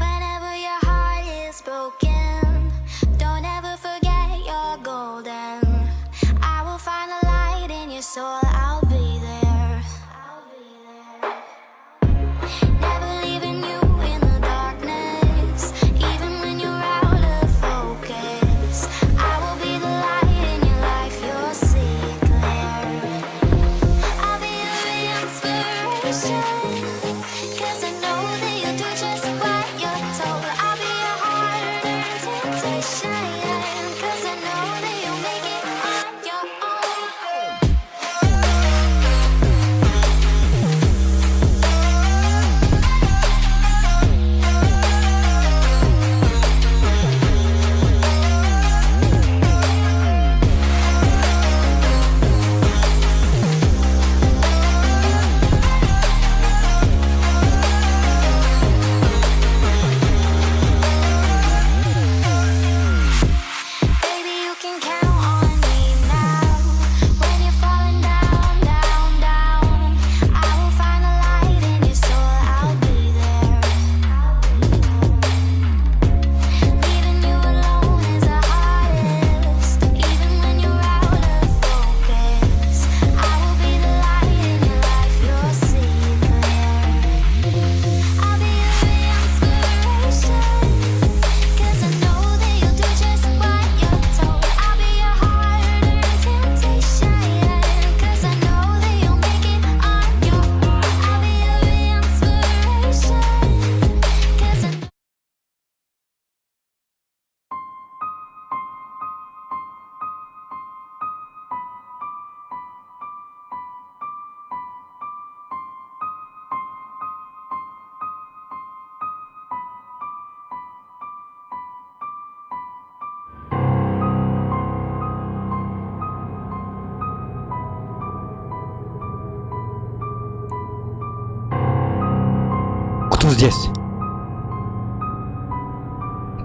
Whenever your heart is broken, don't ever forget you're golden. I will find the light in your soul, I'll be there. I'll be there. Never leaving you in the darkness, even when you're out of focus. I will be the light in your life, you'll see it clear. I'll be your inspiration, 'cause I know that you'll do just what you're told. I'll be your hard-earned temptation, 'cause I know that you'll make it on your own. Baby, you can count on me now. When you're falling down, down, down, I will find the light in your soul. I'll be there. Leaving you alone is the hardest, even when you're out of focus. I will be the light in your life. You'll see it clear. I'll be your inspiration, 'cause I know that you'll do just what you're told. I'll be your hard-earned temptation, 'cause I know that you'll make it on your own. I'll be your inspiration, 'cause I Кто здесь?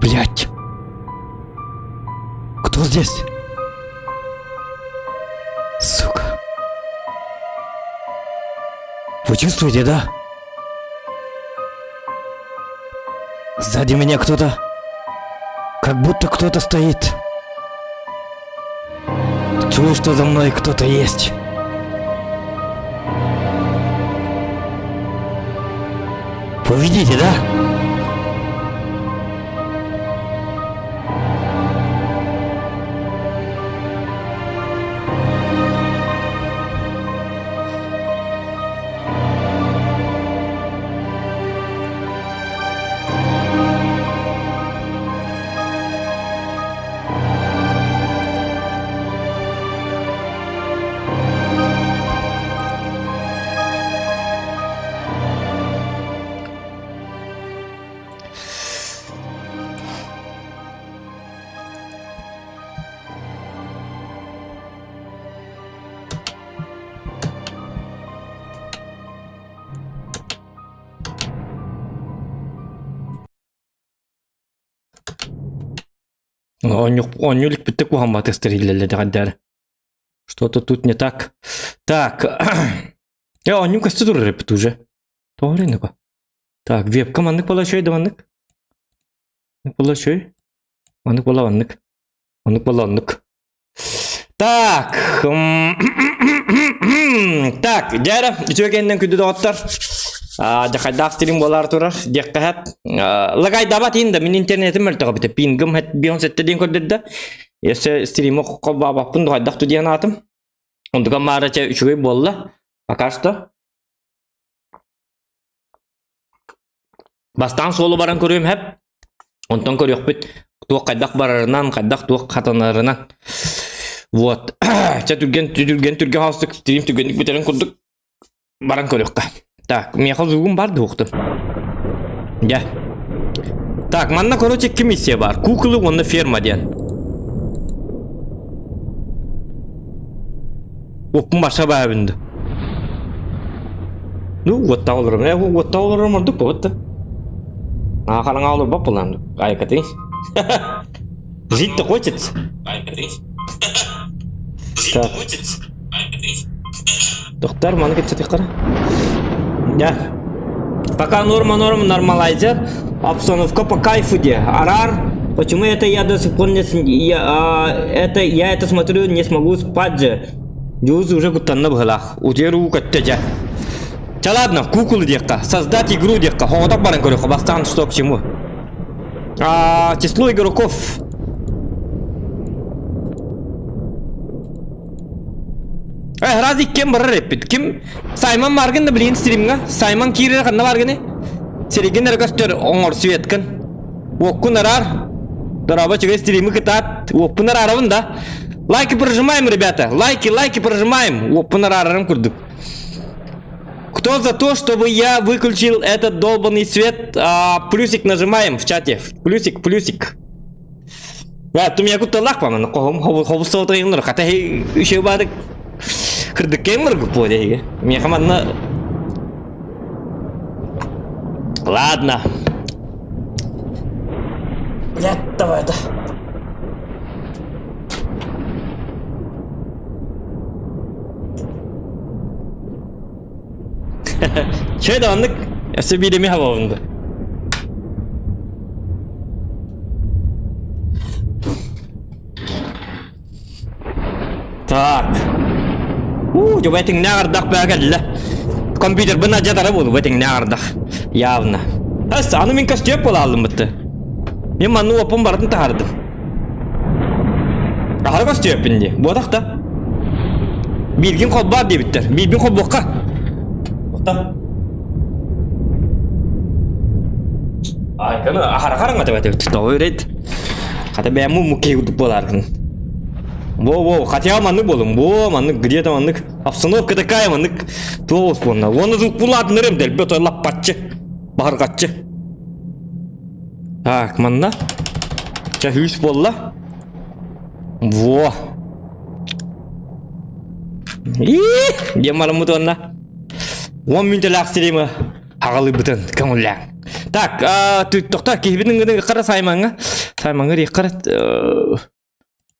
Блять. Кто здесь? Сука. Вы чувствуете, да? Сзади меня кто-то... Как будто кто-то стоит. Чую, что за мной кто-то есть. Вы видите, да? Оонньуу иликпиттик куһамматыстар иһиллэллэр Что-то тут не так. Так. Э, оонньуу көстө турар эбит уже. Тоҕо эрэ Так, вебка маннык буола үчүгэй да маннык. Маннык буола үчүгэй. Маннык буола маннык. Маннык буола оннук. Так. Так, дьэ үтүө кэннэн күндү доҕоттор. Дьахайдаах стрим буолар турар диэххэ хэт. Лагайдабат иин да мин интернетим мөлтөҕө бите. Пингым хэт бион сетте диэн көрдөрдө. Если стримы холбаабаппын дуһайдах ту диэн аатым. Онтука маара чэ үчүгэй буолла. Пока что. Бастаан суолу баран көрүөм хэп. Онтон көрүөхпүт туох хайдах барарынан, хайдах туох хатанарынан. Вот. Чэ түргэн түргэн түргэн хаустук стрим түргэнник бүтэрин курдук баран көрүөххэ. Так, миэхэ звугум бар дуохтун. Дьэ. Так, манна короче икки миссия бар. Куклы уонна ферма диэн. Оппун барса баабынды. Ну, уоттаах олором. Э, уоттаах олором ордук буолбут да. Аа, хараҥа олорбот буолан. Айкатый. Жить-то хочется. Так. Доктор, маны кэпсэтиэххэ. Да. Пока норма норм нормалайзер, обстановка по кайфу де. Арар, почему это я до сих пор не я, а, это я это смотрю, не смогу спать же. Дьуус уже куттанна быһылаах. Утуйар уу көттө дьэ. Ча ладно, куколы диэххэ, создать игру диэххэ, хоҕотох баран көрүөххэ, бастаан что к чему. А, число игроков. Э, разве кем барар эппит? Ким? Саймон баргын да билигин стримҥа. Саймон киирэр ханна баргыны? Сиригин эрэ көстөр оҥор светкын. Уоккун араар. Дорообо үчүгэй стримы кытаат. Уоппун араарабын да. Лайки прожимаем, ребята. Лайки, лайки прожимаем. Уоппун араарарым курдук. Кто за то, чтобы я выключил этот долбанный свет? А, плюсик нажимаем в чате. Плюсик, плюсик. Я тум я кутталлаах баманы хоһум хобус соҕотоҕуҥнар хата үчүгэй баадык кырдыккайымнар гуппуо диэһигэ. Миэхэ манна Ладно. Блядь, давай это. Чэй да оннук өссө биир эмиэ хабабын да. Так. У, дьэ бэтиҥнээх ардах баа кэллэ. Компьютербын алдьатара буолу бэтиҥнээх ардах. Явно. Ас, аны мин костюм буолааллым бытты. Мин манны уоппун барытын таһардым. Аһара көстүөппүн дии. Буотах да. Бииргин холбоор диэбиттэр. Биирбин холбуохха. Охта. Айканы аһара хараҥа эбит. Тоҕо үрейт. Хата бэйэм муммуккей курдук буолааргын. Во-во, хотя маннык буолуҥ. Во, маннык где-то маннык. Обстановка такая маннык. Туох буолна. Уонна звукпулаатыннарым дэлби отой лаппаччы. Баһырҕаччы. Так, манна. Чэ, үс буолла. Во. Ии, диэн бараммыт уонна. 10 мүнтэлээх стримы аҕалыыбытын көҥүллээҥ. Так, тохтоо, киһибин ыҥырын хара Саймаҥҥа. Саймаҥҥа риэххэ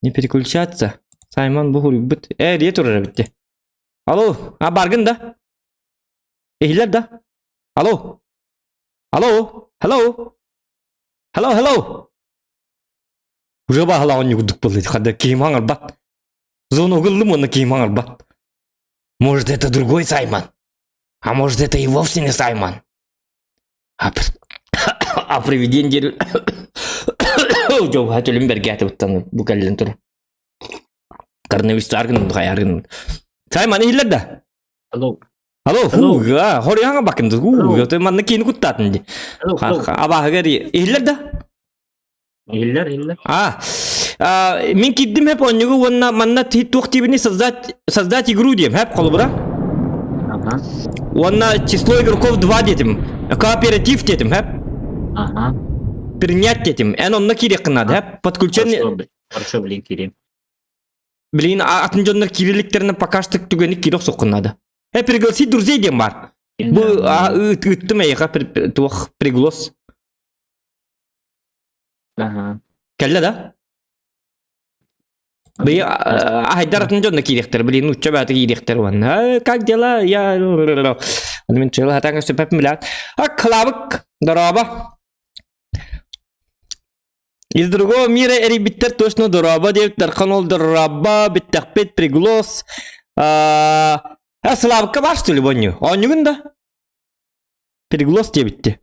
не переключаться. Саймон бу хуруйбут. Э, рие турар эбит дии. Алло, а баргын да? Иһиллэр да? Алло. Алло, hello, hello, hello. Уже баһылаҕын оонньуу курдук буолла. Киһим хаҥарбат. Звонок ыллым уонна киһим хаҥарбат. Может, это другой Саймон? А может, это и вовсе не Саймон? А, а привидение диэн дьолуһа төлүм бэргээтибиттэн бу кэллин тур. Коронавирустар гын хайар гын. Саймон иһиллэр да? Алло. Алло, фу, хоруйаҥа бакын, гу, манна киини куттаатын ди. Абааһыгар иһиллэр да? Иһиллэр, иһиллэр. А, мин киирдим хэп оонньууга уонна манна туох тиибини создать, создать игру диэм, хэп холобура. Ага. Уонна число игроков 2 диэтим. Кооператив диэтим, хэп. Ага. Принять диэтим. Эн онно киириэххин наада, хэп. Подключение... Хорошо, блин, киирим. Блин, атын дьоннор киириликтэринэ пока что түгэни киирэ охсуоххун наада. Э, пригласить друзей диэн баар. Бу ыыттым эйиэхэ туох приглас. Ага. Кэллэ да? Быйы аһайдар атын дьонно киириэхтэр, блин, нуучча бааты киириэхтэр уонна. Как дела? Я... Мин чыла хатан көстүпэппин билэт. Ак, дорообо. Из другого мира эрийбиттэр точно дорообо диэбит Дархан ол дорообо бүттэхпит приглос а Славка баар что ли оонньуу оонньугун да приглос диэбитти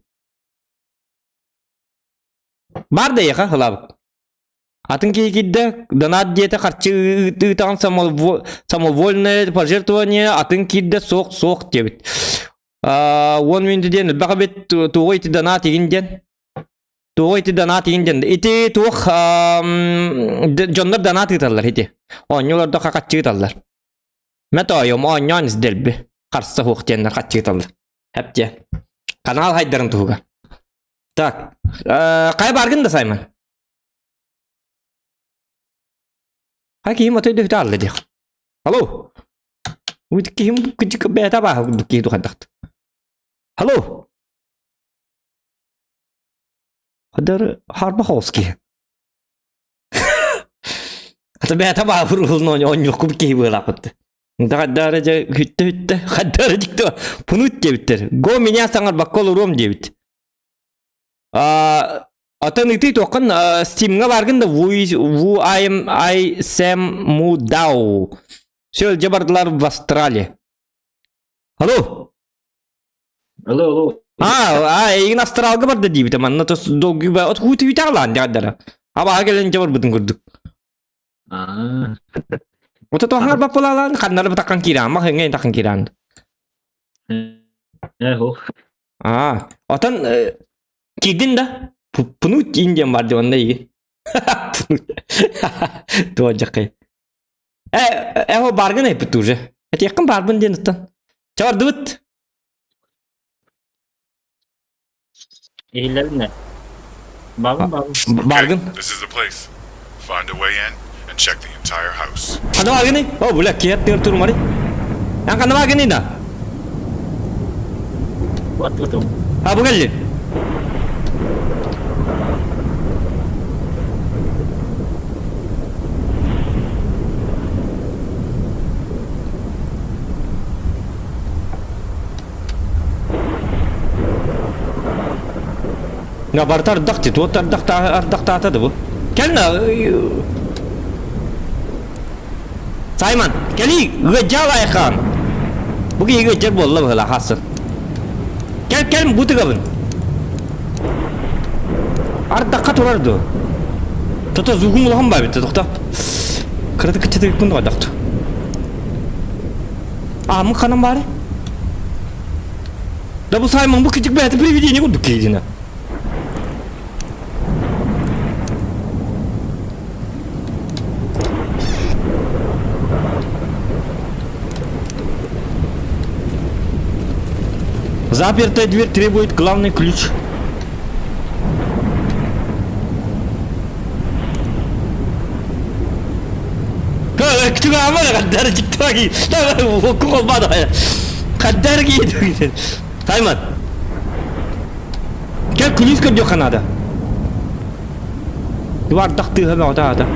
баар да эйиэхэ Славык атын киһи киирдэ донат диэтэ харчы ыытаҕын самовольное пожертвование атын киирдэ суох суох диэбит 10 мүнүүтэ диэн элбэх эбит туоҕу ити донат игин диэн Туох ити донат иин диэн ити туох дьоннор донат ыыталлар ити. Оонньууларда хаччы ыыталлар. Мэ тоойум оонньоон издэлби. Харса суох диэннэр хаччы ыыталлар. Хэп диэн. Канал хайдарын туһугар. Так, хайа баргын да Саймон? Хай киһим отой дөһүтэ алла диэх. Алло. Үт киһим кыдьык бэйэтэ бааһы курдук киһи тухайдахт. Алло. Хадары харбаховский. Хата бэйэтэ баабыр уолун оонньуохпут киһи быалаахпыт. Даҕаддаара дьэ хүттэ-хүттэ, хаддаара дьикти пунут диэбиттэр. Го меня саҥарбакка олоруом диэбит. А атын ытыы туоххан Steamҥа бааргын да Ву I I Sam Му Дау. Все дьэ бардылар в Австралии. Алло. Алло, алло. А, а, эйигин астралга барда диибитэ манна тос долгуйба от хуутуйутаалаан дьаҕардара. Абаҕа кэлэн дьэ барбытын курдук. Аа. Ото тоһар баппалаалаан ханнары бытаккан киирaan мах эҥэ тахын киирaan. Э, ох. Аа, отон киирдин да пунут индиан бар диэн онно эйигин. Туо дьаккай. Э, э, баргын айпыт уже. Этиэххин барбын диэн оттон. Чабардыбыт. Иһиллэбин Бабын бабын. Баргын. This is the place. Find a way in and check the entire house. Ханна баргыный? О, бля, киэт тыыр турмари. Эн ханна баргыный да? Вот, вот. А, бу кэлли. Я барыта ардах дии, туот ардахтаата да бу. Кэл на Саймон, кэлии, ыадьаал айхаан. Бу киһи ыадьар буолла быһыла хасын. Кэл, кэл, бу тыгабын. Ардахха турар дуо? Тото зугун улахан баа битте, тохто. Кыраты кыччатыгыкпын тоҕойдохту. Ааммын ханан баары? Да бу Саймон бу кичик бэйэтэ привидение курдук киһитинэ. Запертая дверь требует главный ключ. Саймон. Кэл күлүүс көрдүөххэ наада. Ардах тыаһа бөҕөтө аата.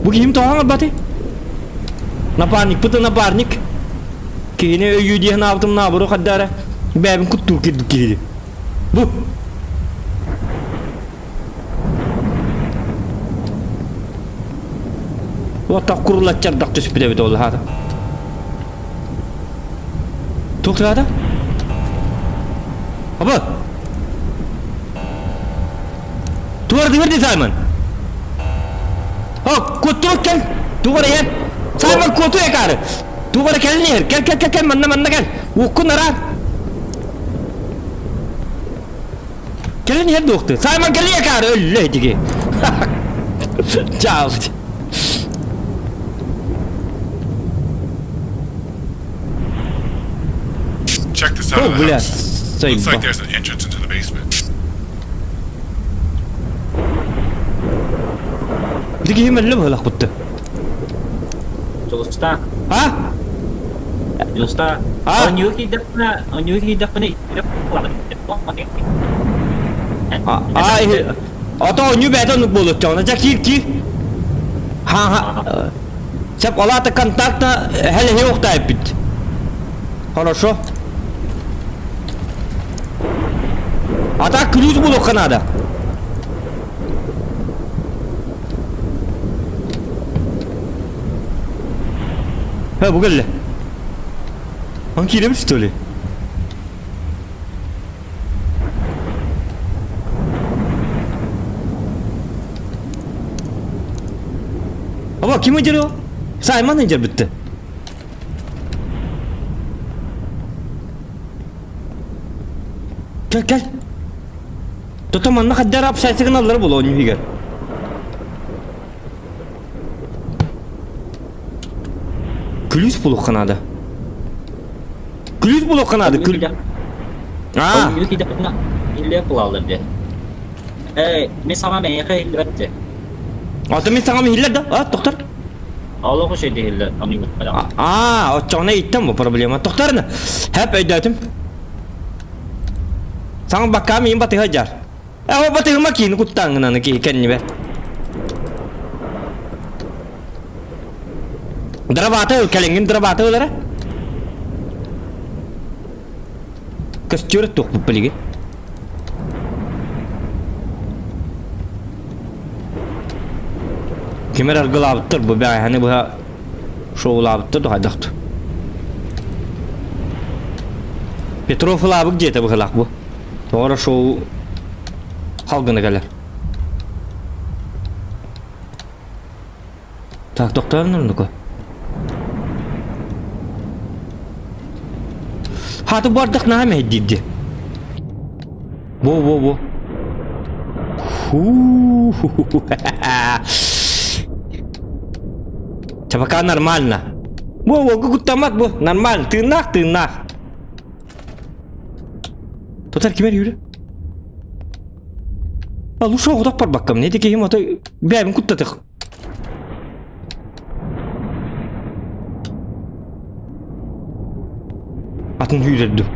Бу киһим тоҕо оҥорбатый? Напарникпыт напарник. Киһини өйүү дии санаабытым наоборот хаддаара бэйэбин куттуур кирдик киһи. Бу. Уоттах курулаччардах түспүт эбит ол хаата. Туох тыата? Аба! Туар дии Саймон. О, куттурук кэл. Тугар иһэр. Саймон куоту экары. Тугар кэлин иһэр. Кэл, кэл, кэл, кэл, манна, манна кэл. Уккун араар. Кэлин иһэр дуохты. Саймон кэлин экары өллө этиги. Чао. Check this out О, of the бля, house. Looks like заебал. there's an entrance into the basement. Ити киһи мөллө быһылах бутты. Дьулуста. А? Дьулуста. А? Оонньуу киирдэхпинэ, оонньуу киирдэхпинэ А, ото оонньуу бэйэтэ оннук буолуохчаҕына. Дьэ киир киир. Ха ха. Сеп алаата контакта хэл охтаайппит. Хорошо. А так ключ булуохха наада. Ха, бу кэллэ. Он киирэбит что ли? Аба, ким ыдьыр Саймон ыдьыр бүтті. Кэл, кэл. Тото манна хаддара общайся гыналлар буолуо онньугар. Күлүүс булуохха наада. Күлүүс булуохха наада. Күл... Аа. Э, мен саҥа мэйэхэ иһиллибэт Ото мин саҥам иһиллэр да? А, тохтор. Олох үчүгэй иһиллэр. Аа, оччоҕуна иттэн бу проблема. Тохторна. Хэп өйдөөтүм. Саҥа бакка миин батыһа дьар. Э, батыһыма киини куттааҥҥын киһи кэннибэр. Дровата ыл, кэлиҥҥин дровата ыл эрэ. Көстүөр туохпут билигин. Кимэр аргылаабыттар бу бэҕэһэни быһа шоулаабыттар да хайдахту. Петров ылаабык дьиэтэ быһылаах бу. Тоҕо шоу халгына кэлэр. Так, тохтоон оннуку. Хаты бардах наһаа мэһэйдиирди. Во во во. Фу. Ча пока нормально. Во во куттамат бу. Нормально. Тыыннаах тыыннаах. Тотар кимер yürü. Алуша оҕотох барбаккам. Не киһим ото бэйэбин куттатых. Атын күүрэрдим.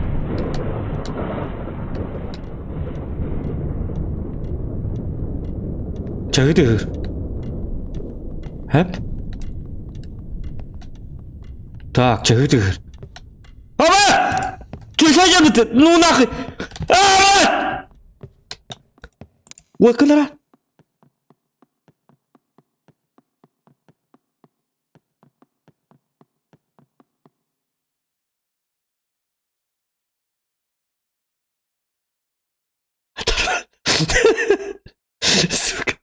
Чаһы тыһыр. Хэп. Так, чаһы тыһыр. Аба! Чуша жабыты! Ну нахуй! Аба! Уоккалара! Сука.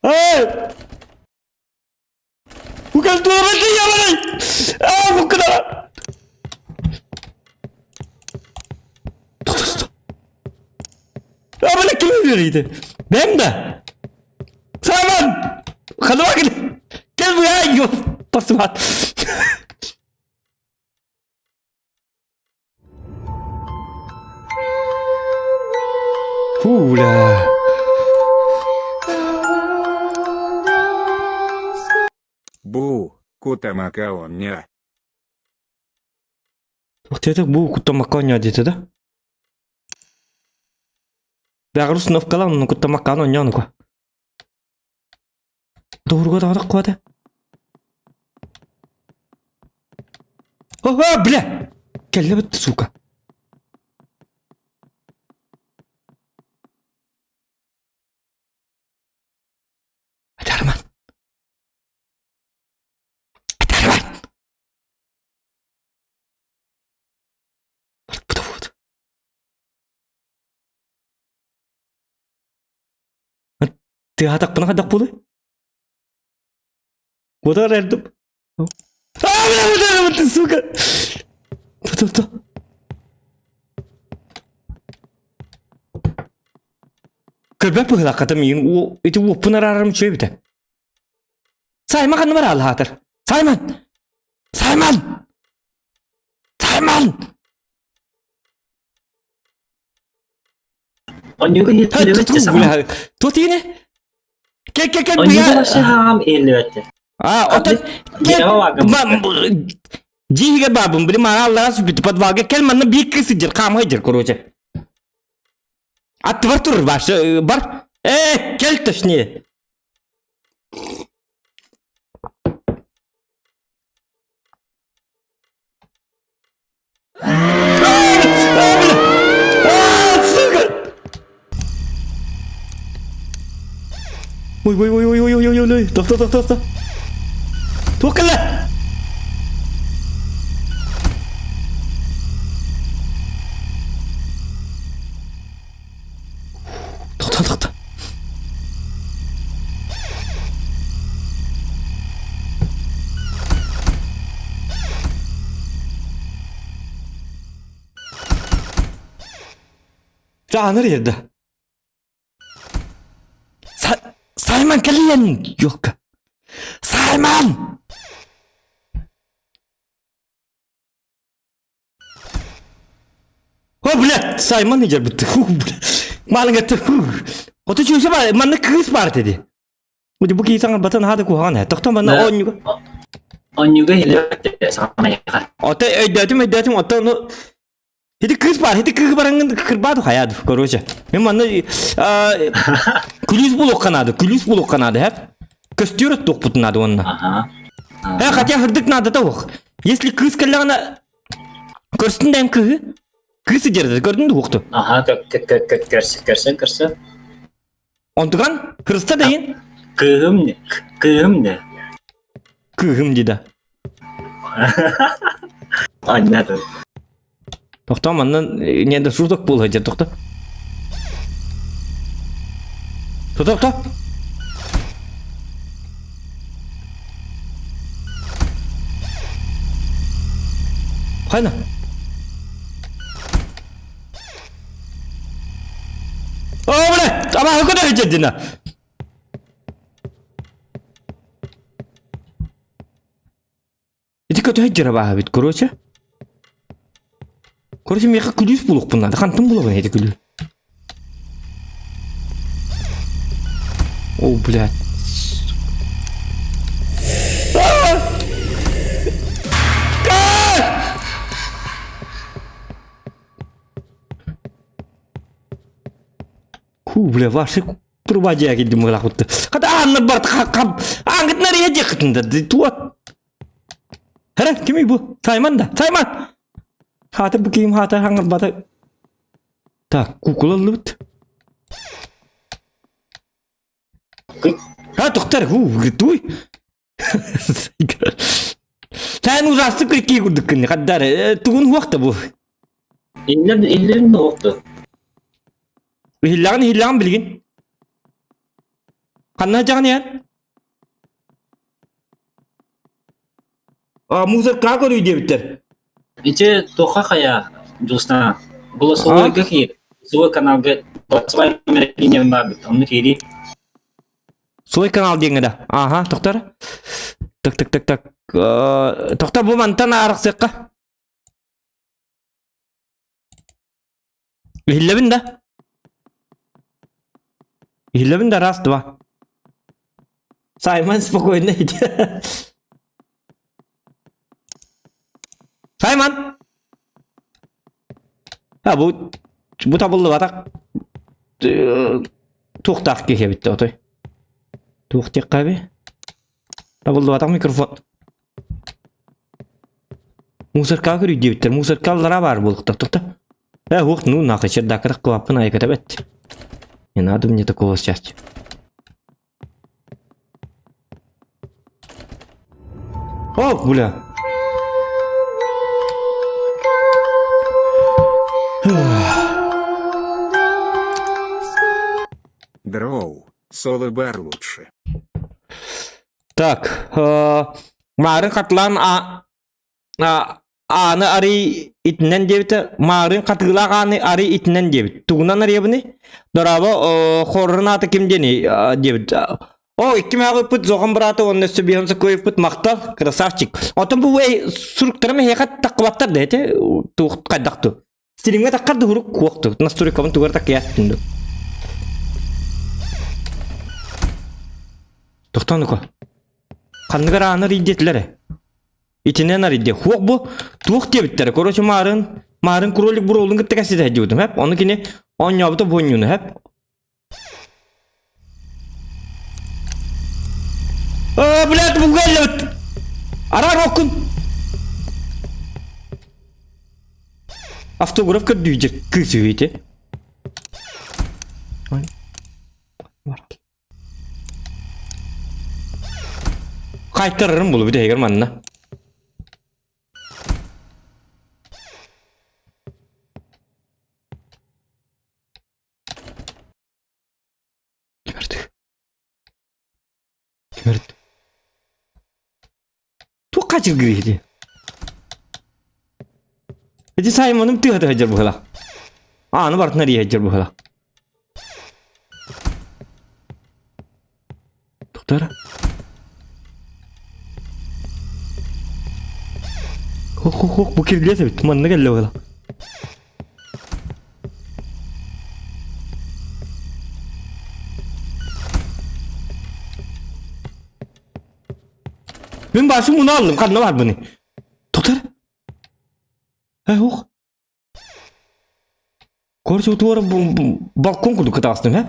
Эй! Аа, буккунара! Абана ким үөрүйді? Бэм да? Саймон! Ханама кел! Кел бу ёп, тосмат. Фу, бля. Бу, кутамака оння. Ух бу кутамака оння диэтэ да? Бэҕэр установкалаан куттамаккаан онньоонука. Туһурга таҕатах куата. О, бля! Кэллэ бытты, сука. Атарман. Атарман. Барбыта вот. Тыаһатахпына хайдах буолуй? Куотар эрдим. А, бля, бля, бля, сука! Ту-ту-ту. Көрбөт быһыылааххата миигин ити уоппун араарарым үчүгэй эбитэ. Сайман ханна бар алаатар? Сайман! Сайман! Сайман! Онньугу иһиллибэт саҥа. Тутине? Ке ке ке Онньугу вообще хаам иһиллибэт. А, отон Дьиигэ баабын, били мана аллара сүпүт подвалга кел манна биир кыз сылдьар, хаамай дьэр, короче. Аттыбар тур, вообще, бар. Э, кел точнее. Ой, ой, ой, ой, ой, ой, ой, ой, тохто, тохто, тохто. Туох кэллэ? Тохто, тохто. Чааныр ерді. Саймон кэлиэн ёлка. Саймон! О, блядь, Саймон идер бітті. Малыңа Ото чүсө бар, манна кыыс бар dedi. Бу киһи саҥарбатын хаада куһаҕан ээ. Тохтон манна оонньуга. Онньуга иһиллибэт саҥа Ото өйдөөтүм өйдөөтүм ото ону Ити кыыс баар, ити кыыс бараҥҥын кырбаат хайаады, короче. Мен манна күлүүс булуохха наада, күлүүс булуохха наада, хэп. Көстүөр оттуохпутун наада уонна. Ага. Э, хотя хырдык наада да уох. Если кыыс кэллэҕинэ көрсүн да эн кыыһы. Кыыс идерде көрдүн да уохту. Ага, көрсө, көрсө, көрсө. Онтуган хырыста дайын. Кыыһым не? Кыыһым не? Кыыһым дида. Аннята. Тохтоо манна не да шуток буолла дьэ тохто. Тохто. Хайна. О, бля! Абааһы көтө сылдьар Ити көтө сылдьар абааһы эбит, короче. Короче, миэхэ күлүүс булуохпун наада. Хантан булабын ити күлүү? О, блядь. Ху, бля, ваши труба дьиэ килдим мылахутты. Хата ааннар барт хам аангытнар ийэ диэххитин да туот. Хара кимий бу? Сайман да. Сайман! Хаата бу киим хаата хаҥырбата. Так, кукула ыллыбыт. Ha тоқтар, ху, туй. Сен ужасты кыркии курдук кынны хаддар тугун хуахта бу. Иллер иллерин оқты. Иһиллэҕин иһиллэҕин билигин. Ханна дьаҕын иһэн? А мусорка көрүй диэбиттэр. Ити тоха хая дьулустана. Голосовойга киир. Голосовой каналга голосовой номер бар бит. Онну киири. Свой канал диэҥҥэ да. Ааха, тохтор. Так, так, так, так. Тохтор бу мантан арахсыахха. Иһиллэбин да? Иһиллэбин да раз, два. Саймон спокойно иди. Саймон! А бу бу табыллыбатах туохтаах киһи эбит отой. Туох диэххэ эби? Табыллыбатах микрофон. Мусорка көрүй диэбиттэр. Мусорка аллара баар буолуохтаах тоқта. Э, ух, ну нахуй, чердакырах кылаппын айката бэт. Не надо мне такого счастья. О, бля. Дроу, соло бар лучше. Так, Марын Хатлан а, ааны арый итинэн диэбитэ, Марын хатыылаах ааны арый итинэн диэбит. Тугунан арыйабыный? Дорообо, хоррун аата ким диэний диэбит. О, икки мээҕиппит Зохан быраата уонна өссө биһэн Сокоевпут махтал, красавчик. Оттон бу суруктарым эһиэхэ таххыбаттар да этэ, туох хайдах ту. Стримҥэ таххар да урук куохту, настройкабын тугар таккыйааттын ду. Тохтоон уко. Ханныгар ааны рийдиэтилэр э. Итинэн арыйдыа. Хуох бу туох диэбиттэрэ. Короче, маарын, маарын кролик буруолун кытта кэситэ сылдьыбытым, хэп. Ону кини оонньообута буонньууну, хэп. Оо, блядь, бугеллэбит! Араар оккун! Автограф көрдүү кыыс үһү ити. Хайтарарым булу бүтэһигэр манна. Кимэрдик. Кимэрдик. Туох хачыргыр ити? Ити Саймоным тыа тыа быһыла. Ааны барытын эрийэ быһыла. Тухтара. Хох хох хох бу кирилиэс эбит. Манна кэллэ быһыла. Мин баасым уну аллым, ханна бар бұны? Тоқтар. Э, ох. Короче, утуара балкон курдук кытаастым, э?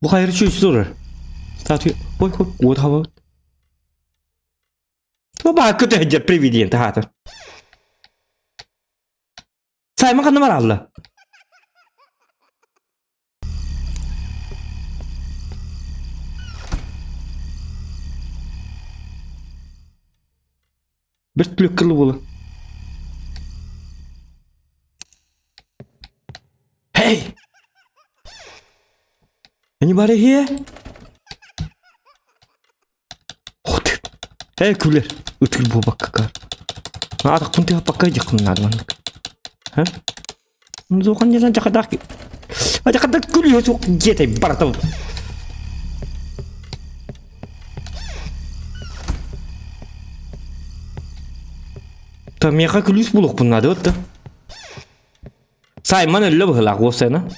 Бу хайыр чүс турар. Статуя. Ой, ой, вот хаба. Баа көтө привидение таһаатар. Сайман ханна баралла? Бір түлек буола. Hey! Anybody here? Эй, күлэр. Ытыр буолбакка. Аатахпын тыһаппакка дьаххыннаады маннык. Ха? Зохан дьасан дьахадаах Дьахадаах күлүө суох дьиэтэй барата. Та миэхэ күлүүс булуохпун наада да. Сайман өллө быһылаах уопсайына.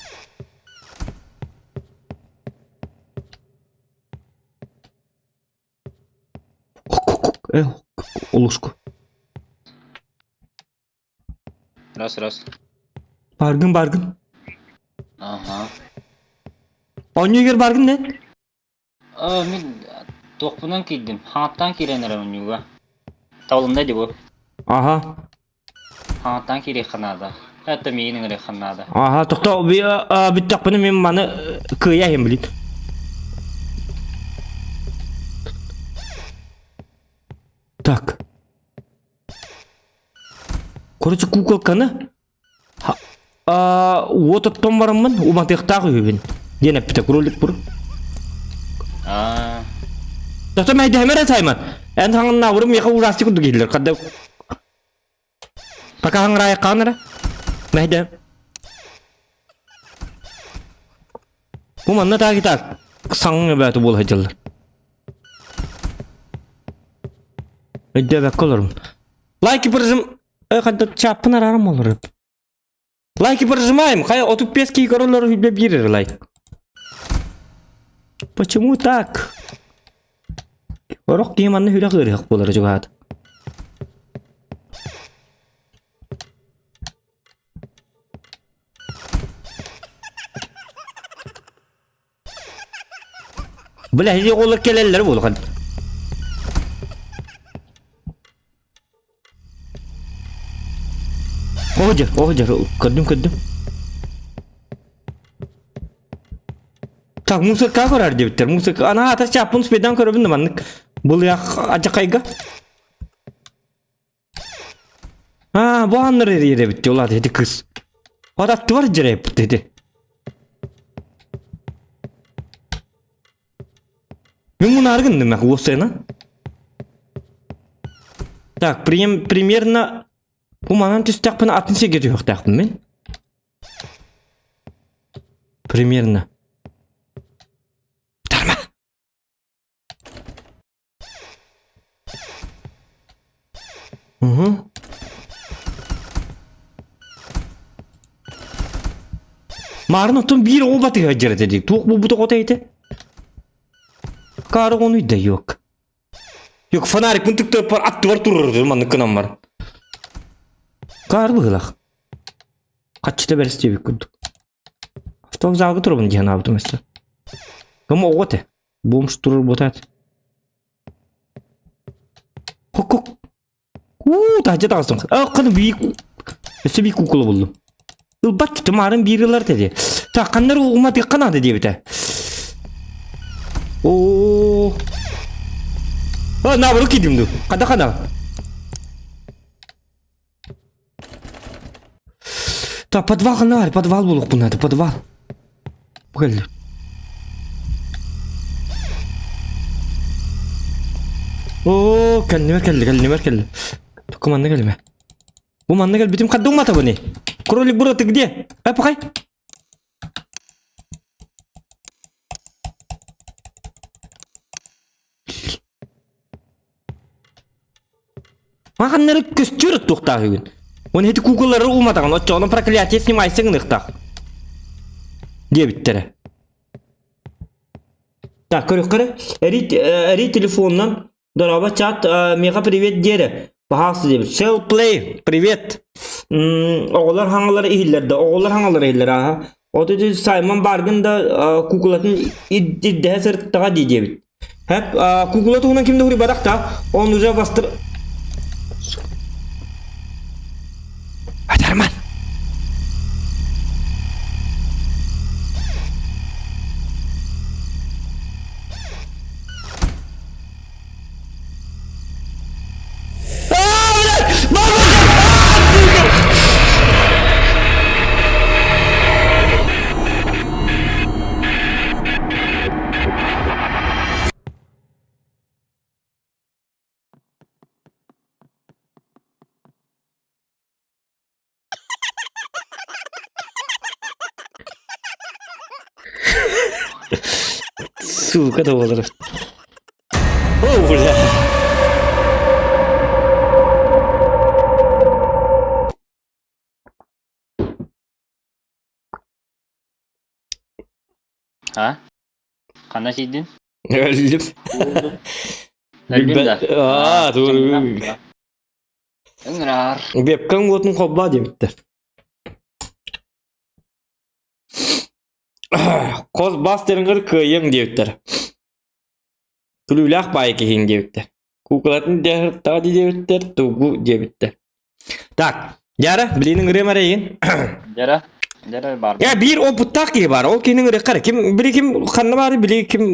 Олуску. Раз, раз. Баргын, баргын. Ага. Оонньуу баргын не? Э, мин туохпунан киирдим. Хаҥаттан киирэн эрэ оонньууга. Табылынна дии бу. Аха. Хаҥаттан киириэххэ наада. Это миигин ыҥырыахха наада. Аха, тохто бүттэхпинэ мин маны кыайа иһин билин. Так. Короче, куколканы уот оттон бараммын уматыахтаах үһүбүн диэн эппитэ кролик бур. Аа. Тото мэйдэһэмэр Саймон. Эн хаҥыннаабырым миэхэ ужастик курдук иһиллэр. Хадда Пока хаҥыраайаххаан эрэ. Мэйдэ. Бу манна таак так саҥ эбээти буола сылдьаллар. Өйдөөбөккө олорум. Лайки прожим... Ханта чаппын арарым олору. Лайки прожимаем. Хай 35 киһи көрөлөр хүлбэ биир лайк. Почему так? Орох киһи манна хүрэх ыарыһах буолар чугаат. Бля, ити оҕолор кэлэллэр буолухан. Оһдьар, оһдьар, көрдүм, көрдүм. Так, мусорка көрөр диэбиттэр. Мусорка, ана ата чаппын спедан көрөбүн да маннык. Былыах адьакайга. Аа, бу аннар эрийэр эбит дии, ол аата ити кыыс. От аттыбар дьэрэйбит ити. Мин мунаары гынным уопсайынан. Так, примерно бу манан түстэхпинэ атын сиргэ түһүөхтээхпин мин. Примерно. Тарма! Угу. Маарын оттон биир оҕо батыһа дьэрэтэ дии. Туох буолбут оҕото ити? Каары оҕону да yok. Yok фонарикпын тыктырыппар аттыбар турар маннык гынан баран. Каары быһыылаах. Хаччыта бэрис диэбит курдук. Автовокзалга турабын дии санаабытым өссө. Кым оҕо этэ. Бомж турар буотаат. Хок-хок. Уу, таһдьа таҕыстым. Ах, биир өссө биир куукула буллум. Ылбат тымарын биир ылар dedi. Так, ханнар уматыахха наада диэбитэ. Оо. А, наоборот киирдим дуу. Хада хана. Так, подвал ханна подвал булуохпун надо, подвал. Кэллим. Оо, кэннибэр кэллэ, кэннибэр кэллэ. Только манна кэлимэ. Бу манна кэлбитим хадда уматабыный? Кролик бро, ты где? Ай, пахай. Маханнары көстөр туохтаах үгүн. Уон ити куколары уматаҕын, оччоҕуна проклятие снимайсың ыныхтаах. Диэбиттэрэ. Так, көрүөххэ эрэ. Эрий, эрий телефонунан. Дорообо чат, миэхэ привет диэри. Пожалуйста диэбит. Shell play, привет. Оҕолор хаҥалары иһиллэр да, оҕолор хаҥалары иһиллэр аха. От ити Саймон Баргын да куклатын ирдэһэ сырыттаҕа дии диэбит. Хэп, кукла туһунан ким да хуруйбатах да, он уже бастыр... Атарман! Аа, блядь! Мама! Сука да буолар. О, бля. А? Ханна сиидин? Өллүм. Өллүм да. Аа, тугу. Ыҥыраар. Вебкам уотун холбоо диэбиттэр. Хос бас диэнгэр кыайыаҥ диэбиттэр. Күлүүлээх баайы киһиҥ диэбиттэр. Куукулатын диэхтаҕа диэбиттэр, тугу диэбиттэр. Так, Яра, билиниҥ ырыам эрэ эйигин. Дьара, дьара бар. Я биир опыттаах киһи бар. Ол киһини ырыахха ким били ким ханна баары били ким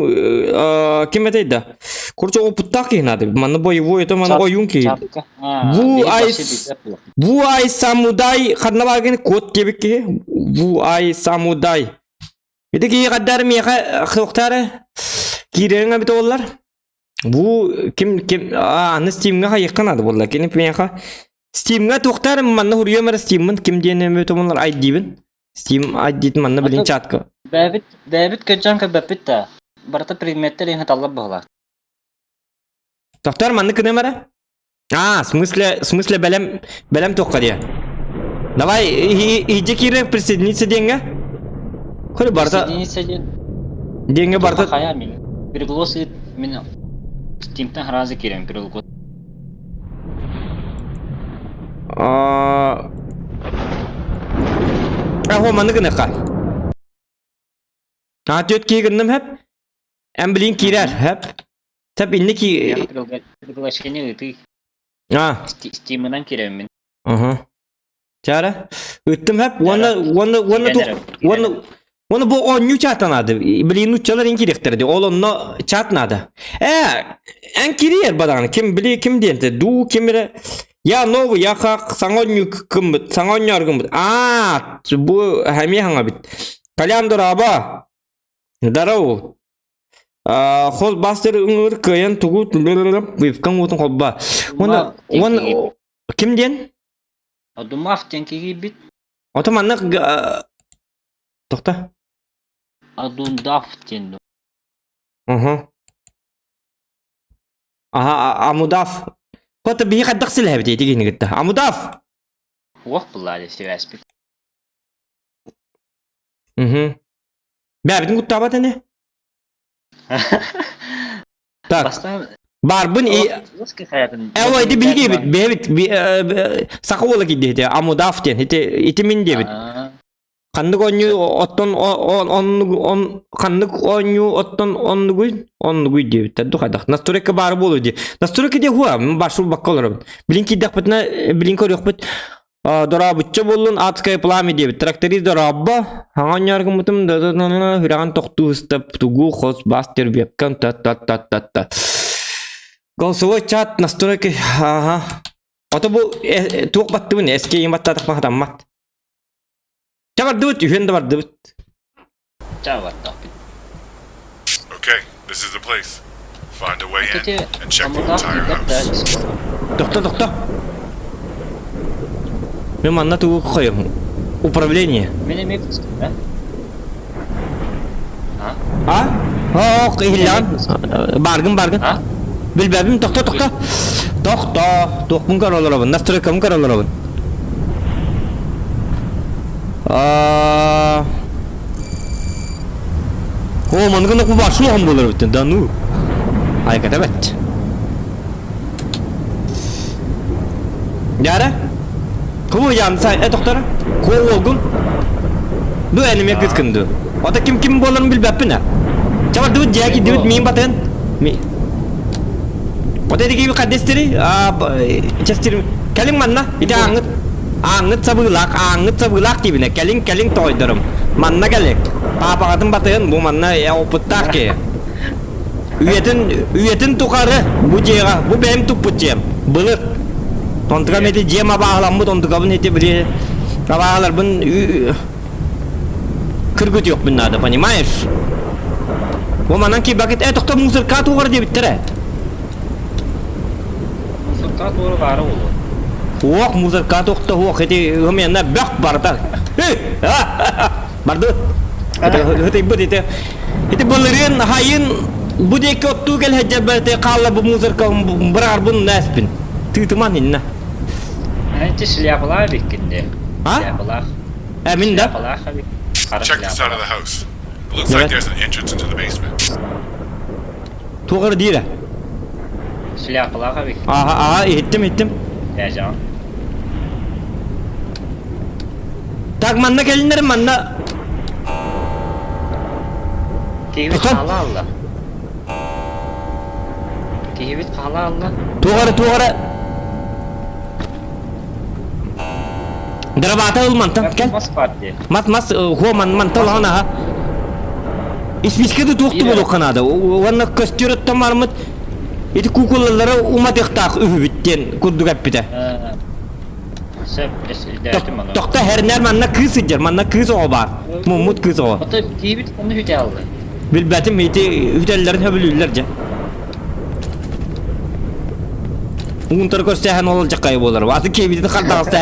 ким этэй да. Короче, опыттаах киһи надо. Манна боевой это манна ойуун киһи. Бу ай бу ай самудай ханна бааргын кот диэбит киһи. Бу ай самудай. Ити киһи хаддар миэхэ хыктары киирэриҥ эбит оллар. Бу ким ким аны Steamҥа хайыахха наада буолла. Кини миэхэ Steamҥа туохтаар манна хуруйам эрэ Steamмын ким диэн эбит олар ID-бин. Steam ID-т манна билин чатка. Бэбит бэбит кырдьан көрбөппүт да. Барыта предметтер иһин таллар быһыла. Тохтор манны кыным эрэ. А, в смысле, в смысле бэлэм бэлэм туохха диэ. Давай, иди киирэн присоединиться диэҥҥэ. Көрө барыта Присоединиться диэн. диэҥҥэ барыта Хайа мин. Приглас ыыт мин Steamтан сразу киирэн приглас. А, Аһо манны гыныхха. А түөт кии гынным хэп. Эн билин киирэр хэп. Тэп инники Приглашение ыытыы. А. Steam'ынан киирэммин. Аха. Чара. Ыттым хэп уонна уонна уонна уонна уонна бу оонньуу чата наада. Блин нуччалар ин кириэхтэрэ ол онно чат наада. Э, эн кириэр бадаҕаны ким били ким диэнте дуу ким эрэ я новый я как саҥа оонньуу кыммыт саҥа оонньоор гыммыт. Аа, бу хэмиэ хаҥа бит. Колян дораба. Здорово. Холбастер ыҥыр кыайан тугу вебкам уотун холба. Уонна уонна ким диэн? Одумав диэн киһи Ото маннык тохто. Адундав диэн. Угу. Аха, Амудав. Хото биһи хайдах силэһэбит ити киһини кытта. Амудав. Уох буллаали связьпит. Угу. Бэбитин куттаабат ини. Так. Бастаан Барбын и Эво ити биһиги бэбит саха уола киирдэ Амудав диэн ити ити мин диэбит. Ханнык оонньуу оттон он ханнык оонньуу оттон оннугуй оннугуй диэбиттэр ду хайдах настройка баары буолуо дии настройка диэ хуа барсул бакка олоробут билин киирдэхпитинэ билин көрүөхпүт Дорообучча буоллун адское пламя диэбит. Тракторист дорообо. Хаҥа онньооргуммутум хүрэҕин тохтуу сыстап тугу хос бас тербиэпкэн та та та та та. Голосовой чат настройки ага. Ото бу туох баттыбын эскейин баттаатахпа хатаммат. Ча бардыбыт үһүөн да бардыбыт. Ча бардахпыт. Okay, this is the place. Find a way in and check the entire house. Тохто, тохто. Мен манна тугу қойым. Управление. Мен эмиэ да? А? О, иһиллэҕин. Баргын, баргын. А? Билбэбим, тохто, тохто. Тохто. Туохпун көрө олоробун, настройкабын көрө олоробун. А... О, манныгын бу бар суоҕум буолар эбиттин. Да ну. Айката бэт. Дьара? Кому янса э доктор? Ко уолгун? Ду энеме кыскын ду. Ота ким ким буоларын билбэппин а. Чабар дыбыт дьээки дыбыт миин батын. Ми. Ота эдики хаддестери а честир кэлиҥ манна ити ааҥҥыт ааҥҥыт сабыылаах ааҥҥыт сабыылаах диибинэ кэлиҥ кэлиҥ тоойдорум манна кэлиҥ паапаҕытын батыһын бу манна опыттаах киһи Үйэтин, үйэтин тухары бу дьиэҕэ, бу бэйэм туппут дьиэм, былыр. Онтукам ити дьиэм абааһыламмыт, онтукабын ити били абааһыларбын кыргытыахпын наада, понимаешь? Бу манан киирбэккит, э, тохто мусорка туоҕар диэбиттэрэ. Мусорка туора баара буолуо. Уох, мусорка туохта уох, ити ымыянна бөх барда. Барды. Ытыйбыт ити. Ити былырыын хайын бу диэки оттуу кэлһэдьэрбэти хаалла бу мусорка быраарбын нээспин. Тыытыман инна. Ити шляпалаах эбиккин де. А? Шляпалаах. Э, мин да? Шляпалаах эбик. Хара Check the side of шляпалаах. the house. It looks like there's an entrance into the basement. Туох эрэ диирэ? Шляпалаах эбиккин. Аха, аха, иһиттим, иһиттим. Дээдьэҕин. Так, манна кэлиннэр, манна... Киһибит Тоқта. хаала алла. Киһибит хаала алла. Туох эрэ, туох эрэ... Дырабаата ыл мантан, кэл. Мас баар дии. Мас, мас, хуо, ман, мантан улахан аха. Испиискэ да туох да буолуохха наада. Уонна көстүөр оттон бармыт ити куукулалары уматыахтаах үһүбүт диэн курдук эппитэ. Сөп, өйдөөтүм ону. Тохто хэрнэр манна кыыс сылдьар, манна кыыс оҕо баар. Муммут кыыс оҕо. Ото киһибит онно үтэ алла. Билбэтим ити үтэллэрин хөбүлүүллэр дьэ. Уунтар көрсөһөн ол дьаккай буолар. Аты киһибитин хардаҕаста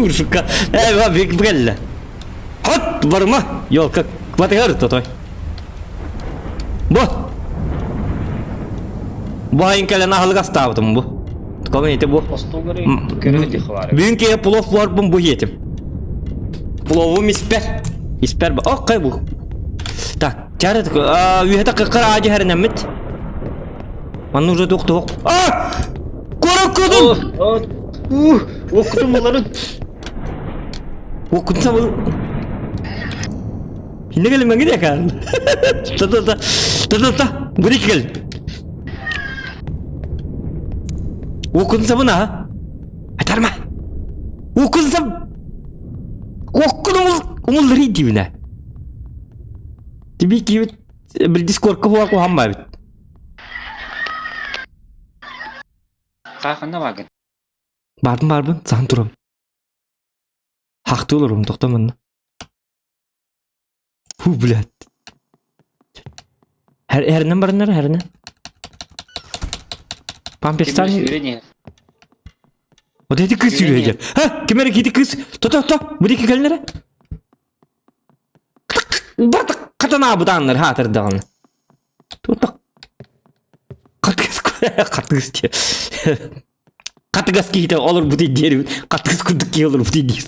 Уршука. Э, ба бик кэллэ. Хот барма. Ёлка, батыгар тотой. Бу. Бу айын кэлэн аһылык астаабытым бу. Кому ити бу? Остуоллары көрө дихвары. Бүгүн киһи плов буорбун бу иэтим. Пловум испэр. Испэр ба. Ок, бу. Так, чары үһэтэ кыккыр аадьы хэринэммит. Манна уже туох туох. А! Короккудум! Оккутум буларын. Оккутса бул. Хинне кэлин маңы декан. Та-та-та. Та-та-та. Гурик кел. Оккутун сабын а? Айтарма. Оккутун саб. Оккутун умуллары дибине. Тиби кибит бил дискордка хуа кухамма бит. Хаханна багын. Бардым барбын, сахан турам. Хахты олорум, тоқтаманна. Фу, блядь. Herinen барыннар, herinen. Памперстан... Вот эти кыз сүүрэ Ха, ким эрэ кити кыз. То то то, бу диэки кэллэрэ. Бартак хатанаабытааннар хаатырдаҕына. Тута хатыгас хатыгас диэ. Хатыгас киһитэ олорбут диэри хатыгас курдук киһи олорбут диир.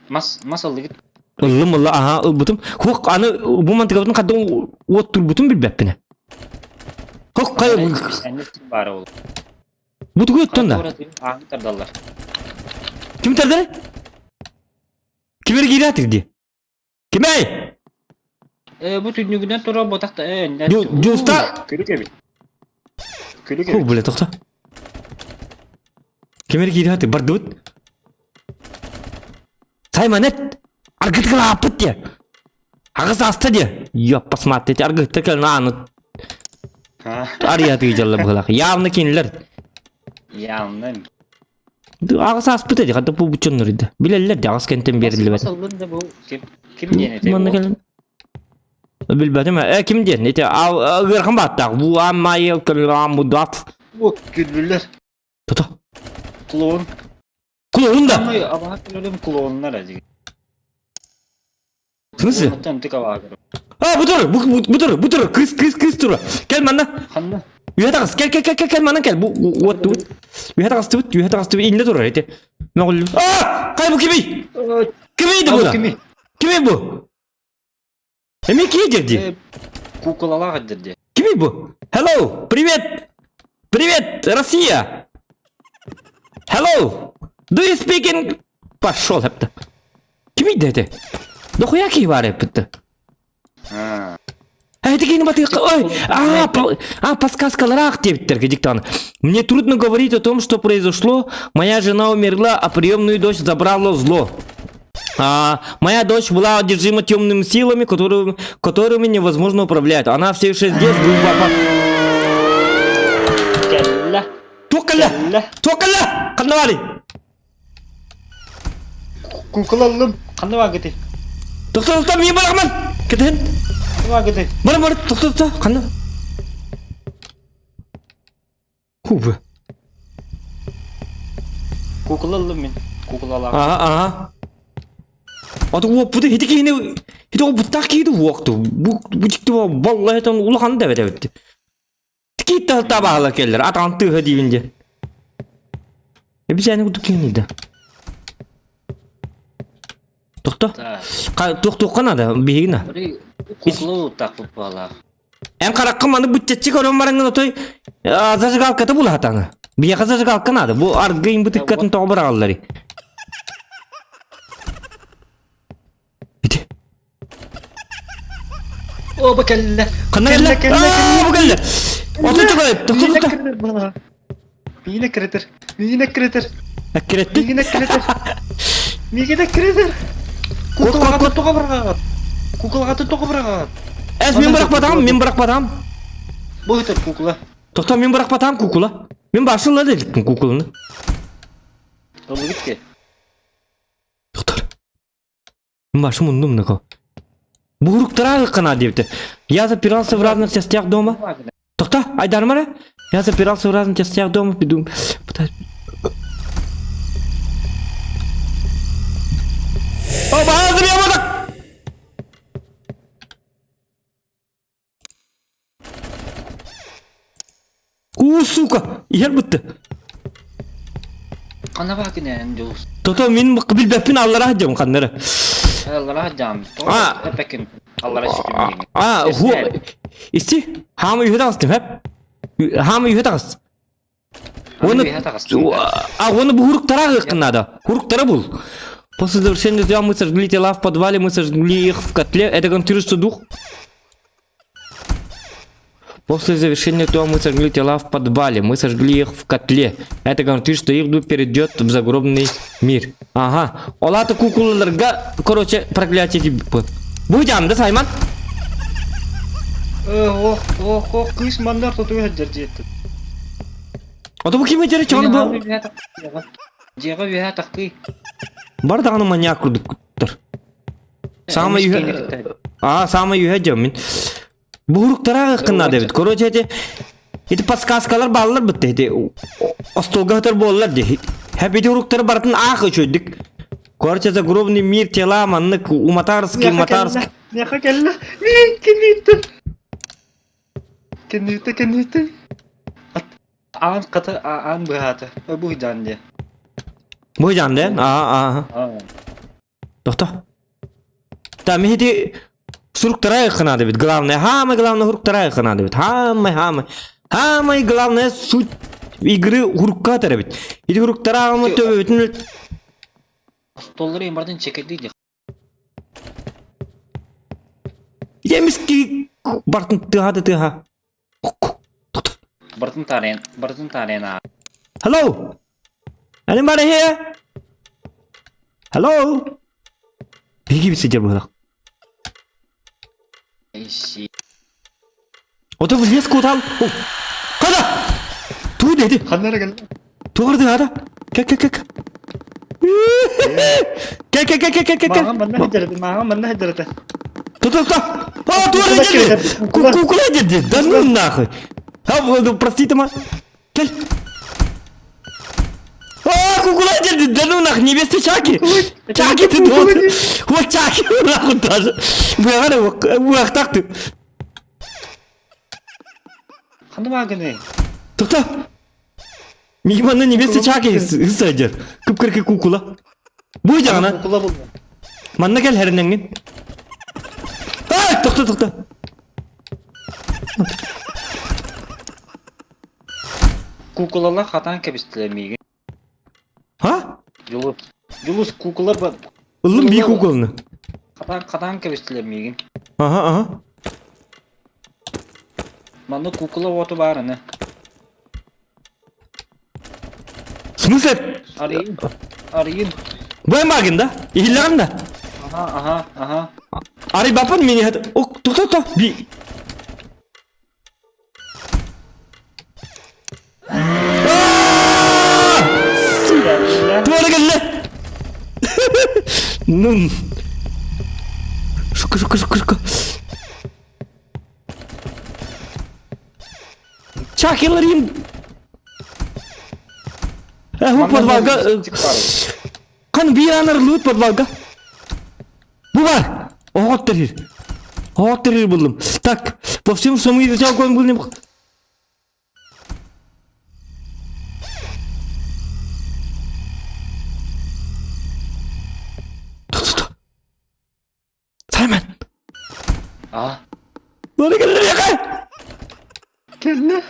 Мас мас ыллыгыт. Ыллым ылла аха ылбытым. Хук аны бу мантыгабытын хаддан уоттурбутун билбэппинэ. Хук кай баар ол. Бу тугу өттөн да? Аһын тардаллар. Ким тардары? Ким эргиирэ атырди? Кимэй? Э, бу түннүгүнэн турар ботах да э, Дюста Күлүк эбит. Күлүк Ху, эбит. бля, тохто. Ким эргиирэ аты бардыбыт? Саймон эт! Аргытыгар ааппыт диэ! Аҕыс ааста диэ! Ёппа сматты эти аргыттар кэлэн ааны арыйа тыйдьалла быһылаах. Явно кинилэр. Явно. Аҕыс ааспыт эти, хата бу буччоннор Билэллэр де аҕыс кэнтэн бериллибэт. Масалбын да бу ким ким диэн этэй Манна кэлэн Билбэтим э ким диэн ити ыарахан бааттаах бу ааммайыл көлүрам будат Бу күллүлэр. Тото. Клоун. Клоун да. Самый абаһа көрөрүм клоуннар эдиги. В смысле? Оттон тик абаһа көрөм. А, бу тур, бу бу тур, бу тур, кыс кыс кыс тур. Кел манна. Ханна? Үһэ таҕыс, кел кел кел кел кел манна кел. Бу вот тут. Үһэ таҕыстыбыт, үһэ таҕыстыбыт, иннэ турар ити. Мөҕүллүм. А! Кай бу кимий? Кимий да бу? Кимий? Кимий бу? Эмиэ кие дии? Куколалаах эрдэр дии. Кимий бу? Hello! Привет! Привет, Россия! Hello! Do you speak in... Пошел, эпти. Кимий дети? Дохуя киһи баар эппитти. А. Это кини батык. Ой, а, по, а, подсказкаларах диэбиттэр диктан. Мне трудно говорить о том, что произошло. Моя жена умерла, а приемную дочь забрало зло. А, моя дочь была одержима темными силами, которые, которыми невозможно управлять. Она все еще здесь, был Кэллэ. Туох кэллэ? Кэллэ. Туох кэллэ? Ханна баарый? Куколаллым. Ханна баагыты? Тохто, тохто, мин бараман! Кэтэн. Ханна баагыты? Бар, бар, тохто, тохто, ханна? Кубы. Куколаллым мин. Куколалаах. Ага, ага. Аты уоппуту хити киһини хити уоппуттаах киһи уокту. Бу бу дьикти балла улахан да эбит. Тикиитта табаһала келлер. Атаҕын тыаһа диибин дьэ. Эбисээни курдук киһини да. Тохто. Туох-туохха наада биһигина. Куклу буолаах. Эн харакка маны быччаччы көрөн бараҥҥын отой зажигалката булаһатаҥа. Биһиэхэ зажигалка наада. Бу аргыйын бытыккатын тоҕо быраҕалларый? Ити. О, бу кэллэ. Ханна кэллэ? Кэллэ, кэллэ, Аа, бу кэллэ. Оту тугай, тохто Миинэ тохто. киритер буолаа. Миинэ киритер. Миинэ киритер. Эккирэтти. Миинэ киритер. Миинэ киритер. Кут, кут, кут. Куколаҕа тоҕо быраҕаҕыт? Куколаҕа тоҕо быраҕаҕыт? Эс мин бырахпатам, мин бырахпатам. Бу ыытар кукула. Тохто мин бырахпатам кукула. Мин башылла дедиктин кукуланы. Ыллыгыт ки. Доктор. Башым мундум нако. Буруктара кана диэбитэ. Я запирался в разных частях дома. Тохто, айдармара. Я запирался в разных частях дома, пиду. Пытаюсь... Оба, я Уу, сука! Иһэр бытты. Ханна баакинэн дьулус. Тото мин билбэппин аллара дьом ханнары. Аллара дьам. А. Эпекин аллара ситим. А, ху. Исти, хаама үһэ таҕыстым, хэп. Хаама үһэ таҕыс. Оны А, оны бу хуруктара ыыккын надо. Хуруктара бул. После завершения дела мы сожгли тела в подвале, мы сожгли их в котле. Это гарантирует, что дух После завершения того мы сожгли тела в подвале, мы сожгли их в котле. Это гарантирует, что их дух перейдет в загробный мир. Ага. Олата кукулаларга, короче, проклятие тебе. Будем, да, Саймон? Ох, ох, ох, кыыс манна ортотугар сылдьар дьиэттэн. А то бу ким этэр чону бу? Дьиэҕэ үөһэ тахтыы. Бар даҕаны маньяк курдуктар. Самый үһэ... А, самый үһэ дьон мин. Буһуруктара кынна дебит. Короче, эти ити подсказкалар бааллар бытты ити остолга хатар буоллар ди. Хәп ити уруктары барытын аах үчөйдүк. Короче, загробный мир тела маннык уматарский, матарский. Миэхэ кэллэ. Мин кэнниттэн. Кэнниттэн, кэнниттэн. Аан хата аан быһаата. Бу дьаан диэ. Бу дьаан Аа, аа. Тохто. Та михити суруктара надо бит. Главное, самое главное суруктара надо бит. Самое, самое. Самое главное суть игры урукка бит. Ити уруктара мы төбөтүн Остоллары имардын чекеди Емиски бартын тыха тыха. Бартын тарен, бартын тарен а. Hello? Anybody here? Hello? Биги сидел было. Иши. Ото в лес кутал. Када? Ту деди. Ханнара кэллэ. Тугарды ада. Кэ кэ кэ. Кэ кэ кэ кэ кэ кэ. Мага манна хадырды, мага манна хадырды. Ту ту ту. А, тугарды деді. Кукула деді. Да ну нахуй. А, простите ма. Кел. А, кукула деді. Да ну нахуй, невеста Чаки. Чаки ты тут. Вот Чаки нахуй даже. Вы ты. Ханна багыны. Тоқта. Мигманна невеста Чаки садер. Кып-кыркы кукула. Бу жағына. Кукула булды. Манна кел хәріннен. Ай, тоқта, тоқта. Куукулалар хатаан кэбистилэр миигин. Ха? Дьулус. Дьулус куукула Ыллым бии куукуланы. Хатаан хатаан кэбистилэр миигин. Аха, аха. Манна куукула уоту баар аны. В смысле? Арыйын. Арыйын. Бу магин да? Иһиллэҕин да? Аха, аха, аха. Арый баппын мини Ок, тохто, тохто. Би. Туора кэллэ. Ну. Сука, сука, сука, сука. Чакеларим. Э, бу подвалга. Хан биир анар лут подвалга. Бу бар. Оҕот терир. Оҕот терир булдум. Так, по всем что мы изучал кон булдум. Саймон! А? Бары кэллэ Кэллэ.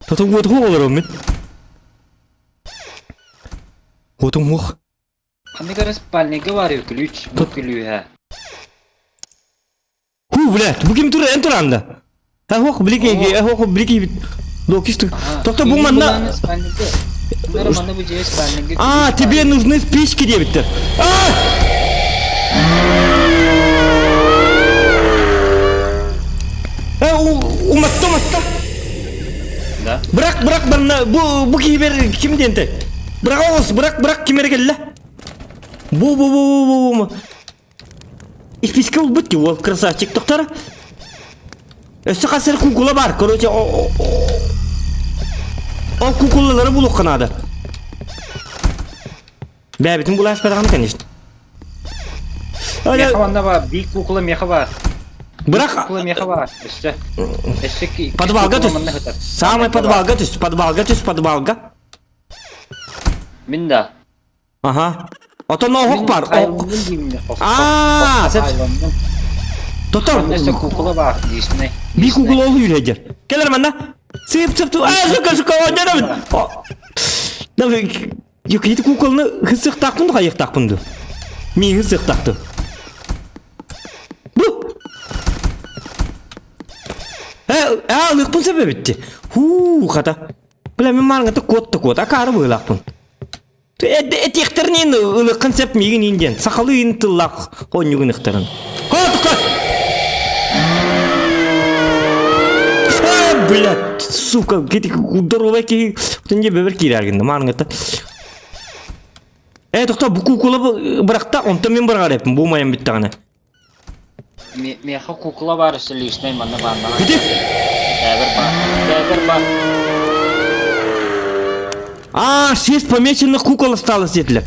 Тотон уоту олором мин. Уотум уох. Ханнык эрэ спальныйга баар ключ, бу күлүүһэ. Ху, блядь, бу ким тура эн туранда? Ха хох билики, хох билики. Локис Тохто бу манна А, тебе нужны спички диэбиттэр. А! Э, уматта, уматта. Да. Бырак, бырак манна бу бу киһибер ким диэнтэй? Бырак оҕус, бырак, бырак ким эрэ кэллэ? Бу бу бу бу бу бу. Испиискэ булбут дии уол красавчик тохтор. Өссө хас эрэ куукула бар, короче, ол куукулалары булуохха наада. Бэйэбитин булааспатаҕына, конечно. Меха манна бар, биир куукула меха бар. Бырах. Куукула меха бар, өссө. Өссө Подвалга түс. Самый подвалга түс, подвалга түс, подвалга. Мин да. Аха. Отон оһох бар. Аа, Тотор. Өссө куукула бар, Дисней. Би куукула ол үйрәдер. Келер манна. Сып сып ту. Аа, сука, сука, ойнадым. Да, Yok, ити куукуланы хысыктаахпын ду хайыктаахпын ду. Миигин сыктаахты. Бу. Э, аа, ылыхпын сөбөбүтти. Хуу, хата. Бля, мен маарыңата куот да куот, акаары быылаахпын. Этиэхтэринин ылыаххын сөп миигин иин диэн сахалыы иин тыллаах оонньуугун ыхтарын. Хоотукка! Блядь, сука, здоровай киһи тинде бөбөр киирэргин маарыҥҥыта. Э, тохто, бу куукула бырахта, онтон мин быраҕар эппин, бу умайан бүттэҕинэ. Миэхэ куукула баар өссө личнэй манна бааннаҕа. Ити! Тээбэр баар. Тээбэр баар. А, шесть помеченных кукол осталось диэтилэр.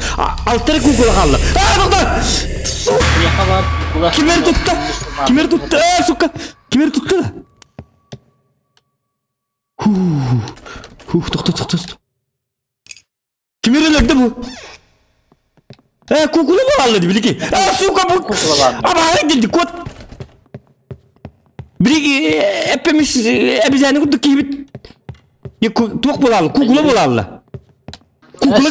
Алтары кукула хаалла. А, тоқта! Сука! Миэхэ баар кукула. Кимэр тутта? Кимэр тутта? А, сука! Кимэр тутта? Фух, тохто, тохто. Кимир өлөрдө бу? Э, кукула буолалла дии билики. Э, сука бу. Абаһары кэлди кот. Билики эппемис эбизэни курдук киһибит. Туох буолалла? Кукула буолалла. Кукула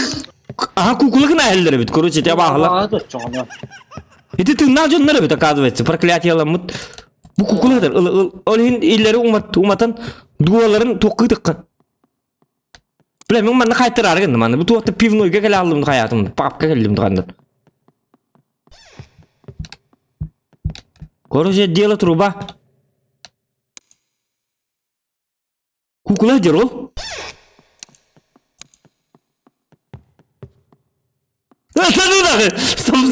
Аха кукула гына эһэллэр эбит. Короче, ити абааһылар. Ити тыыннаах дьоннор эбит, оказывается, проклятиеламмыт. Бу кукула Ол иһин иллэри уматан дуоларын туохка ытыккан. Бля, мин манна хайтараары гынным аны. Бу туохта пивнойга кэлэ аллым хаятым. Папка кэллим туганнар. Короче, дело труба. Кукла дер ол.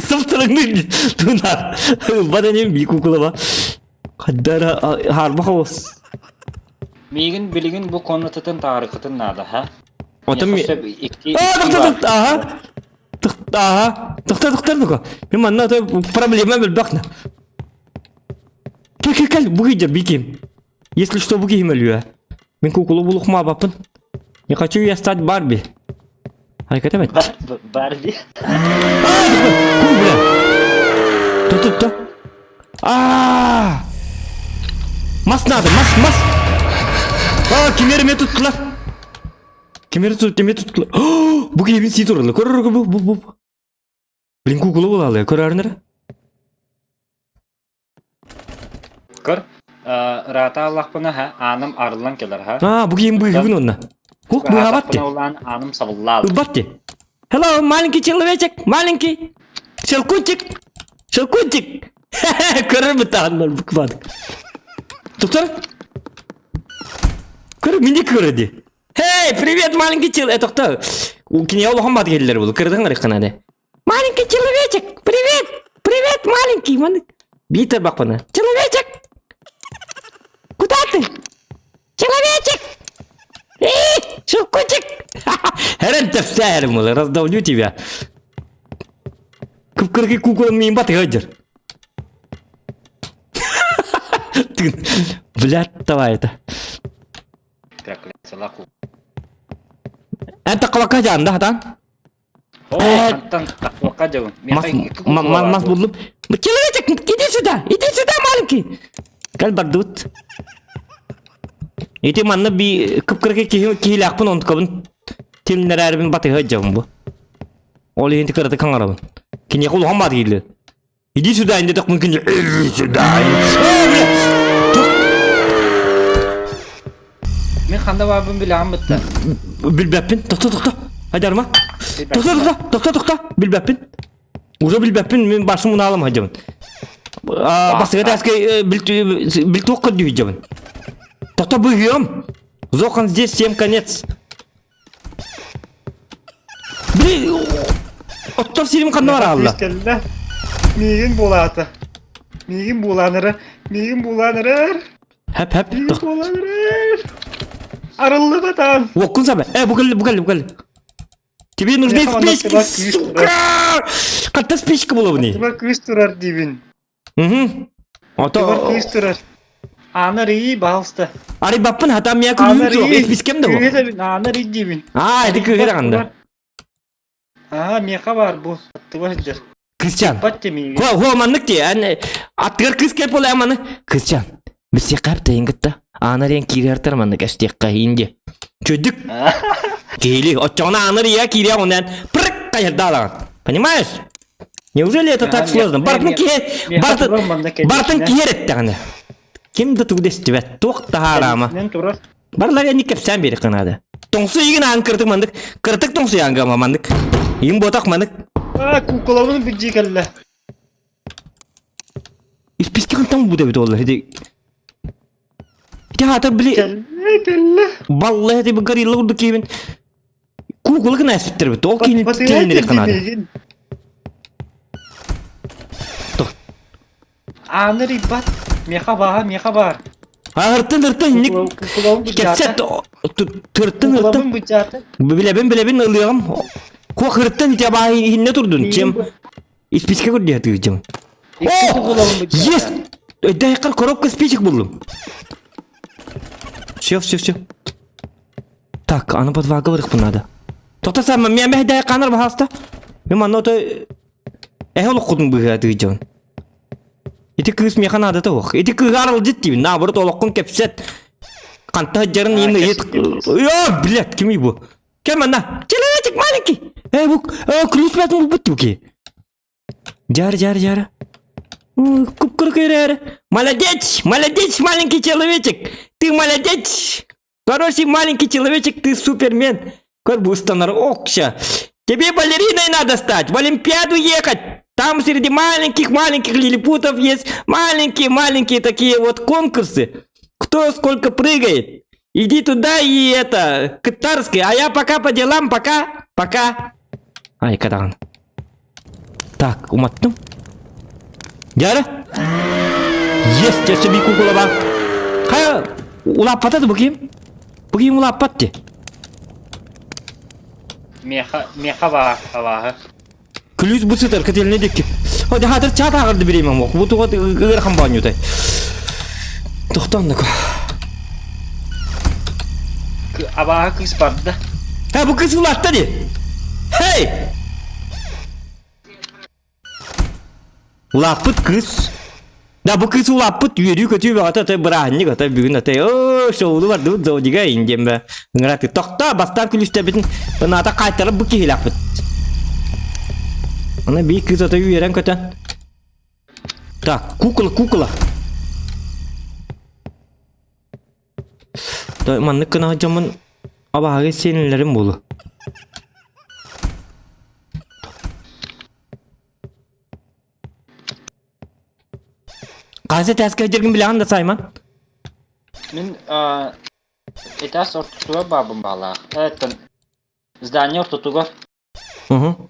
Сымтырыңны тунар. Баданем би кукула ба. Хаддара харба хаос. Миигин билигин бу комнататын таарыкытын наада, ха? Отон ми... А, тохто, тохто, аха. Тохто, аха. Тохто, тохто, ну-ка. Мен манна проблема билбэхна. Кел, кел, кел, бу киджер биким. Если что, бу киһим өлүө. Мин кукулу булухмаабаппын. Не хочу я стать Барби. Айката бэт. Барби. Ку, бля. Ту-ту-ту. А! Мас надо, мас, мас. О, кимер эме туттулар. Кимер тут эме туттулар. Бу киһибин сии тураллар. Көр бу бу бу. Блин, кукула буолаалыа. Көрөөрүнэр. Көр, ыраата аллахпына ха, ааным арыллан кэлэр ха. А, бу киһим быыһыгын онно. Хух, быыһаабат ти. Улаан ааным сабыллаал. Ылбат ти. Hello, маленький человечек, маленький. Щелкунчик. Щелкунчик. Көрөр бытааннар буквально. Доктор? Көр, мини көрөди. Hey, привет, маленький человек. Тохто. Кине улахан бат келдер бул. Кырдың арыкканады. Маленький человечек, привет! Привет, маленький! Биитер бакпана. Человечек! Куда ты? Человечек! Эй, щелкунчик! Хэрэн тэпсээрим ол, раздавлю тебя. Кып-кыргы куколан миин бат ыгадыр. Блядь, давай это. Это калака жаанда хатан. О, хантан тахуака дьабын. Мас буллум. Человечек, иди сюда, иди сюда, маленький. Кэл бардыбыт. Ити манна би кып-кыракы киһи киһилээхпин онтукабын тилиннэрээрбин батыһа дьабын бу. Ол иһин кыратык хаҥарабын. Киниэхэ улахан баат киирли. Иди сюда, инде тохмун күнү иди сюда. Мин ханда баабын билэҕин бытта. Билбэппин. Тохто, тохто. Айдарма. Тохто, тохто, тохто, тохто. Билбэппин. Уже билбэппин, мин барсым унаалым хадьабын. Бастыга таска билтуох көрдүү хадьабын. Тохто быһыам. Зохан здесь всем конец. Били, оттор сирим ханна бараалла? Кэллэ. Миигин буолаата. Миигин буолаанара. Миигин буолаанарар. Хэп хэп. Миигин буолаанарар. Арыллыбатаан. Уоккун сабе. Э, бу кэллэ, бу кэллэ, бу кэллэ. Тебе нужны спички, сука! Хатта спичка буолабыный? Тыба кыыс турар диибин. Угу. Ото... кыыс турар. Аны рии, баалста. Арый баппын хатам я күлүүм суох, эспискем да бу. Аны рии диибин. Аа, ити кыыһы даҕанда. Аа, миэхэ баар бу. Аттыба сылдьар. Кырчан. Бат тимиги. Хо, хо, маннык ти. Ан аттыгар кыыс кэлп буолаа маны. Кырчан. Билсиэххэ хаптайын кытта. Аана диэн киирэр маннык эстиэххэ иин Чөдүк. Киһили, оччоҕуна аанар ийэ киириэх онон прыг хайырдаалаҕын. Понимаешь? Неужели это так сложно? Бартын киһи бартын бартын киһи эрэттэҕинэ. Ким да тугу дэстибэт, туох таһаараама. Барлар эни кэпсээн биэри канада. Тоҥсу игин аан кыртык мандык, кыртык тоҥсу аанга мандык. Им ботах мандык. А, куколабын бүддьи кэллэ. Исписки хантан бу дебит олла. Ити Ити хаатар били Кэллэ, кэллэ. Балла ити бу горилла курдук киһибин. Кукула гына эспиттэрбит. Ол киһини тилиннэри канада. Ааны рибат. Меха баха, меха бар. А ыртын ыртын ник кепсет тыртын ыртын. Билебин билебин ылыам. Куох ыртын ити баа иһинне турдун. Чем Исписка көрдүө тыгыдьым. О! Есть! Өйдөйкөр коробка спичек буллум. Все, все, все. Так, аны подвалга барыхпын надо. Тоқта сам, мен мәһдәй канар баһаста. Мен манна ото эһэ олоххутун быһыа тыгыдьым. Ити кыыс миэхэ наада тоох. Ити кыыһы аралдьыт диибин, наоборот олоххун кэпсэт. Ханта сылдьарын иин ыйыт. Йоо, блядь, кимий бу? Кем манна? Человечек маленький! Эй, бу ключ батын булбут буки. Жар, жар, жар. Куп-куркырер. Молодец! Молодец, маленький человечек! Ты молодец! Хороший маленький человечек, ты супермен! Көр бустанар окша. Тебе балериной надо стать, в Олимпиаду ехать. Там среди маленьких-маленьких лилипутов есть маленькие-маленькие такие вот конкурсы. Кто сколько прыгает. Иди туда и это, к Тарской, а я пока по делам, пока, пока. Ай, кадан. Так, уматтым. Дьара. Есть, өссө би кукула Хайа, улааппата бу ким? Бу ким улааппат ти? Меха, меха баар, абааһы. Күлүүс бу сытар котельный диэки. О, хатыр чаат ааҕырды бириэмэм ох. Бу туга ыарахан баанньутай. Тохтоон Абааһы кыыс барда. Ха, бу кыз улаатта ди. Хей! Улааппыт кыз. Да бу кыыс улааппыт үөрүү-көтүү бөҕөтө ата бырааһынньык ата бүгүн ата оо шоулу бардыбыт зодига иин диэн бэ ыҥыраты тохтоо бастаан күлүстэбитин ынаата хаайтарып бу киһилээхпит. Аны биир кыыс ата үөрэн көтөн. Так, кукла, кукла. Маннык гына дьоммун абаһыгы сиэнилэрим буолу. Ханса тээскэ сылдьаргын билэҕин да Саймон? Мин этаас ортотугар баабын баалаах. Эттэн здание ортотугар Уһу.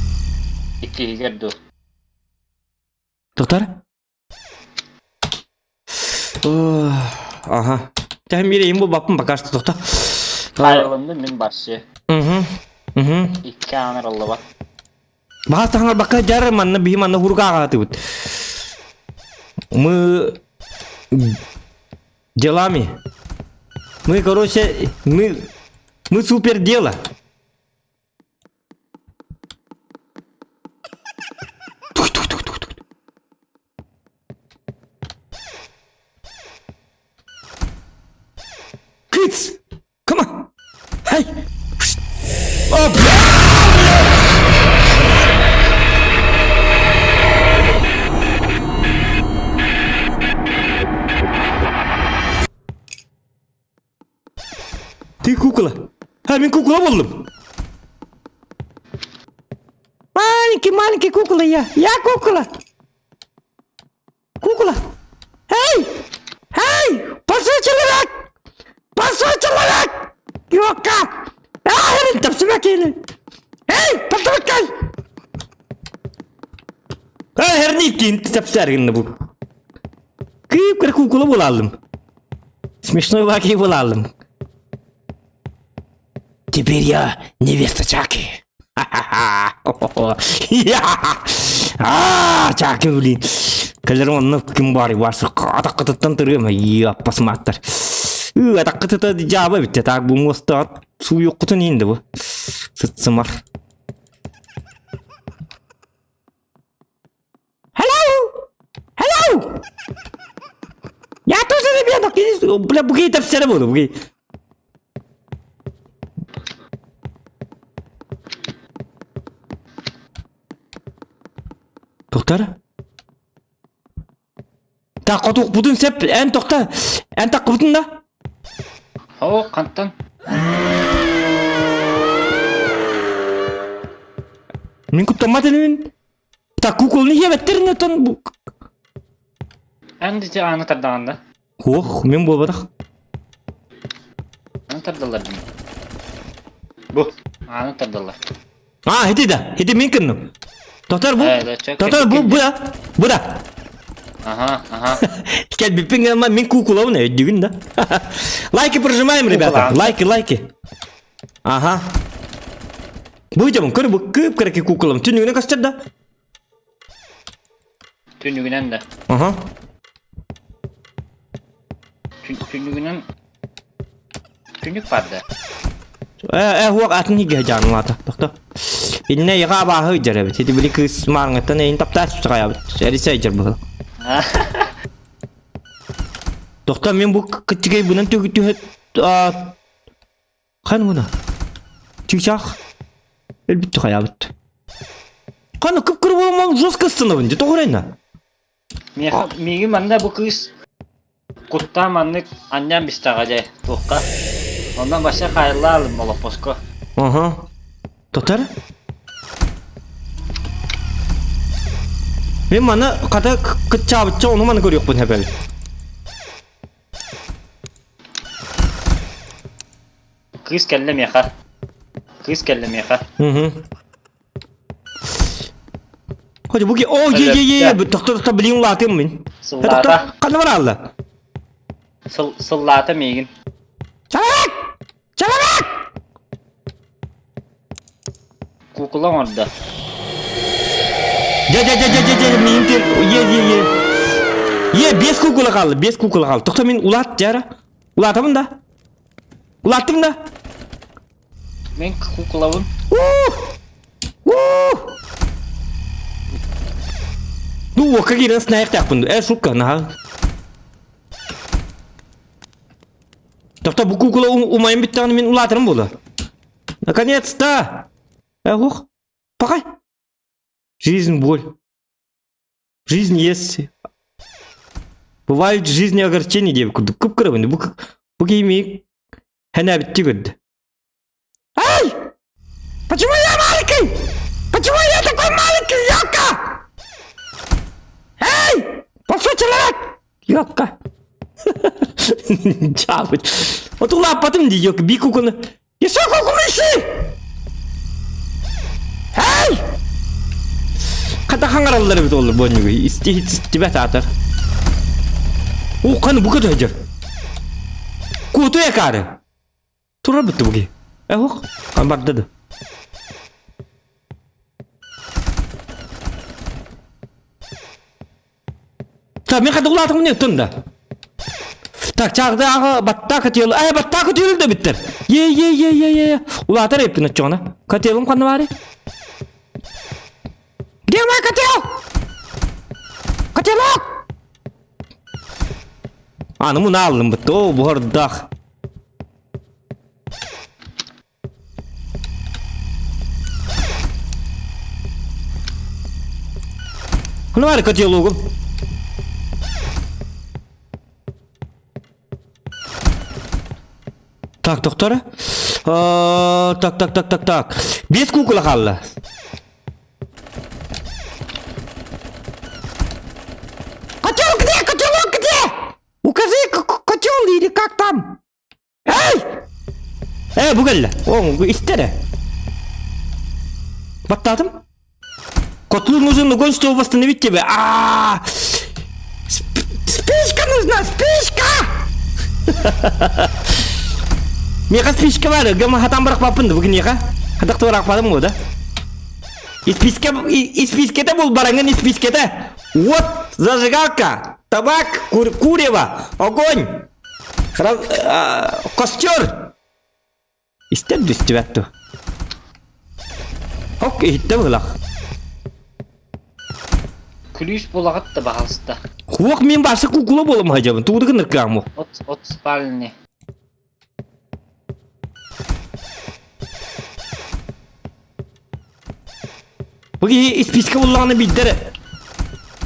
иккиһигэр дуу. Тутар? Ага. Тэһин биэрейин булбаппын пока что тохто. Хайылынным мин барсы. Угу. Угу. Икки аанар аллабат. Баҕа таҥарбакка дьар манна биһи манна хурук ааҕаатыбыт. Мы делами. Мы, короче, мы мы супер дело. Кыц! Come on! Hey! О, бля! Ты кукла. А, мин кукла боллум. Маленький, маленький кукла я. Я кукла. Кукла. Эй! Эй! Пошел человек! Пошел человек! Юка! Эй, тапсыма киили! Эй, патыркай! Эй, herni тапсар гынна бу. Кыып кыр кукула булалым. Смешной лаки булалым. Теперь я невеста Чаки. А, Чаки, блин. Кэлэр онно ким баар барсы атаккытыттан тырыам аппасмааттар. Атаккытыта жаба битте так бу муоста суу юккутун инде бу. Сытсымар. Hello! Hello! Я тоже ребенок! Бля, буги тапсара буду, буги. Тоқтар? Так, хотуқпутун сеп, эн тоқта, эн таққыбытын да? О, қанттан. Мин куттаммат инибин. Так, куколны хебеттерин отон бу. Эн дите аны тардаҕын да. Ох, мен буолбатах. Аны тардаллар дии. Бу, аны тардаллар. А, ити да, ити мин кынным. Тотар бу. Тотар бу, бу да. Бу да. Ага, ага. Кел биппин гана мин кукулабын өйдүгүн да. Лайки прожимаем, ребята. Лайки, лайки. Ага. Бу дьомун көр бу кып кыраки кукулам. Түнүгүнэ көстөр да. Түнүгүнэн да. Ага. Түнүгүнэн түнүк бар да. Э, э, хуак атын хигэ жаанылаата. Тохто. Инне яга абааһы ыдьар эбит. Ити били кыыс маарыҥыттан эйин таптаас саҕайабыт. Эрисе ыдьар быһыл. Тохто мен бу кытчыгай бунан түгү түһэ хан муна. Чыычаах. Өлбүт хайабыт. Ханы кып-кыр буолмам жестко становын, де тоҕурайна. Миигин манна бу кыыс куттаан маннык анньан бистэҕэ дьэ туохха. Онон вообще хаайыллаалым олоппоско. Ага. Тотар? Мен маны хата кытчаабытча ону маны көрүөхпүн хэпэбит. Кыыс кэллэ миэхэ. Кыыс кэллэ миэхэ. Угу. Хотя буги, о, е, е, е, тохто, тохто, блин, улаатым мин. Сыллаата. Ханна баралла? Сыл, сыллаата миигин. Человек! Человек! Куукула оҥордо. Дьэ, дьэ, дьэ, дьэ, дьэ, дьэ, миин тен, е, е, е. Е, без кукула қалды, без кукула қалды. Тоқта мен улат, жара. Улатамын да. Улаттым да. Мин куукулабын. У! Ну, какие раз на яхтах. Э, шутка, на. Тохто бу кукула умайын бүттэҕинэ мин улаатарым буолуо. Наконец-то! Эх, пахай. Жизнь боль. Жизнь есть. Бывают в жизни огорчения диэбит курдук кып-кырабын. Бу бу киһи хэнээбитти көрдө. Эй! Почему я маленький? Почему я такой маленький, ёлка? Эй! Большой человек! Ёлка! Чабыт. Вот улааппатым дии, ёлка, би кукуну. Еще кукуну ищи! Эй! Хата хаҥараллар эбит олор буонньугу. Истибэт аатар. Уу, ханы бу көтө Кууту экаары. Турар бутты буги. Эһох, барды да. Так, мен хата улаатым не тында. Так, чагды ага батта котел. Ай, батта котел да биттер. Е, е, е, е, е. Улаатар эппин очоҕуна. Котелым ханна баары? Где мой котел? Котелок! Аны муну аллым бытты. О, буһардах. Ну, баар котелогум. Так, доктор. Так, так, так, так, так. Без кукла хаалла. Котел где? Котелок где? Укажи котел или как там? Эй! Э, бу кэллэ. О, бу истэ эрэ. Баттаатым. Котлу нужен огонь, чтобы восстановить тебя. А! Спичка нужна, спичка! Миэхэ спичка бар, гама хатан бырахпаппын да бүгүн Хатах бырахпатым го да. Испискэ испискэтэ бул бараҥын испискэтэ. Вот зажигалка, табак, кур, курево, огонь. Костер! Истэр түстүбэт дуо? Ок, иһиттэ быһылах. Күлүүс булаҕыт да баһалыста. Хуох мин башы кукула буолам хадьабын. Тугу гыныркааму. От от спальни. Бу киһи испиискэ буллаҕына биирдэ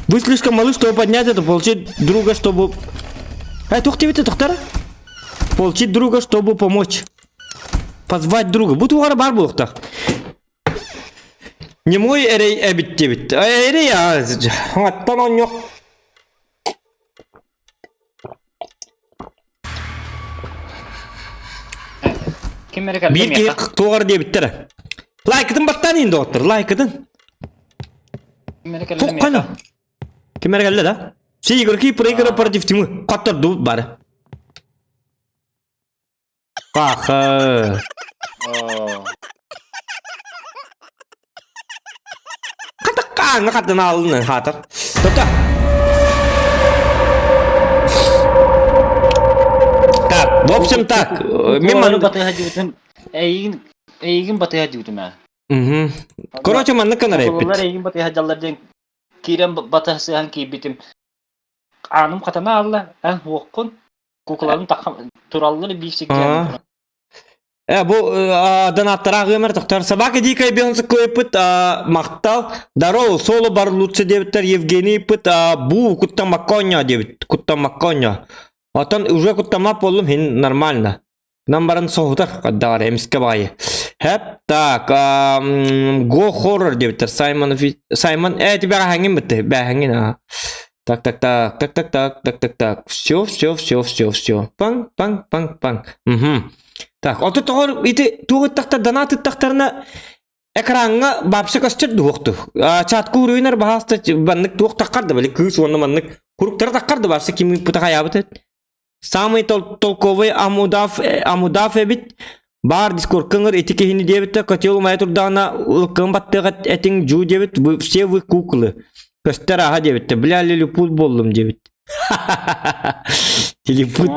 Вы слишком малы, чтобы поднять это, получить друга, чтобы... Э, туох диэбитэ, тохтор? Получить друга, чтобы помочь. Позвать друга. Бу тугара бар буолуохтаах. Не мой эрэй эбит диэбит. Эрэй, аттан онньох. Ким эрэ кэллэ Биир киһи миэхэ. туоҕар диэбиттэрэ. Лайкытын баттаан иин доҕоттор, лайкытын. Ким эрэ кэллэ Туоххана. миэхэ. Ким эрэ кэллэ да? Все игроки проиграли против тьмы. Хоттордубут бары. Паха. Оо. Хатаккааҥҥа хатын аалын хаатар. Тота. Так, в общем так, мен Мин батыһа дьибитим. Эйигин эйигин батыһа дьибитим ээ. Мгм. Короче, маннык гынар Кулулар эппит. эйигин батыһа дьаллар диэн киирэн батыһа сыһан киирбитим. Ааным хатана аалла, эн уоххун кукуларын тахха тураллар биир сиккиэн Э, бу донаттара ыамар тохтор. Собака дикая бензокойпыт махтал. Здорово, соло бар лучше диэбиттэр Евгений пыт бу куттамакконьо диэбит. Куттамакконьо. Оттон уже куттамап боллум хин нормально. Нам баран соһутар хаддаҕар эмискэ баҕайы. Хэп так го хоррор диэбиттэр Саймон Саймон э тебя хаҥин бытты бээхэҥин аа. Так так так так так так так так так все все все все все паң паң паң паң угу. Так ото тоҕор ити туох ыттахтар донат ыттахтарына экраҥҥа бабса көстөр дуохту чатка уруйунар баһааста маннык туох таххар да били кыыс уонна маннык куруктара таххар да барса ким ыппыта хайаабыт Самый тол толковый Амудав, Амудав эбит. Баар дискоркаңыр ити киһини диэбиттэ котел умайа турдаҕына ылкын баттыаҕа этиҥ дьуу диэбит вы все вы куклы көстөр аха диэбиттэ бля лилипут буоллум диэбит лилипут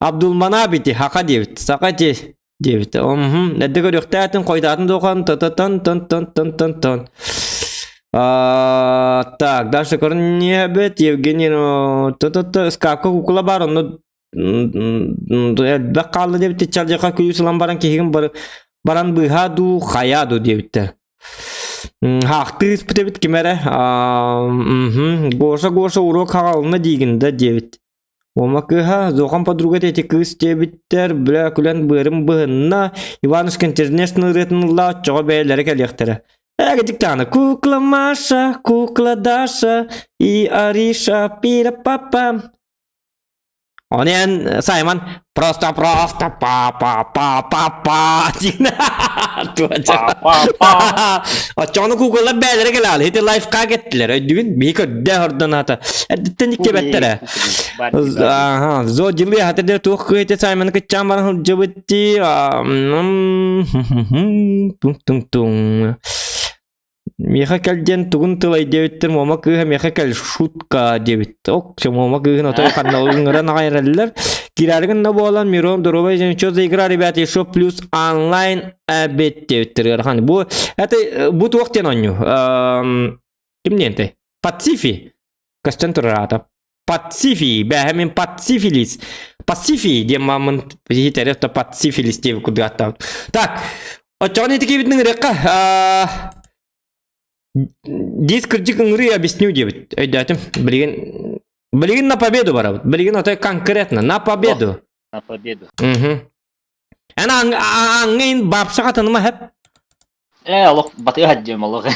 Абдулманап ити хака диэбит сака ити диэбит угу эрдэ көрүөхтээтин хойутаатын дуохан та та тон тон тон тон тон тон так дальше көрүнүөбүт Евгений та та та скапка кукла бар онно. Элбэх хаалла диэбиттэр чалдьаха күлүүс ылан баран киһигин баран быыһаа дуу, хайаа дуу диэбиттэр. Хаахтыы ыспыт эбит ким эрэ. Гоша, Гоша уруок хаҕалына диигин да диэбит. Уома кыыһа, Зохан подруга эти кыыс диэбиттэр, бля күлэн быарым быһынна, Иванушка International ырыатын ылла, оччоҕо бэйэлэрэ кэлиэхтэрэ. Эгитик даҕаны кукла Маша, кукла Даша и Ариша пира папа. Оны эн Саймон просто просто па па па па па диэн Оччоҕуна куколар бээлэрэ кэлээл ити лайфхак эттилэр өйдүгүн биһи көрдө ордонаата эрдиттэн иккибэттэрэ Ага, зо дилы хатырда туох кыйты Саймоны кытчаан баран сылдьыбыт дии тун-тун-тун Миэхэ кэл диэн тугун тылай диэбиттэр Муома кыыһа миэхэ кэл шутка диэбит. Ок, Муома кыыһын отой ханна ыҥыран аҕай эрэллэр. Киирээри гынна буолан Мирон здоровый день, что за игра, ребята, еще плюс онлайн эбит диэбиттэр ыарахан. Бу это бу туох диэн оонньуу? Ким диэнтэй? Пацифи. Көстөн турар аата. Пацифи, бэһэ мин пацифилис. Пацифи диэн мамын иһитэр это пацифилис диэбит курдук ааттаабыт. Так, оччоҕуна ити киирбитин ыҥырыахха. Диск кырдьык ыҥырыы объясню диэбит. Өйдөөтүм. Билигин билигин на победу барабыт. Билигин отой конкретно на победу. На победу. Угу. Эн аңҥын бапсаҕа таныма хэп. Ээ, олох батыһа диэм олох.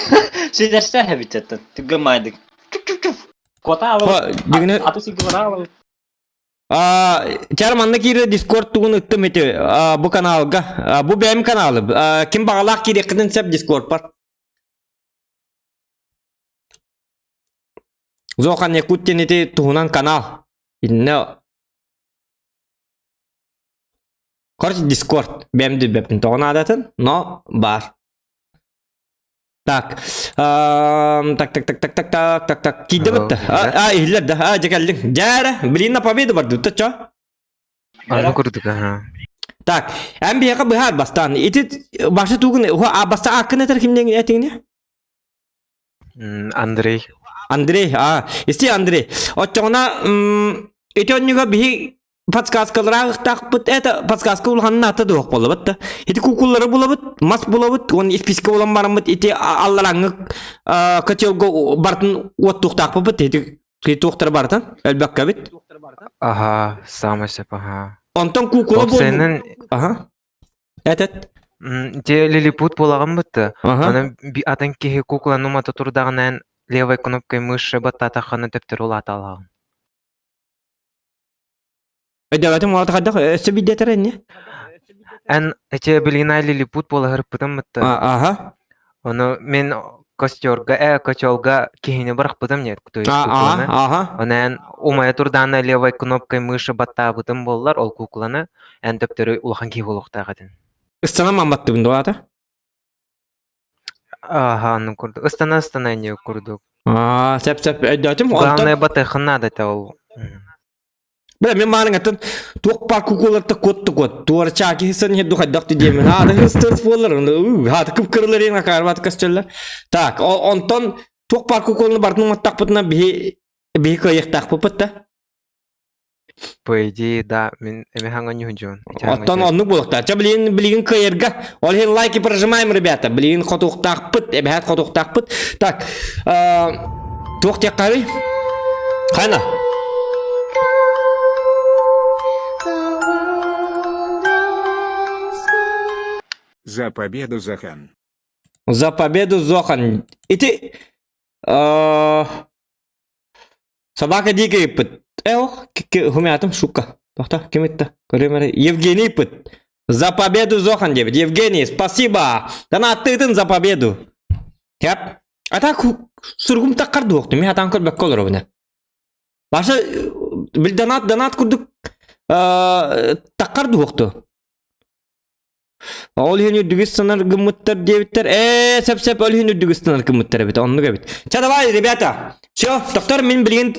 Сидерсэ хэбитеттен. Түгэн майдык. Куота Дигне Аты сиги бараалабыт. Чар манна киирэ Дискорд тугун ыттым ити бу каналга. Бу бэйэм каналы. Ким баҕалаах киириэххитин сөп Дискордпар. Зохан Якут диэн ити туһунан канал. Инне Короче, Дискорд. Бэм билбэппин тоҕо наадатын, но баар. Так, так, так, так, так, так, так, так, так, киирдэ бытта. А, иһиллэр да. А, дьэ кэллиҥ. Дьээрэ, блин, на победу бардыбыт чо. Аны курдук, аха. Так, эн биһиэхэ быһаар бастаан. Ити башы тугун, а баста аккын этэр кимнең этиңне? Андрей. Андрей, а, исти Андрей. Оччоҕуна, ити оннуга биһи подсказкалараагыктаахпыт это подсказка улаханна ата дуох буолабыт да ити кукуллары булабыт мас булабыт уон исписка булан бараммыт ити аллараңҥы котелго бартын уоттуохтаахпыт ити туохтара барытын өлбөккөбүт Аха, самый сөп, аха. онтон кукула Опсайынан аха этет те лилипут буолаҕын бытты. Аха. Онон атын киһи кукланы умата турдаҕынан левой кнопкой мыши баттаатаххына төптөрү улааталаҕын. Өйдөөбөтүм уолата хайдах өссө биирдэ инни? Эн эти билигин лилипут буолаһырпытым бытты. Аха. Ону мин костерга, котелга киһини бырахпытым нет, то есть кукланы. Аха. Оны эн умайа турдаана левой кнопкой мыши баттаабытым буоллар, ол кукланы эн төптөрү улахан киһи буолуохтаах этин. Ыстана мамматтыбын дуата? Аха, ну курдук. Ыстана ыстана не курдук. Аа, сеп сеп өйдөөтүм. Главное батыхын надо это ол. Бля, мен маарыҥаттан туох баар кукуларта куотта куот. Туора чааки хыссан иһэр духайдах диэмин. Хаата хыстырс буолар. Хаата кып-кырылар ең акаарбат көстөллөр. Так, онтон туох баар кукуланы бартын уматтахпытына биһи биһи кыайыахтаахпыппыт да. По идее, да, мен эми хаҥа ньуһдьуон. Оттон оннук буолуохтаах. Ча билигин билигин кыайарга. Ол иһин лайки прожимаем, ребята. Билигин хотуохтаахпыт, эбэһээт хотуохтаахпыт. Так, туох диэххэ Хайна? За победу, Захан. За победу, Зохан. Ити Собака дикий ыппыт. Эх, хумятым, сука. Тохто, ким ытта? Көрүм эрэ. Евгений ыппыт. За победу Зохан диэбит. Евгений, спасибо. Донаттыытын за победу. Кэп. А так суругум таккар дуохту. Мин хатан көрбөккө олоробун. Баша бил донат донат курдук таккар дуохту. Ол иһин үрдүгү ыстанар гыммыттар диэбиттэр. Ээ, сөп-сөп ол иһин үрдүгү ыстанар гыммыттар эбит. Оннук эбит. Ча давай, ребята. Все, доктор, мин билигин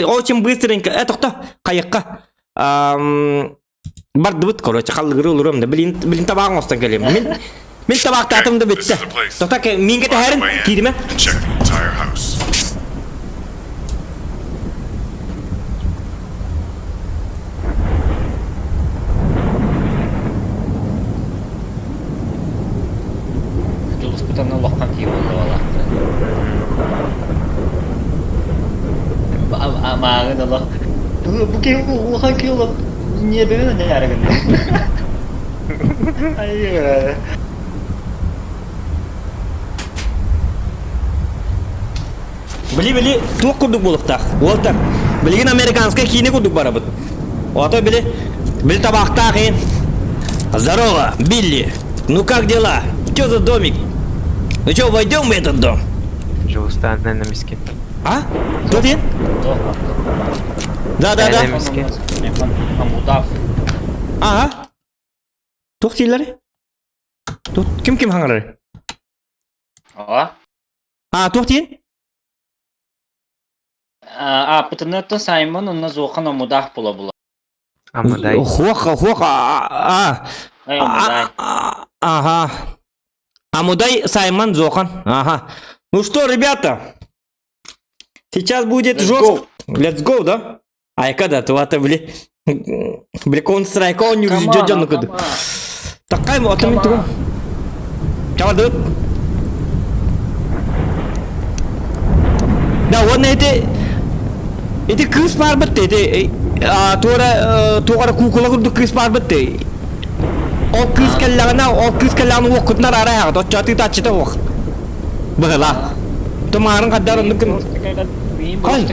очень быстренько. Тохто, хайыкка. Бардыбыт, короче, халлыгыры олоруом да. Билин, билин табаҕын оҥостон кэлиэм. Мин мин табаахтаатым да бүттэ. Тохто, миингэ тэһэрин кииримэ. Check the entire house. Кыыспыт аны улахан киһи буолла Мааҕын олох бу киһи улахан киһи олох ньиэбэбин анньаары гынна. Айыы. Били били туох курдук буолуохтаах. Уолтар, билигин американскай киинэ курдук барабыт. Ото били, били табаахтаах ин. Здорово, Билли. Ну как дела? Что за домик? Ну что, войдем в этот дом? Дьулустаан эмискэ. А? Кто ты? Да, да, да. Эмискэ. Амудав. Ага. Туох дииллэр? Ким ким хаҥарар? А? А, туох диэн? Ааппытыныттан Саймон онно Зохан омудаах була-була. Амадай. Хуох, хуох, а, а, ага. Амудай Саймон Зохан. Ага. Ну что, ребята, сейчас будет жестко. Let's go, да? Айка да, туата били. Били Counter-Strike оонньуур дьон курдук. Такай отым тугум. Чабардыбыт. Да, уонна ити ити кыыс баарбыт ити туора туора куукула курдук кыыс баарбыт Ол кыыс кэллэҕинэ, ол кыыс кэллэҕинэ уоккутунар арай аҕат, оччо тыытааччыта уох. Быһылаах. Тумаарын хаддар оннук гын. Хай.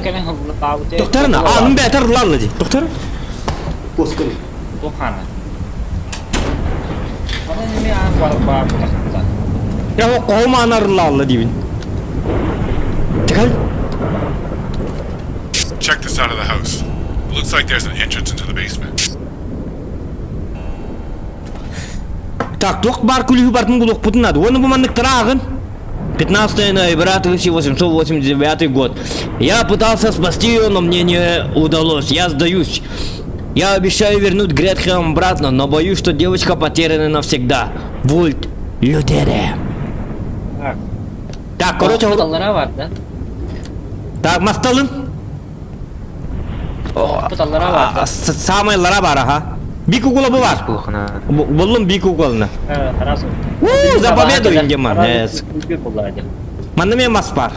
Докторна, а, ну бэтэр лалла ди. Доктор? Поскын. Я qohum лалла дибин. Текал. Check this out of the house. Looks like there's an entrance into the basement. Так, туох баар күлүһү бартын булуохпутун надо. Уонна бу маннык тыраагын. 15 ноября 1889 год. Я пытался спасти ее, но мне не удалось. Я сдаюсь. Я обещаю вернуть Гретхен обратно, но боюсь, что девочка потеряна навсегда. Вульт Лютере. Так. Так, короче... Путаллара бар, да? Так, масталын. Путаллара бар. Самай лара бар, ага. Бик угула бу бар. Буллум бик угулны. У, за победу индеман. Манна мен мас бар.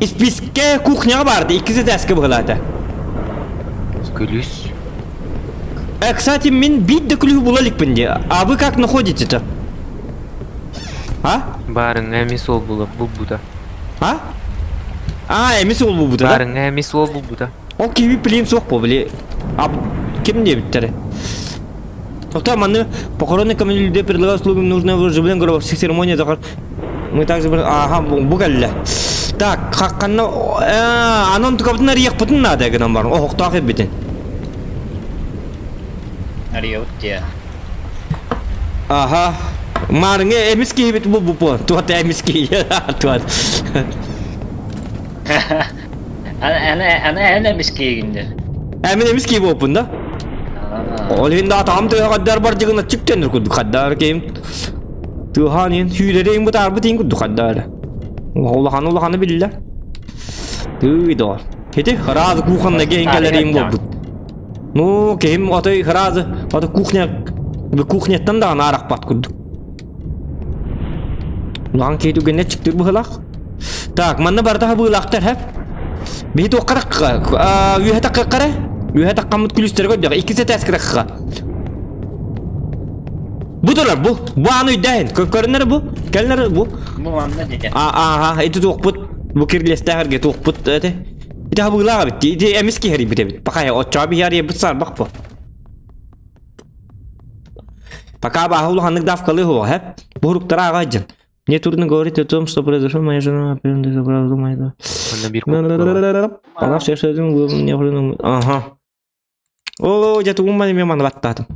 Исписке кухняга барды, иккиси тәске быгылаты. Күлүс. Кстати, мин бит да күлү була иликпин де. А вы как находите-то? А? Барыңа эмис ол була булбута. А? А, эмис ол булбута, да? Барыңа эмис ол булбута. Ол киви плим суох бу, били. А ким диэбиттэрэ? Тоқтоо, манны похоронный комитет людей предлагал услуги нужные в оживлении гроба всех церемоний захар. Мы также... Ага, бу кэллэ. Так, хакканна... Анон тукабытын арыйахпытын наада гынан баран. Оһохтоох эбитин. Арыйабыт дии. Аха. Маарыҥа эмис киһибит бу бу бу. Туот эмис киһи. Туот. Ана ана ана эмис киһигин Эмин эмис киһи буолпун да. Ол иһин да атаҕым тыаһа хаддар бар дьыгына чиктенир курдук хаддар киһим. Тыаһаан иһин сүүрэрин бытаарбыт иһин курдук хаддар. Улаханы улаханы биллэр. Тыый доҕор. Ити ыраас кухонна киһин кэлэриим буолбут. Ну, киһим отой ыраас ото кухня кухняттан даҕаны арахпат курдук. Улахан киһи түгэнэ чиктир быһылаах. Так, манна барыта хабыылаахтар һэ. Биһи туохха үөһэ таккара үөһэ таккаммыт күлүстэрэ көрдөх иккис этээскэ такка. Бу турар бу. Бу аны өйдөһүн. Көрүннэр бу. Кэлнэр бу. Бу манна дии. А ага, ити туохпут бу кирлиэстээхэргэ туохпут эти. Ити хабыылаах эбит. Ити эмис киһэрийбит эбит. Пока оччоҕо биһиарыйбыт саарбах бу. Пока бааһы улаханнык давкалыы суоҕа, һэ? Бу уруктара аҕа дьон. Мне трудно говорить о том, что произошло, моя жена забрала Она все, что мне Ага. О, дьэ тугум маны мен баттаатым.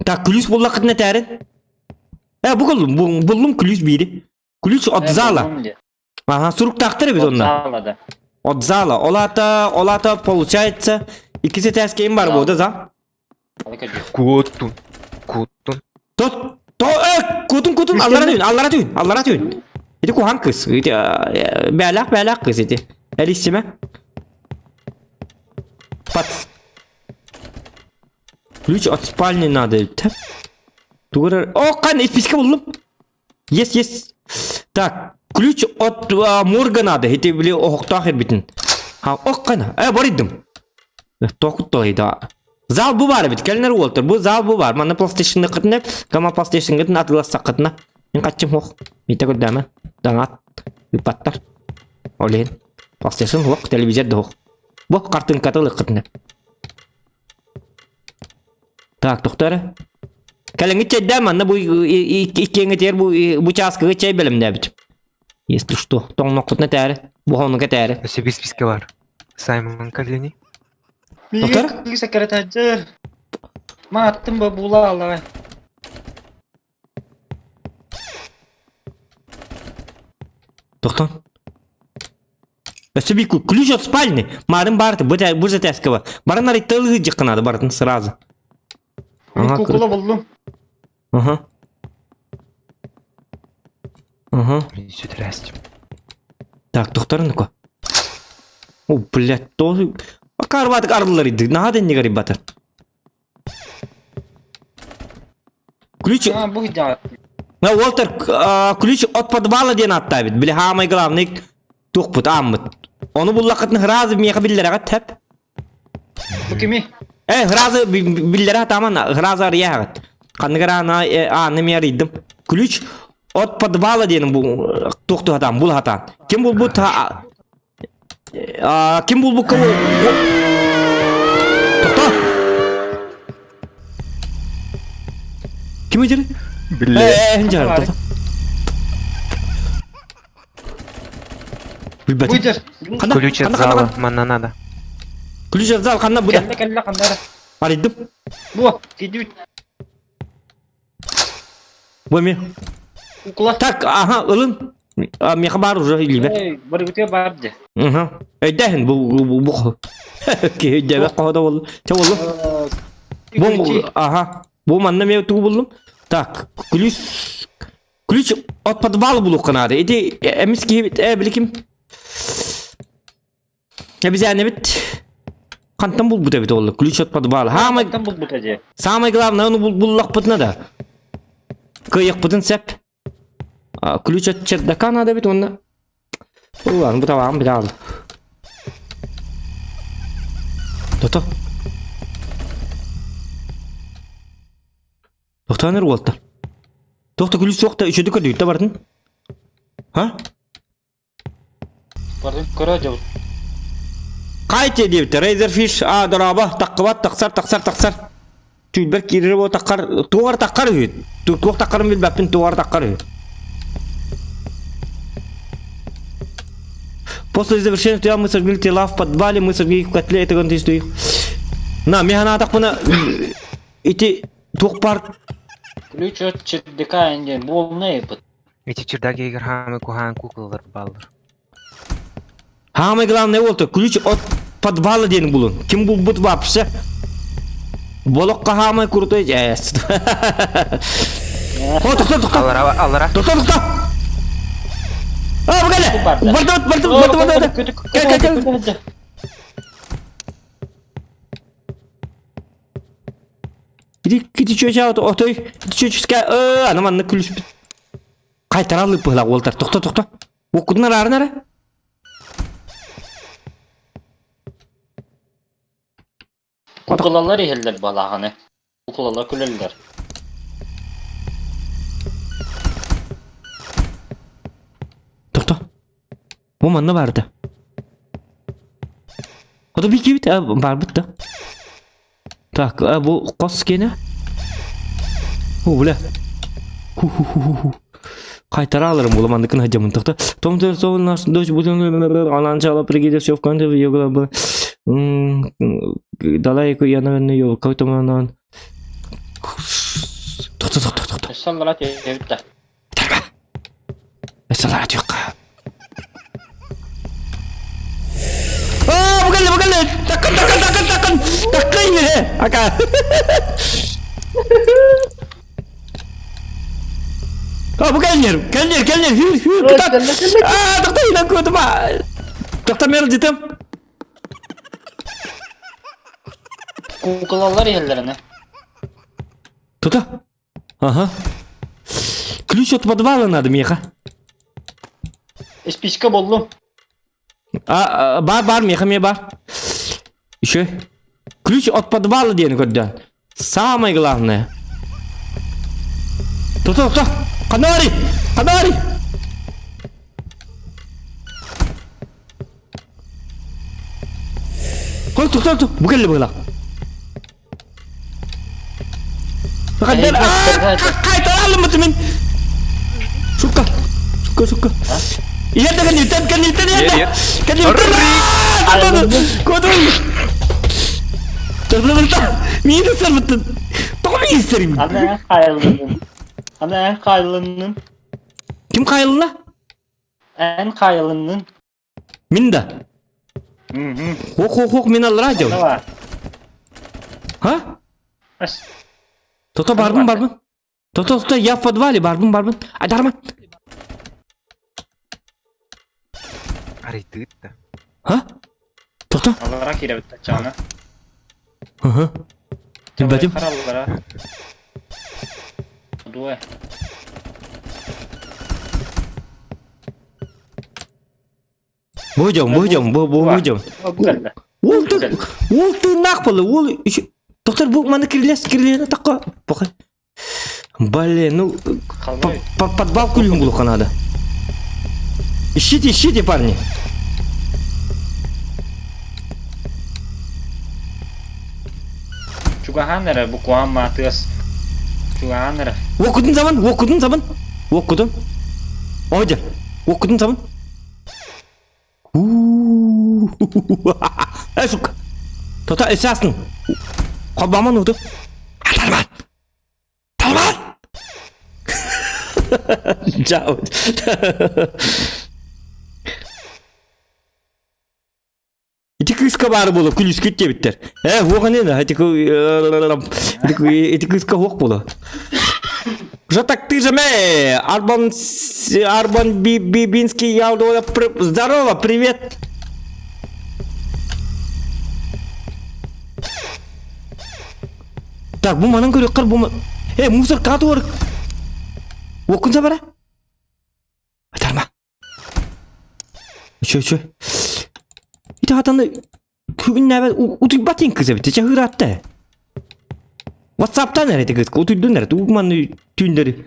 Так, күлүүс буллаххытына этээрин. Э, бу буллум, буллум күлүүс биири. Күлүүс от зала. Ага, суруктаахтар эбит онно. От зала. Ол аата, ол аата получается, иккис этээскэ ким бар буолда за? Куоттун. Куоттун. Тот, то, э, кутун, кутун, аллара түүн, аллара түүн, аллара түүн. Ити куһан кыс, ити бээлээх бээлээх кыс ити. Элиссимэ. Под... Ключ от спальни надо. Тугу О, кан исписка буллум. Есть, есть. Так, ключ от морга надо. Ити били оһохтоох эрбитин. Ха, ох кана. Э, барыйдым. Тохут да. Зал бу бар эбит. Кэлинэр уолтар. Бу зал бу бар. Манна PlayStation кытына, кама PlayStation кытына атылассаккытына. Мин каччым хох. Мите көрдөмө. Даңат. Ыпаттар. Олен. PlayStation хох, телевизор да хох. Бу картинката ылыккытына. Так, тохтоо эрэ. Кэлиҥҥит чэйдээн манна бу иккиэҥҥитигэр бу бу чааскыга чэй бэлэмнээбит. Если что, тоҥноххутуна этээри, буһонуга этээри. Өссө биир списка бар. Саймон Калини. Доктор? Миигин секретарь. Мааттым ба була аллаҕай. Тохтон. Өссө биир ключ от спальни. Марын баарты, бу бу затяжкаба. Баран арыйталыы дьыкканады барытын сразу. Мин кукула буллум. Ага. Ага. Сүтүрээстим. Так, доктор ну-ка. О, блядь, тоже... Карватык арыллар иди, наһаа да иннигэр ребята. Ключ... А, бу да. На Уолтер, ключ от подвала диэн ааттаабыт. Били хаамай главный туохпут, ааммыт. Ону буллаххытын сразу миэхэ биллэрэҕит тэп. Бу кими? Э, сразу биллэрэ таман, сразу арыйаҕыт. Ханныгар аана ааны ми арыйдым. Ключ от подвала диэн бу туох туһатаан, бул хатаан. Ким булбут ким булбукка Тохто! Ким өтер? Билле. Э, тохто. Билбэтим. Выйдешь. Ханна? Ключ от Ханна, ханна, зала, ханна? манна надо. Ключ от зала, ханна буда. Кэллэ кэллэ ханнара. Арыйдым. Бу, кидүүт. Бу ми. Кукла. Так, ага, ылын. Меха бар уже илибе. Эй, барыбытыга бар дьэ. Угу. Өйдөһүн бу бу бу. Өйдөбөт хоһо болду. Чэ болду. Бу ага. Бу манна мен тугу булдум. Так, ключ ключ от подвала булук надо. Ити эмис киһи э биликим. Эбизээнэбит хантан булбут эбит ол ключ от подвала. Самый Хантан булбут дьэ. Самое главное, ону буллахпытына да. Кыайыахпытын сөп. Ключ от чердака надо эбит уонна. Улан бу табаҕым билэ Тото. Тохтоон уолта. Тохто күлүс суох да үчүдү көрдүгүттэ бардын. Ха? Бардын көрө дьабыт. Кайте диэбитэ Razorfish а дорообо таххыбат тахсар тахсар тахсар түүлбэр киирэр буо таххар туоҕар таххар үһү туох таххарын билбэппин туоҕар таххар үһү После завершения тела мы сожгли тела в подвале, мы сожгли их в котле, это их. На, мен анаатахпына ити туох бар Ключ от чердака диэн буолна эпит. Эти чердак егер хаамы куһаан куклалар бааллар. Самое главное ол ключ от подвала диэн булун. Ким булбут вообще? Болохко самый крутой эс. О, тохто, тохто. Аллара, аллара. Тохто, тохто. А, бу кэлэ. Барды, барды, барды, барды. Кел, кел, кел. Иди, кити чөчө отой, кити чөчүскэ, э, аны манна күлүспүт. Кайтаралы пыла уолтар. Тохто, тохто. Оккутунар арынара. Кукулалар иһэллэр балаҕаны. Кукулалар күлэллэр. Тохто. Бу манна барды. Ото би кибит барбыт да. Так, бу хос киэнэ. О, бля. Ху-ху-ху-ху. Кайтара аларым була манныкын хадьамын тохто. Том то наш дочь будет она начала пригиде все в конце ее глава. Дала я наверное ее как там она. Тохто, тохто, тохто. Өссө аллара түһэбит да. Өссө түһүөххэ. Аа, бу кэллэ, бу кэллэ! Таккын, таккын, таккын, таккын! Таккын э! Ака! А, бу кэлнер, кэлнер, кэлнер, хүр, хүр, кытат! Аа, тохто, инан куотума! Тохто, мер дитем. Кукулалар иһэллэринэ. Тута. Ага. Ключ от подвала надо, миэхэ. Спичка буллум. А, бар, бар, миэхэ эмиэ бар. Еще. Ключ от подвала диэн көрдөөн. Самое главное. Тото, тото! Канари! Канари! Кой, тохто, тохто! Бу кэллэ быһыылаах. Хайтаралыммыт мин. Сука. Сука, сука. Иһэрдэ кэнниттэн, кэнниттэн иһэрдэ. Кэнниттэн. Кодун. Тырныбыта. Миин сарбыттын. Тоҕо миин сарбыттын? Аны хайыллынным. Аны эн хайыллынным. Ким хайылла? Эн хайылыннын. Мин да. Хуох хуох хуох мин аллара дьон. Ха? Тото барбын барбын. Тото тото я в подвале барбын барбын. Айдарман. Арыйтыыт да. Ха? Тото. Аллара киирэ чаана. Ага. Билбэтим. Хараллара. Дуэ. Бу дьон, бу дьон, бу бу дьон. Уол уол тыыннаах буолла, уол доктор бу маны кирилес кирилиэни такка пока. Блин, ну подвал күлүн булуха надо. Ищите, ищите, парни. Чугаһаан эрэ бу куһаҕан маатыас. Чугаһаан эрэ. Уоккутун забын, уоккутун забын. Уоккутун. Ой, уоккутун забын. Эй, сука! Тота эсясың! Холбоомон ууту. Талбан! Талбан! Чао. Ити кыыска баар буолуо, күлүскүт диэбиттэр. Ээ, уох ини да, ити ити кыыска уох буолуо. Уже так ты же мэ, Арбан, Арбан Бибинский, я здорово, привет. Так, бу манан көрүөххэр бу Э, мусор катуар. Уоккун сабара? Атарма. Үчү, үчү. Ити хатаны күннээбэт утуйбат ин кыз эбит. Чэ ыраатта. WhatsApp'тан эрэ кыз утуйдун эрэ. Угманы түүндэри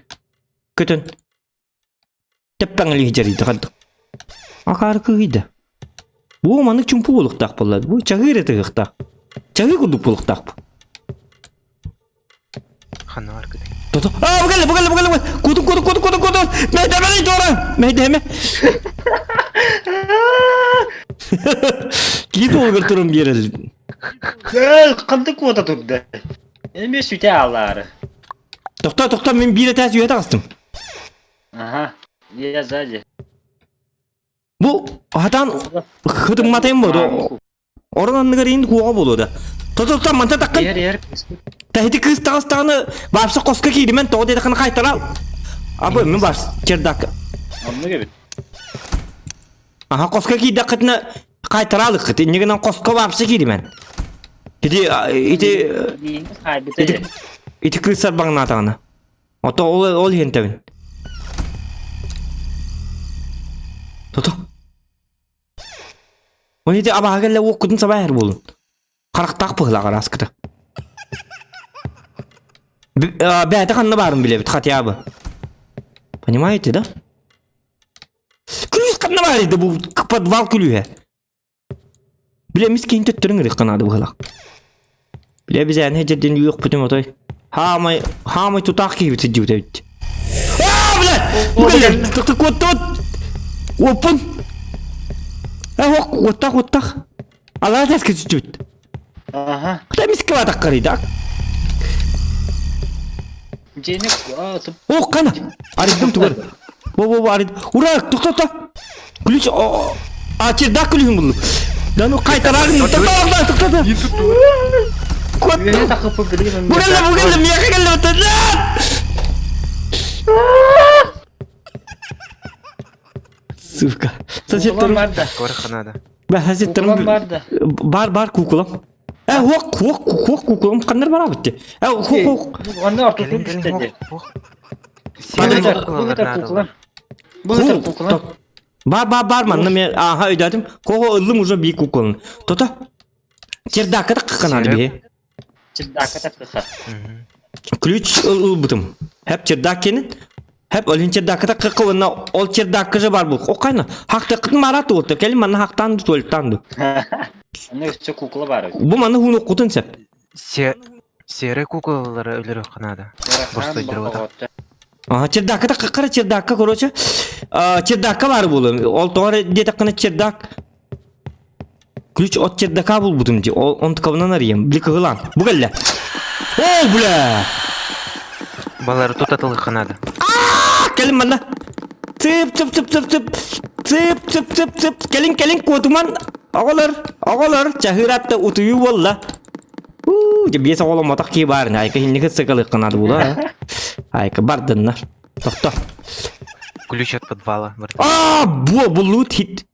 көтөн тэппэҥэлии дьарыйда хаддык. Акаары кыһыйда. Бу маннык чумпу буолуохтаах буолла. Бу чаһыы эрэ тыһыахтаах. Чаһыы курдук буолуохтаах. Ханна бар кытай? Тото. Аа, бу кэллэ, бу кэллэ, бу кэллэ. Кутун, кутун, кутун, кутун, кутун. Мэйдэмэ туора. Мэйдэмэ. Киит уолугар туран биэрэл. Ханды куота турда. Эми сүтэ алаары. Тохто, тохто, мин биир этээс үөтэ астым. Ага, я сзади. Бу хатан хытымматайым буолуо. Орон анныгар иин куоҕа буолуо да. Тотуттан манта таккын. Ер ер. Таһити кыыс таҕыстаҕына баапса хоско кииримэн тоҕо диэтэххинэ хайтарал. Абы мин баас чердак. Оннук эбит. Аха хоско киирдэххитинэ хайтараалыккыт. Иннигинэн хоско баапса кииримэн. Ити ити ити ити кыыс сарбаҥнаатаҕына. Ото ол ол иһин тэбин. Тото. Ол ити абаһа кэллэ уоккутун саба иһэр буолун. Харахтаах быһылаах араскыта. Бэйэтэ ханна баарын билэбит хотя бы. Понимаете, да? Күлүүс ханна баар бу подвал күлүүһэ. Бile мис киһин төттөрүн ырыахха наада быһыылаах. Бile biz эн дьэрдин үөхпүтүм отой. Хаамай, хаамай тутаах киһибит сылдьыбыт эбит. Аа, бля! Бу кэллэр! Тык куоттубут! Уоппун! Э, уох, уоттах, уоттах. Алаа тэске сүтүбүт. Ага. Кыта миске батаккарыйда. Дьиэни О, кана! Арыйдым тугар. Во, во, во, арыйдым. Ура, тохто, Ключ, о, а, чердак күлүһүн буллум. Да ну кайтарагын, токтоо, токтоо. Үөһэ тахыппыт билигин Бу кэллэ, бу кэллэ, миэхэ кэллэ, Сука. Соседтарым бар да. Куорахха наада. Ба, соседтарым Куукулам бар да. Бар, бар куукулам. Э, хуох, хуох, хуох кукулам ханнар барабыт ти. Э, хуох, хуох. Онно ортотун Кэлин түстэ кэлин дии. хуох хуох. Бу Серый ыытар, бу куклалар ыытар наадалар. куклам. Бу ыытар куклам. Бар, бар, бар, манна мен, аха, өйдәтим. Кого ыллым уже би куколын. Тота. Чердакка да кыканады би. Чердакка такыха. Мгм. Ключ ылбытым. Хеп чердак кенин. Хеп олин чердакка да кыкылына ол чердакка же бар бу. О кайна. Хакта кытын марат олты. Келин манна хактан туалеттан. Онно өссө кукла бар. Бу манна хуну кутун сеп. Се серый куклалары өлөрүөххэ наада. Борстойдор вот. Ага, чердакка да кыккара чердакка, короче. А, чердакка бар булым. Ол тоғар диэтаххына чердак. Ключ от чердака булбутум ди. Ол онтукабынан арыйым. Били кыһылан. Бу кэллэ. О, бля! Балары тутатылыхха наада. А, кэлин манна. Цып, цып, цып, цып, цып. Цып, цып, цып, цып. Кэлин, кэлин, куотуман. Оҕолор, оҕолор, чаһыыратта утуйуу буолла. Уу, дьэ биэс оҕоломмотох киһи баар. Айка инники сыкалыахха наада була. Айка бардыннар. Тохто. Ключ от подвала. А, бу буллут хит.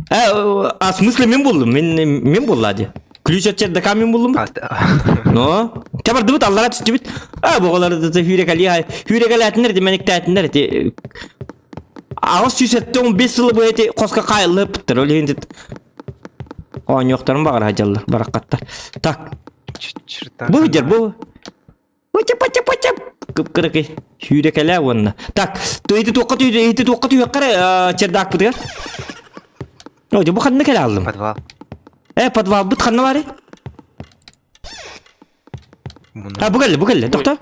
Э, а в смысле мен булдум? Мен мен булла ди. Ключ от чердака мен булдум. Но, чабардыбыт аллара түстүбүт. А, боголар да хүрекали, хүрекалатындар демениктаатындар эти. Аҕыс 175 сылы бу эти хоско хаайыллыппыттар. Ол иһин оонньуохтарын баҕара дьаллар бараххаттар. Так, бу дьэр бу. Пыча пыча пыча кып-кыракый сүүрэкэлээ уонна. Так, ити туохха түү ити туохха түүэххэ чердакпытыгар. О, бу ханна кэлэ алдым? Подвал. Э, подвалбыт ханна бары? А, бу кэллэ, бу кэллэ, тохто.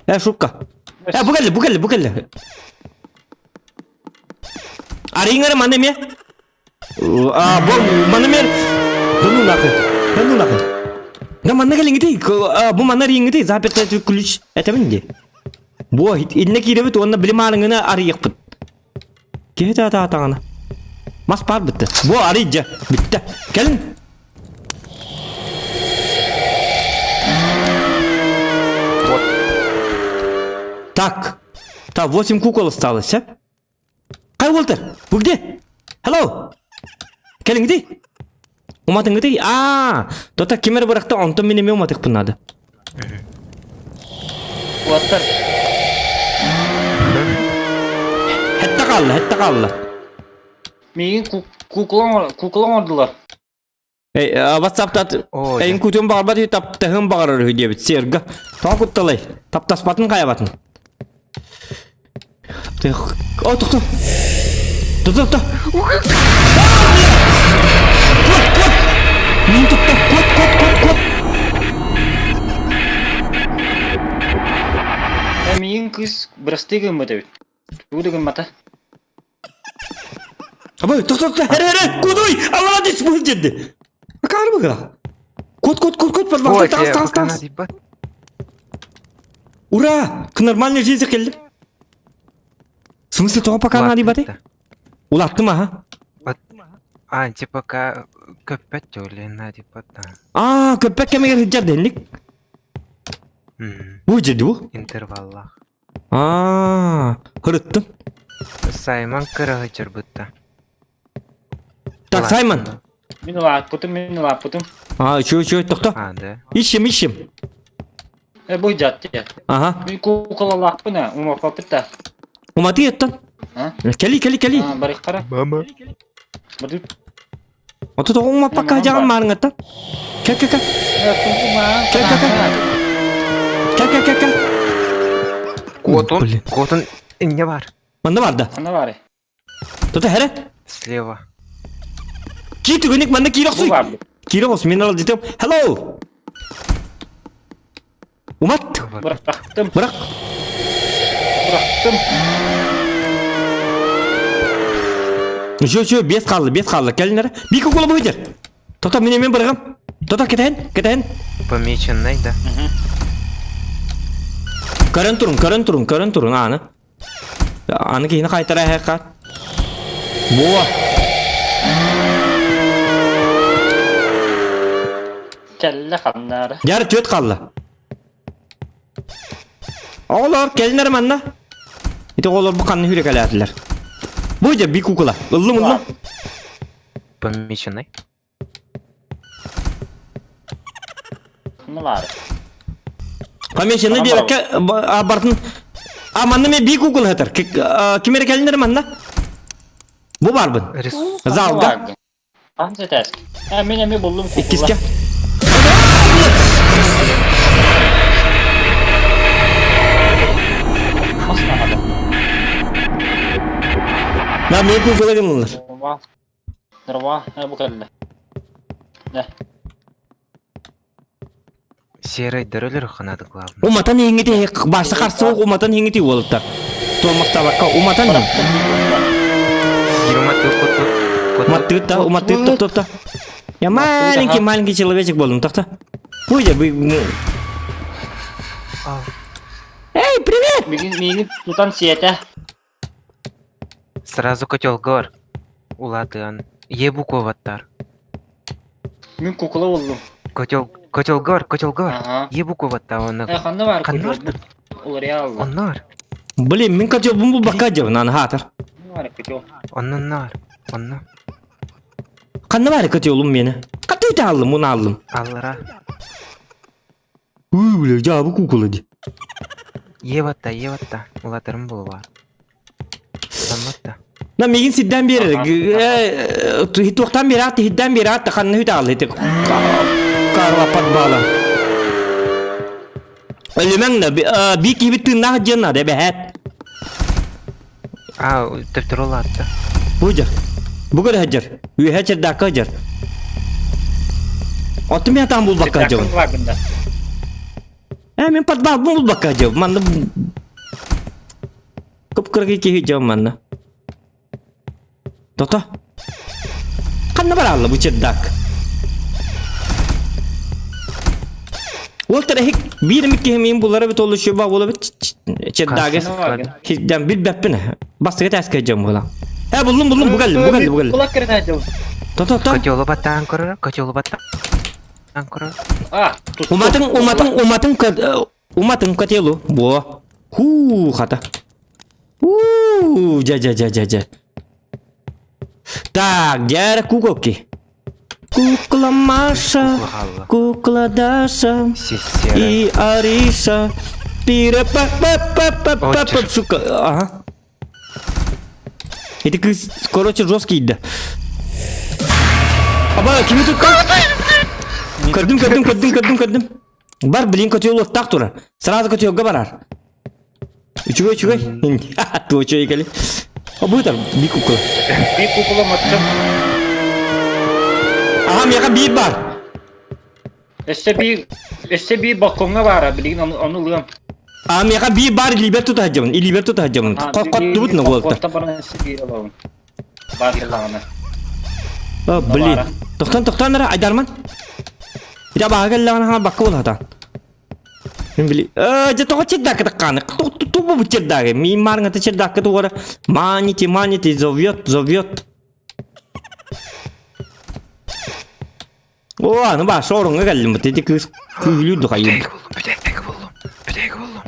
Э, шутка. Э, бу кэллэ, бу кэллэ, бу кэллэ. Арыйыңары маны эмиэ. А, бу маны мер. Да ну нахуй. Да ну нахуй. Да манна кэлиҥҥитий, бу манна арыйыҥҥытый, заперт ключ этэбин дии. Бу иннэ киирэбит уонна били маарыҥҥыны арыйыахпыт. Киһи таатаҕына. Мас баар бүттэ. Бу арый дьэ, бүттэ. Кэлин. Вот. Так. Так, 8 кукол осталось, а? Кай Уолтер, вы где? Hello. Кэлиҥҥитий? Уматыҥҥытый? Аа, тота ким эрэ бырахта, онтон мин эмиэ уматыахпын наада. Уоттар. Хэтте хаалла, хэтте хаалла. Миигин кукла кукла оҥордулар. Эй, WhatsApp-та эйин кутун баҕарбат үһү, таптаһын баҕарар үһү диэбит сиэргэ. Тоҕо кутталай? Таптаспатын хайабатын. О, тохто! Тохто, тохто! Кот, кот! Мин тутта! Кот, кот, кот, кот! Миигин кыыс бырастыы гыммыт эбит. Тугу да гыммата. Абай, тохто, тохто, хере, хере, кудуй, Аллах дис бу деді. Акар быгыра. Кот, кот, кот, кот, подвал, тас, тас, тас. Ура! К нормальной жизни келдим. В смысле, тоҕо пока надо баты? Улаттым, аха. А, типа, көппөт төле, типа, да. А, көппөт кемегер хыджар денник. Бу жерди бу. Интерваллах. Аа, ырыттым. Саймон кыраһы чырбытта. Так, Саймон. Мин улааппытым, мин улааппытым. Аа, үчүгэй, үчүгэй, тохто. А, да. Ищем, ищем. Э, бу дьатты. Ага. Мин куколалаахпын а, умаппаппыт да. Уматы еттен. А? Кели, кели, кели. А, барыхтара. Мама. Бады. Ото тоҕо умаппакка дьаҕан маарыҥаттан. Кэ, кэ, кэ. Кэ, кэ, кэ. Кэ, кэ, кэ, кэ. Куотун, Блин. куотун инне бар. Манна бар да. Ханна бары. Тута хәрэ. Слева. Ки түгүнүк манна киир Бу охсуй. бар. Киир охс, мен ал дитем. Hello. Умат. Бырахтым. Бырах. Бырахтым. Жо, жо, бес қалды, бес қалды. Кәлінер. Бик уколы бұйдыр. Тоқта, мен мен бырағым. Тоқта, кетен, кетен. Помеченный, да. Көрін тұрын, көрін тұрын, көрін тұрын, аны. Аны кейіні қайтара әқат. Буа. Кэллэ ханнара. Яр төт қалды. Оҕолор, кэлинэр манна. Ити оҕолор бу ханна хүрекэлээтилэр. Бу дьэ би кукула. Ыллым ыллым. Помеченный. Ханна баар? Помещенный диэбэккэ бартын А манна мен бии кукул хатар. Ким эрэ кэлиннэр манна? Бу барбын. Залга. Ханна тәск. Ә мин эми буллум кукула. Иккиске. На мен кукула гынылар. Нырва, бу кэллэ. Серый дөрөлөр ханады главное. Уматан иҥити бааса харсуох уматан иҥити уолуттар. Туомахтаабакка уматан Уматтыыт да, уматтыыт топ топ Я маленький маленький человечек болдум тохто. Уйда Эй, привет! Мигин мигин тутан сиэтэ. Сразу котелгор. Улатыан. Е букваттар. Мин кукула болдум. Котел котелгор, котелгор. Ага. Е букватта оны. Э, ханна бар Ханна котел? Улария алла. Оннор. Блин, мин котел бу бакка жабын хатыр. Бар котел. Оннор. Онно. Ханна бар котелум мени. Катыйта аллым, уну аллым. Аллара. Уй, бля, жабы кукула ди. Е батта, е батта. Улатырым болу бар. Самматта. На мигин сидден берер. Туохтан берер, тиһидден берер, ханна хүт алды. Карла подбала. Өлүмәң да, би кибит тыыннаах дьиэн наада эбэһээт. А, төптөр улаатта. Бу дьар. Бу көрө сылдьар. Үөһэ чердакка сылдьар. Оттон мин атаан булбакка сылдьабын. Э, мин подвалбын булбакка сылдьабын. Манна кып-кыракый киһи дьон манна. Тото. Ханна бараалла бу чердак? Ол тэрэһик биир эмит киһи миин булара бит ол үчү ба буола бит чердагы хидден билбэппин бастыгы тээскэ дьон буола. Э буллум буллум бу кэллим бу кэллим бу кэллим. Кулак кэрэтэ Тото то. Котелу баттаан көрөр, котелу баттаан көрөр. А, Уматын уматын уматын уматын котелу. Бо. Хуу хата. У, дьэ дьэ дьэ дьэ дьэ. Так, дьэ куколки. Кукла Маша, кукла Даша и Ариша. Пира па па па па па па сука. Ага. Ити кыз, короче, жесткий да. Аба, кими туттан? Көрдүм, көрдүм, көрдүм, көрдүм, көрдүм. Бар, блин, котел оттаах турар. Сразу котелга барар. Үчүгэй, үчүгэй. Туо үчүгэй кэлин. Бу там би кукла. Би кукла маттым. Аха, миэхэ биир бар. Өссө биир өссө биир балкоҥҥа баара, билигин ону ону ылыам. А миэхэ биир бар илиибэр тута сылдьабын, илиибэр тута сылдьабын. Хоттубут на уолта. баран өссө биир ылабын. Баар ыллаҕына. О, блин. Тохтон, тохтон эрэ, Айдарман. Ити абааһы кэллэҕинэ хаҥа бакка буолаата. Мин били, э, дьэ тоҕо чердакка таккааны? Тупо бу чердагы. Миин маарыҥата чердакка тугара. Маните, маните, зовет, зовет. О, аны баа, шоруҥҥа кэллим. Бу ити кыыс күүһүлүүр духайым. Бүтэйик буллум, бүтэйик буллум, бүтэйик буллум.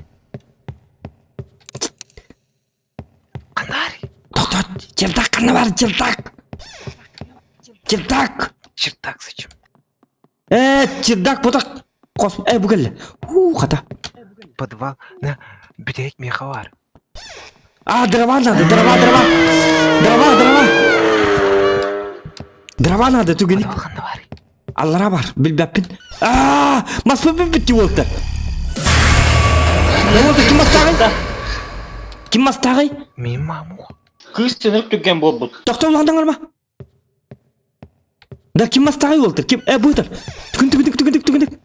Ханнаарый? Тохтот, чердак ханна бар, чердак. Чердак. Чердак зачем? Э, чердак бутак. Кос, э, бу кэллэ. Уу, хата. Подвал. На, бүтэйик миэхэ бар. А, дрова надо, дрова, дрова. Дрова, дрова. Дрова надо, түгенник. Подвал ханна барый? Аллара бар, билбэппин. Аа, маспы бүппүт уолта. Уолта ким мастааҕый? Ким мастааҕый? Мин мамух. Кыыс сынырып түргэн буолбут. Тохтоо улахан таҥарма. Да ким мастааҕый уолта? Ким? Э, бу ытар. Түгүн түгүн түгүн түгүн түгүн.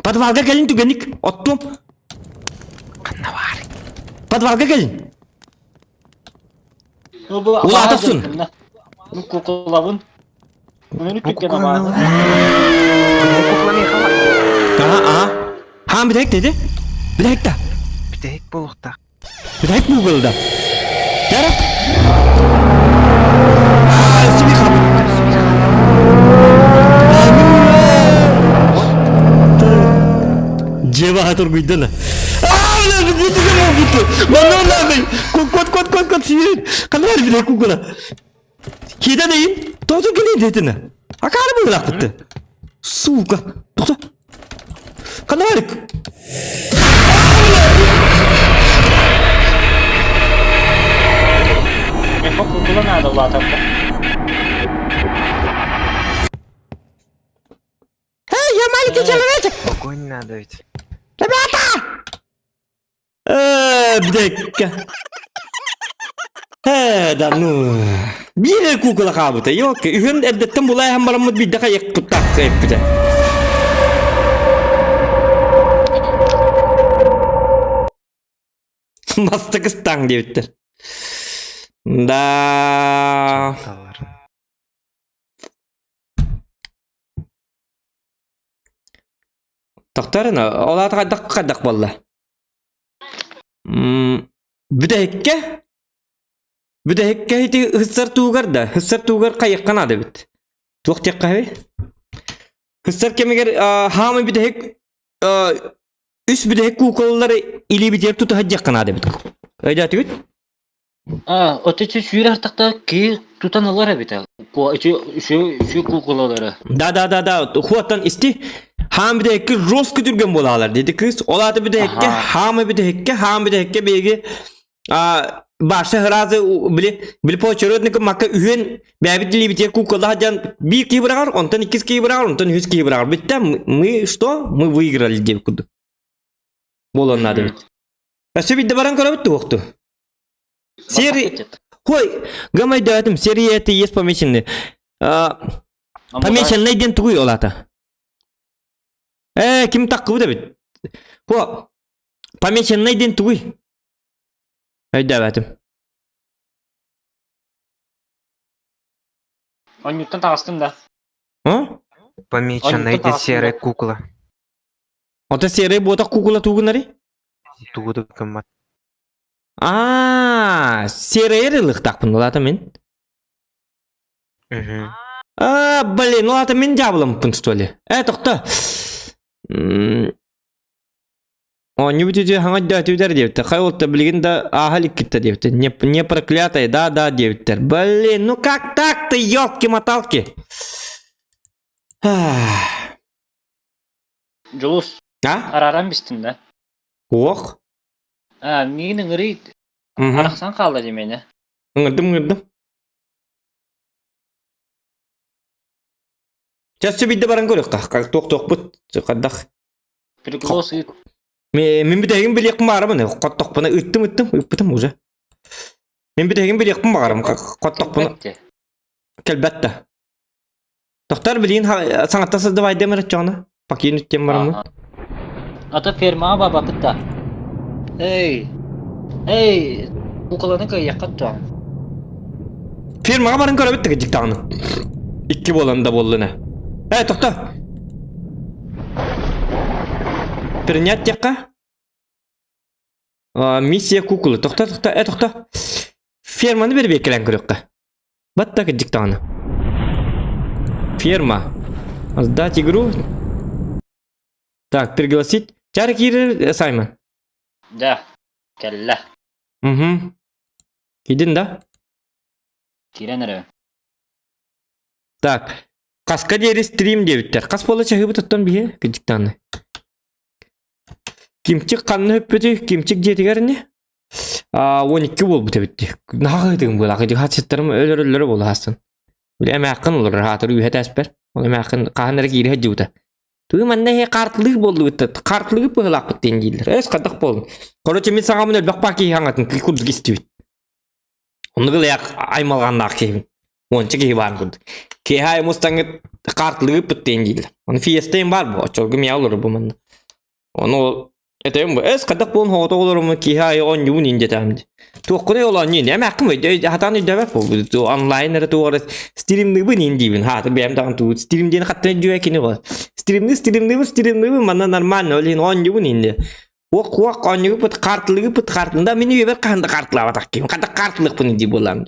Подвалга кэлин түгэнник. Оттуом. Ханна баарый? Подвалга кэлин. Ну бу Улаата охсун. Ну кукулабын. Өнүрүк Бу түргэн кукланы абааһы. Бүтэйик кукла миэхэ бар. Аха, аха. Хаан бүтэһик деді. Бүтэһик да. Бүтэйик буолуохтаах. Бүтэһик бугылда. Дара. Аа, сиби хап. Дьиэ тургуйдана. Аа, бля, бля, Манна надо. Кот, кот, кот, кот, сиир. Ханна бile кукула. Кида дейин. Тооту кини дейтина. Акары буйлакпытты. Сука! Тоқта! Канарик! Миэхэ куукула наада улаатарга. Эй, я маленький человечек! Огонь надо ведь. Ребята! Э, бдекка. Э, да ну. Биир куукула хаабыта, ёлки. Үһүн эрдэттэн булайхан бараммыт биирдэ хайыкпыттаах эппитэ. Бастакы стаң диэбиттэр. Да. Тохторуна, ол аата хайдах хайдах буолла? Бүтэһиккэ бүтэһиккэ ити ыһыссар туугар да ыһыссар туугар хайыахха наада эбит. Туох диэххэ эбий? Ыһыссар кэмигэр хаамай бүтэһик үс бүтэһик куукулалары илиибитигэр тута сылдьыахха наада эбит. Өйдөөтүгүт? А, от ити сүүрэ артахта киһи тутан ылар эбит. Ити үсү куукулалары. Да да да да хуаттан исти хаам бүтэһиккэ жестко түргэн буолаалар диэти кыыс. Ол аата бүтэһиккэ хаама бүтэһиккэ хаам бүтэһиккэ биһиги баша сразу били били поочередный макка үһүөн бэйэбит илиибитигэр куукулаах дьон биир киһи быраҕар, онтон иккис киһи быраҕар, онтон үһүс киһи быраҕар. Бүттэ мы что? Мы выиграли диэбит курдук. Буолуон наада эбит. Өссө биирдэ баран көрөбүт туохту. Серый... Ой, гамайдаатым, серия это есть помеченный. Помеченный диэн тугуй ол аата? Э, ким таккыбыт эбит? Хо, помеченный диэн тугуй? Өйдөөбөтүм. Онньуттан таҕыстым да. А? Помеченный диэн серая кукла. Ото серый буотах кукла тугунари? Тугу да гыммат. Аа, серый ылыктаахпын улаата мин. Мгм. А, блин, улаата мин дьаабыламмыппын что ли? Э, тохто. Оонньуу бүтүтү хаҥа өйдөөтүбүтэр диэбиттэр. Хай уолта билигин да ааһа иликкиттэр диэбиттэр. Не, не проклятая, да, да диэбиттэр. Блин, ну как так-то, елки-моталки? Дьулус, А? арааран бистим да. Ох. А, миигин ыҥырый арахсан хаалла дии Ыҥырдым, ыҥырдым. Чаще биирдэ баран көрүөххэ. Туох-туохпут хайдах. Переклос ыыт. Мин бүтэһигин билиэхпин баҕарабын. Хоттохпуна ыттым ыттым ыппытым уже. Мин бүтэһигин билиэхпин баҕарам. Хоттохпуна кэлбэт да. Тохтор билигин саҥаттан сылдыбайдым эрэ чоҕуна. Покинуть тем бараммын. Ата фермаҕа бабаппыт да. Эй, эй, куколаны кыайыахха туо. Фермаҕа баран көрөбүт тыгыдьык даҕаны. Икки буолан да буоллуна. Э, тохто. Принять диэххэ. Миссия куклы. Тохто, тохто, э, тохто. Ферманы бэрбиэккэлээн көрүөххэ. Батта кырдьык даҕаны. Ферма. Сдать игру. Так, пригласить. Чары киирэр Саймон. Да, кэллэ. Угу. Киирдин да? Киирэн эрэ. Так, хаска диэри стрим диэбиттэр. Хас буола чаһыыбыт оттон биһи кырдьык даҕаны. Кимчик ханна өппүтүй? Кимчик дьиэтигэр ини? 12 буолбут эбит дии. Наһаа ыытыгым буолаах. Ити хатсыттарым өлөрөллөрө буола хаастын. Били эмээххин олорор хаатыр үөһэ тээспэр. Ол эмээххин хаһан эрэ киирэ сылдьыбыта. Тыы манна иһи хаартылыыр буоллубут да хаартылыыр быһыылаахпыт диэн дииллэр. Эс хайдах буоллун. Короче мин саҥабын элбэх баа киһи хаҥатын курдук истибит. Оннук ылыйах аймалҕаннаах киһибин. Уонча киһи баар курдук. Киэһэ аайы мустаҥҥыт хаартылыырбыт диэн дииллэр. Ону фиеста баар бу. Оччолорго миэхэ олорор бу манна. Ону ол этэбин бу эс хайдах буолан оҕото олоруммун киһи аайы оонньуубун иин диэтэҕим дии. Туоххунай ол оонньуу ини эмээххин хатаан өйдөөбөт буолбут онлайн эрэ туох эрэ стримныыбын иин диибин хаата бэйэм даҕаны тугу стрим диэн хаттан өйдүө кини ол стримныы стримныыбын стримныыбын манна нормально ол иһин оонньуубун иин диэ уох уох оонньугуппут хаартылыгыппыт хаартында мин үйэбэр хаһан да хаартылаабатах киһим хайдах хаартылыахпын дии буолаам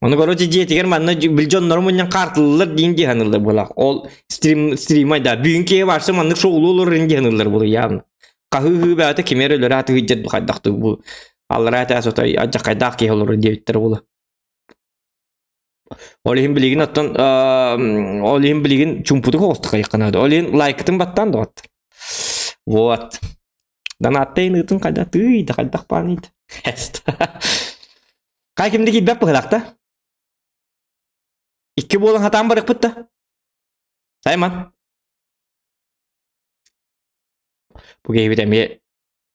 Ону короче дьиэтигэр манна бил дьоннору мунньан хаартыллар диин дии саныыллар буолаах. Ол стрим стримай да бүгүн киһи барса маннык шоулуу олорор дии саныыллар буолуо явно. Хаһыы-хыы бэйэтэ кими эрэ өлөрө атыһыйдьар хайдахтык бу аллараа этээс отой адьахайдаах киһи олорор диэбиттэр буолуо. Ол иһин билигин оттон ол иһин билигин чумпутук оҕустук хайыхханаады. Ол иһин лайкытын баттаан доҕоттор. Вот. Донаттайын ыытын хайда тыый да хайдах баан ыйт. Хай кимди киирбэт быһылаах Икки буолан хатаан барыахпыт да. Сайман. Бу киһибит эмиэ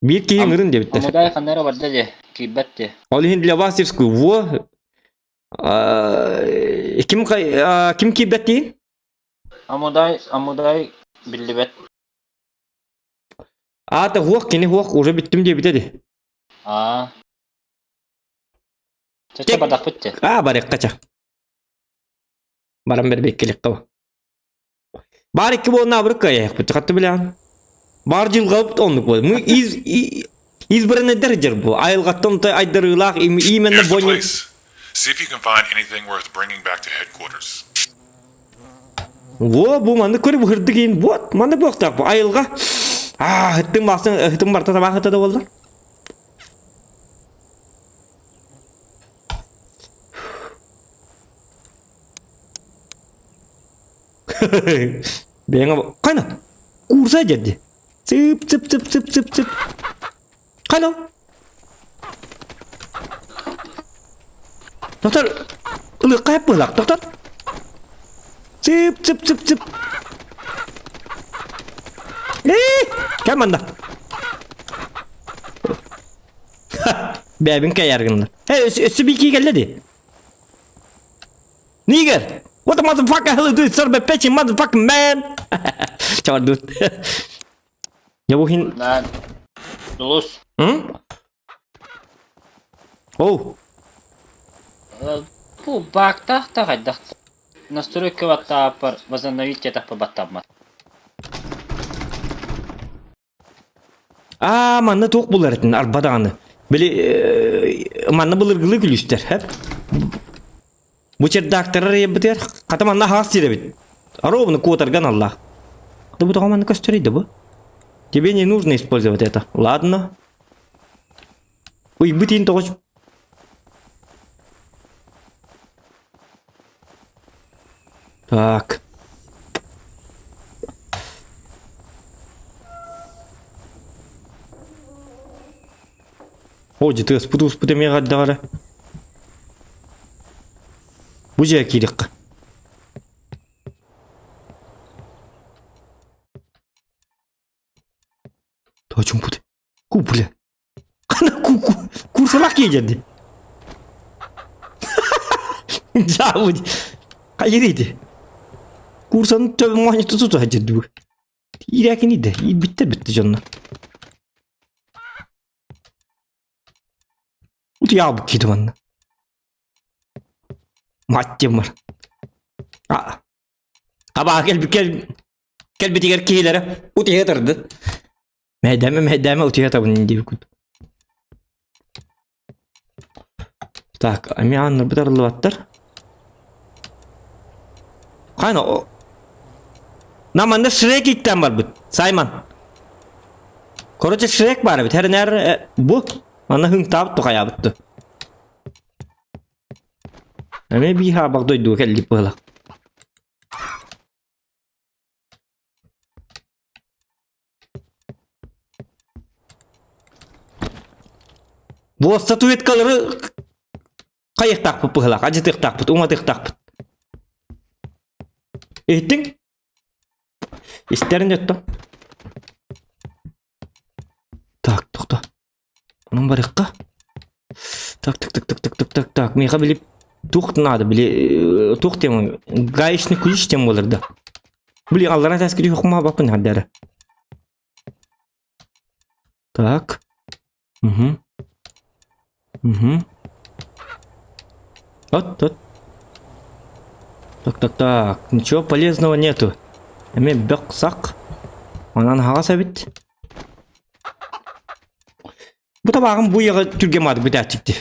биир киһи ыҥырын диэбиттэр. Амудай ханна эрэ барда дии, киирбэт дии. Ол иһин для вас во ким ким киирбэт диин? Амудай, Амудай биллибэт. Аата хуох кини хуох уже бүттүм диэбитэ ди. Аа. Чача бадахпыт дии. Аа барыахха ча. Баран бэрбиэккиликка Баар икки буолна абырык кыайыахпыт хатты билэҕин. Баар дьылҕабыт оннук буолар. Мы из избранныйдар дьэр бу. Айылҕаттан айдарыылаах именно Here's the бойнун place. See if you can find anything worth bringing back to headquarters. Во, бу маннык көрү быһырдык иин. Вот, маннык буохтаах бу. Айылҕа. Аа, хыттын басын, хытын барта табаах хыта да буолла. Бэйэҥ Хайна? Куурса дьэрди. Цып цып цып цып цып цып. Хайна? Доктор, ылыахха хэп быһылаах, доктор. Цып цып цып цып. Ээ, кэм манна. Бэбин кэйэр гынна. Э, өссө бики кэллэ ди. Nigger! What the motherfucker hell do son of a bitch motherfucking man? Чавардут. Я бухин. На. Дулус. М? Оу. Бу баактаах да хайдах. Настройка баттааппар возобновить этаппа баттааммат. Аа, манна туох булар этин арба даҕаны. Били манна былыргылыы күлүүстэр, хэп. Бу чердаактар арыйбытыгар хата манна аһаҕас сир эбит. Ровно куотарган аллаах. Да бу тоҕо манна көстөрүй да бу? Тебе не нужно использовать это. Ладно. Ыйбыт иин тоҕо Так. О, дьэ тыаспыт эмиэ хайдах эрэ. Бу дьиэ киириэххэ. Тоочуҥпут. Ку, бля. Хана ку ку курсалаах киэдьэрди. Дьаабыт. Хайыр Курсан төбө туту хадьырды бу. Иирээкини да, иирбиттэр бүтті дьонно. Утуйаабыт киһи манна. Мать бар. А. Абаа кэлбит кэлбитигэр киһилэрэ утуйа тарды. Мэһэйдээмэ, мэһэйдээмэ, утуйа табын диэбиккит. Так, эмиэ ааннарбыт арыллыбаттар. Хайна, о... На манна Шрек иттэн барбыт. Саймон. Короче, Шрек бар эбит. Хэрнэр бу. Манна хыҥтаабыт тухайаабыт. Эмиэ бии хаабах дойдуга кэллик быһыла. Бу статуэткалары хайыахтаахпыт быһылаах, адьытыахтаахпыт, уматыахтаахпыт. Иһиттиҥ? Истэрин дьотто. Так, тохто. Онон барыахха. Так, так, так, так, так, так, так, так. Миэхэ били туох надо, били туох тема, гаечный ключ тем болар да. Блин, аллара тәскири хукма бапын хаддара. Так. Угу. Угу. Вот, вот. Так, так, так. Ничего полезного нету. Эме бөк сак. Онан хаҕас эбит. Бу табааҕым бу үйэҕэ түргэн маадык бүтээччикти.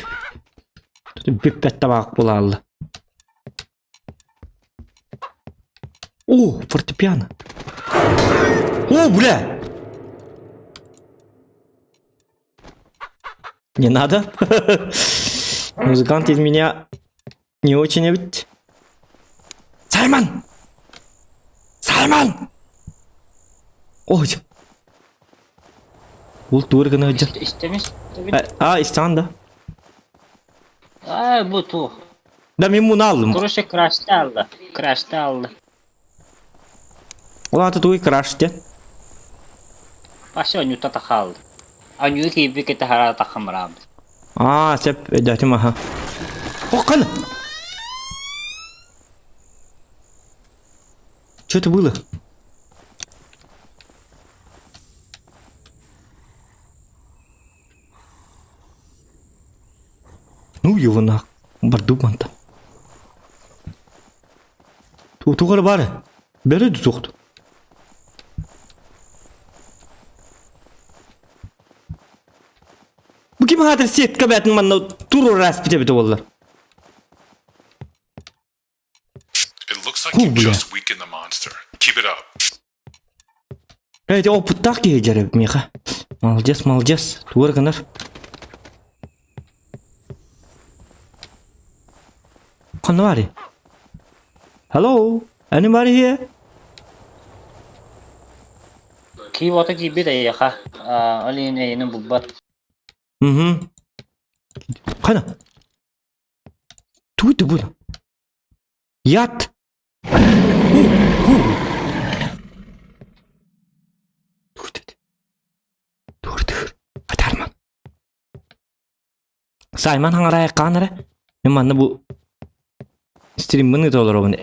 Бүппэт табаах буолаалла. О, фортепиано. О, бля! Не надо. Музыкант из меня не очень ведь. Саймон! Саймон! Ой! Ол тугу гына сылдьар? Истэбин, истэбин. А, истэҕин да? Аа, бу туох. Да мин муну аллым. Короче, крашты алла. Крашты алла. Ол аата тугуй краш диэн? Паша анюта тахаалды. Анюта киирбит кете тахамраабыт. Аа, сөп, өйдөөтүм аха. О, кана! Что это было? Ну его нах, барду манта. Тугар бар. Бері тұқты. Бу ким хатыр сетка бәтін манна туру рас бите бите боллар. It looks like Ху, you бля. just weakened the monster. Keep it up. Эти опыттаах киһи дьэрэ миэхэ. Молодец, молодец. Тугар гынар. Ханна баарый? Hello? Anybody here? Киота киирбит эйиэхэ, ол иһин эйини булбат. Угу. Хана. Тугуй тугуй. Ят. Тур тур. Атарман. Сайман хаҥарай хаан эрэ. Мин манна бу стриммын ыыта олоробун.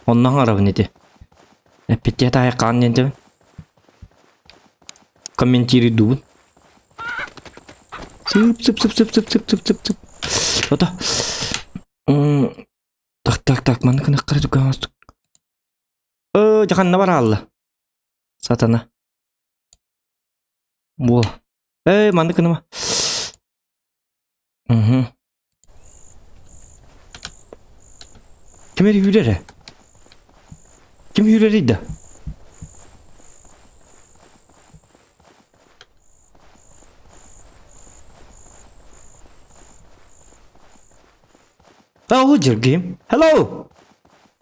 Онно хаҥарабын ити. Эппиттиэ таайа хаан диэн тэбин. Комментируйдуубун. Сып сып сып сып сып сып сып сып сып. Ото. Так так так манна кынаккара түккан Э, дьаханна бараалла. Сатана. Буол. Э, маннык гыныма. Угу. Ким эрэ үүрэрэ? Ким үүрэрий да? А, ол дьэргиим. Hello!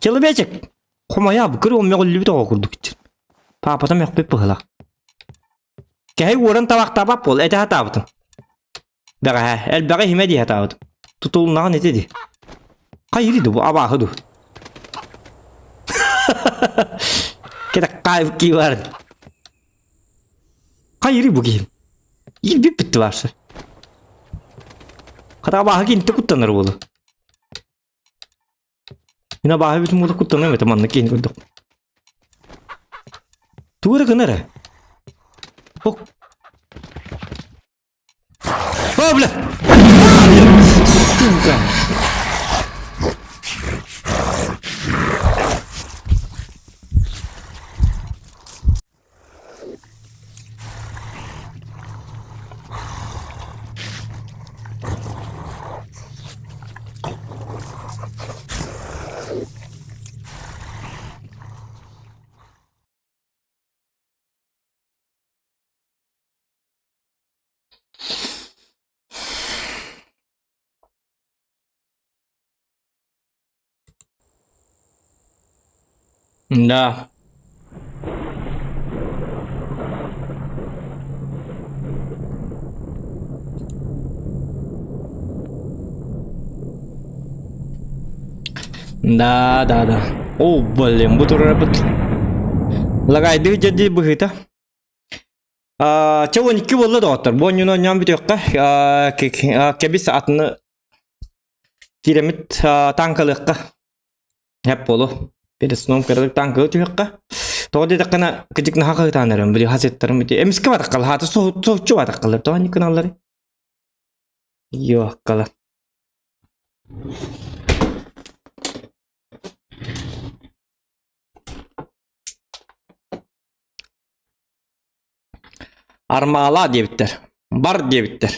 Человечек! Хомойа букыр ол мөҕүллүбүт оҕо курдук иччир. Паапата мөхпүт быһыылаах. Кэһэй уоран табахтаабат буол, этэ сатаабытым. Бэҕэһээ, элбэҕи иһимэ дии сатаабытым. Тутулуннаҕын ити дии. Хайыри ду бу абааһы ду. Кэтэккаайбыт кии барын. Хайыри бу киһим. Иирбит бүттү баарсы. Хата абааһы кинтэ куттанар буолу. Мин абааһы бүтүн буола куттаныам этэ маннык киһини көрдөх. Тугу эрэ гынар ээ. Ок. О, бля! Сука! Да. Да, да, да. О, блин, бу турарбыт. Лагайды дьэди быһыыта. Чэ, 12 буолла доҕоттор. Бу онньуну онньоон бүтүөххэ. Кэбис атыны киирэммит таанкалыахха. Эп буолуо. Перед сном кыратык таанкалыы түһүөххэ. Тоҕо диэтэххинэ, кыдьык наһаа хаһыытаан эрэн, били хасыттарым ити эмискэ батаххал, хаата соһуччу батаххаллар. Тоҕо инник гыналларый? Йооккала. Армаалаа диэбиттэр, бар диэбиттэр,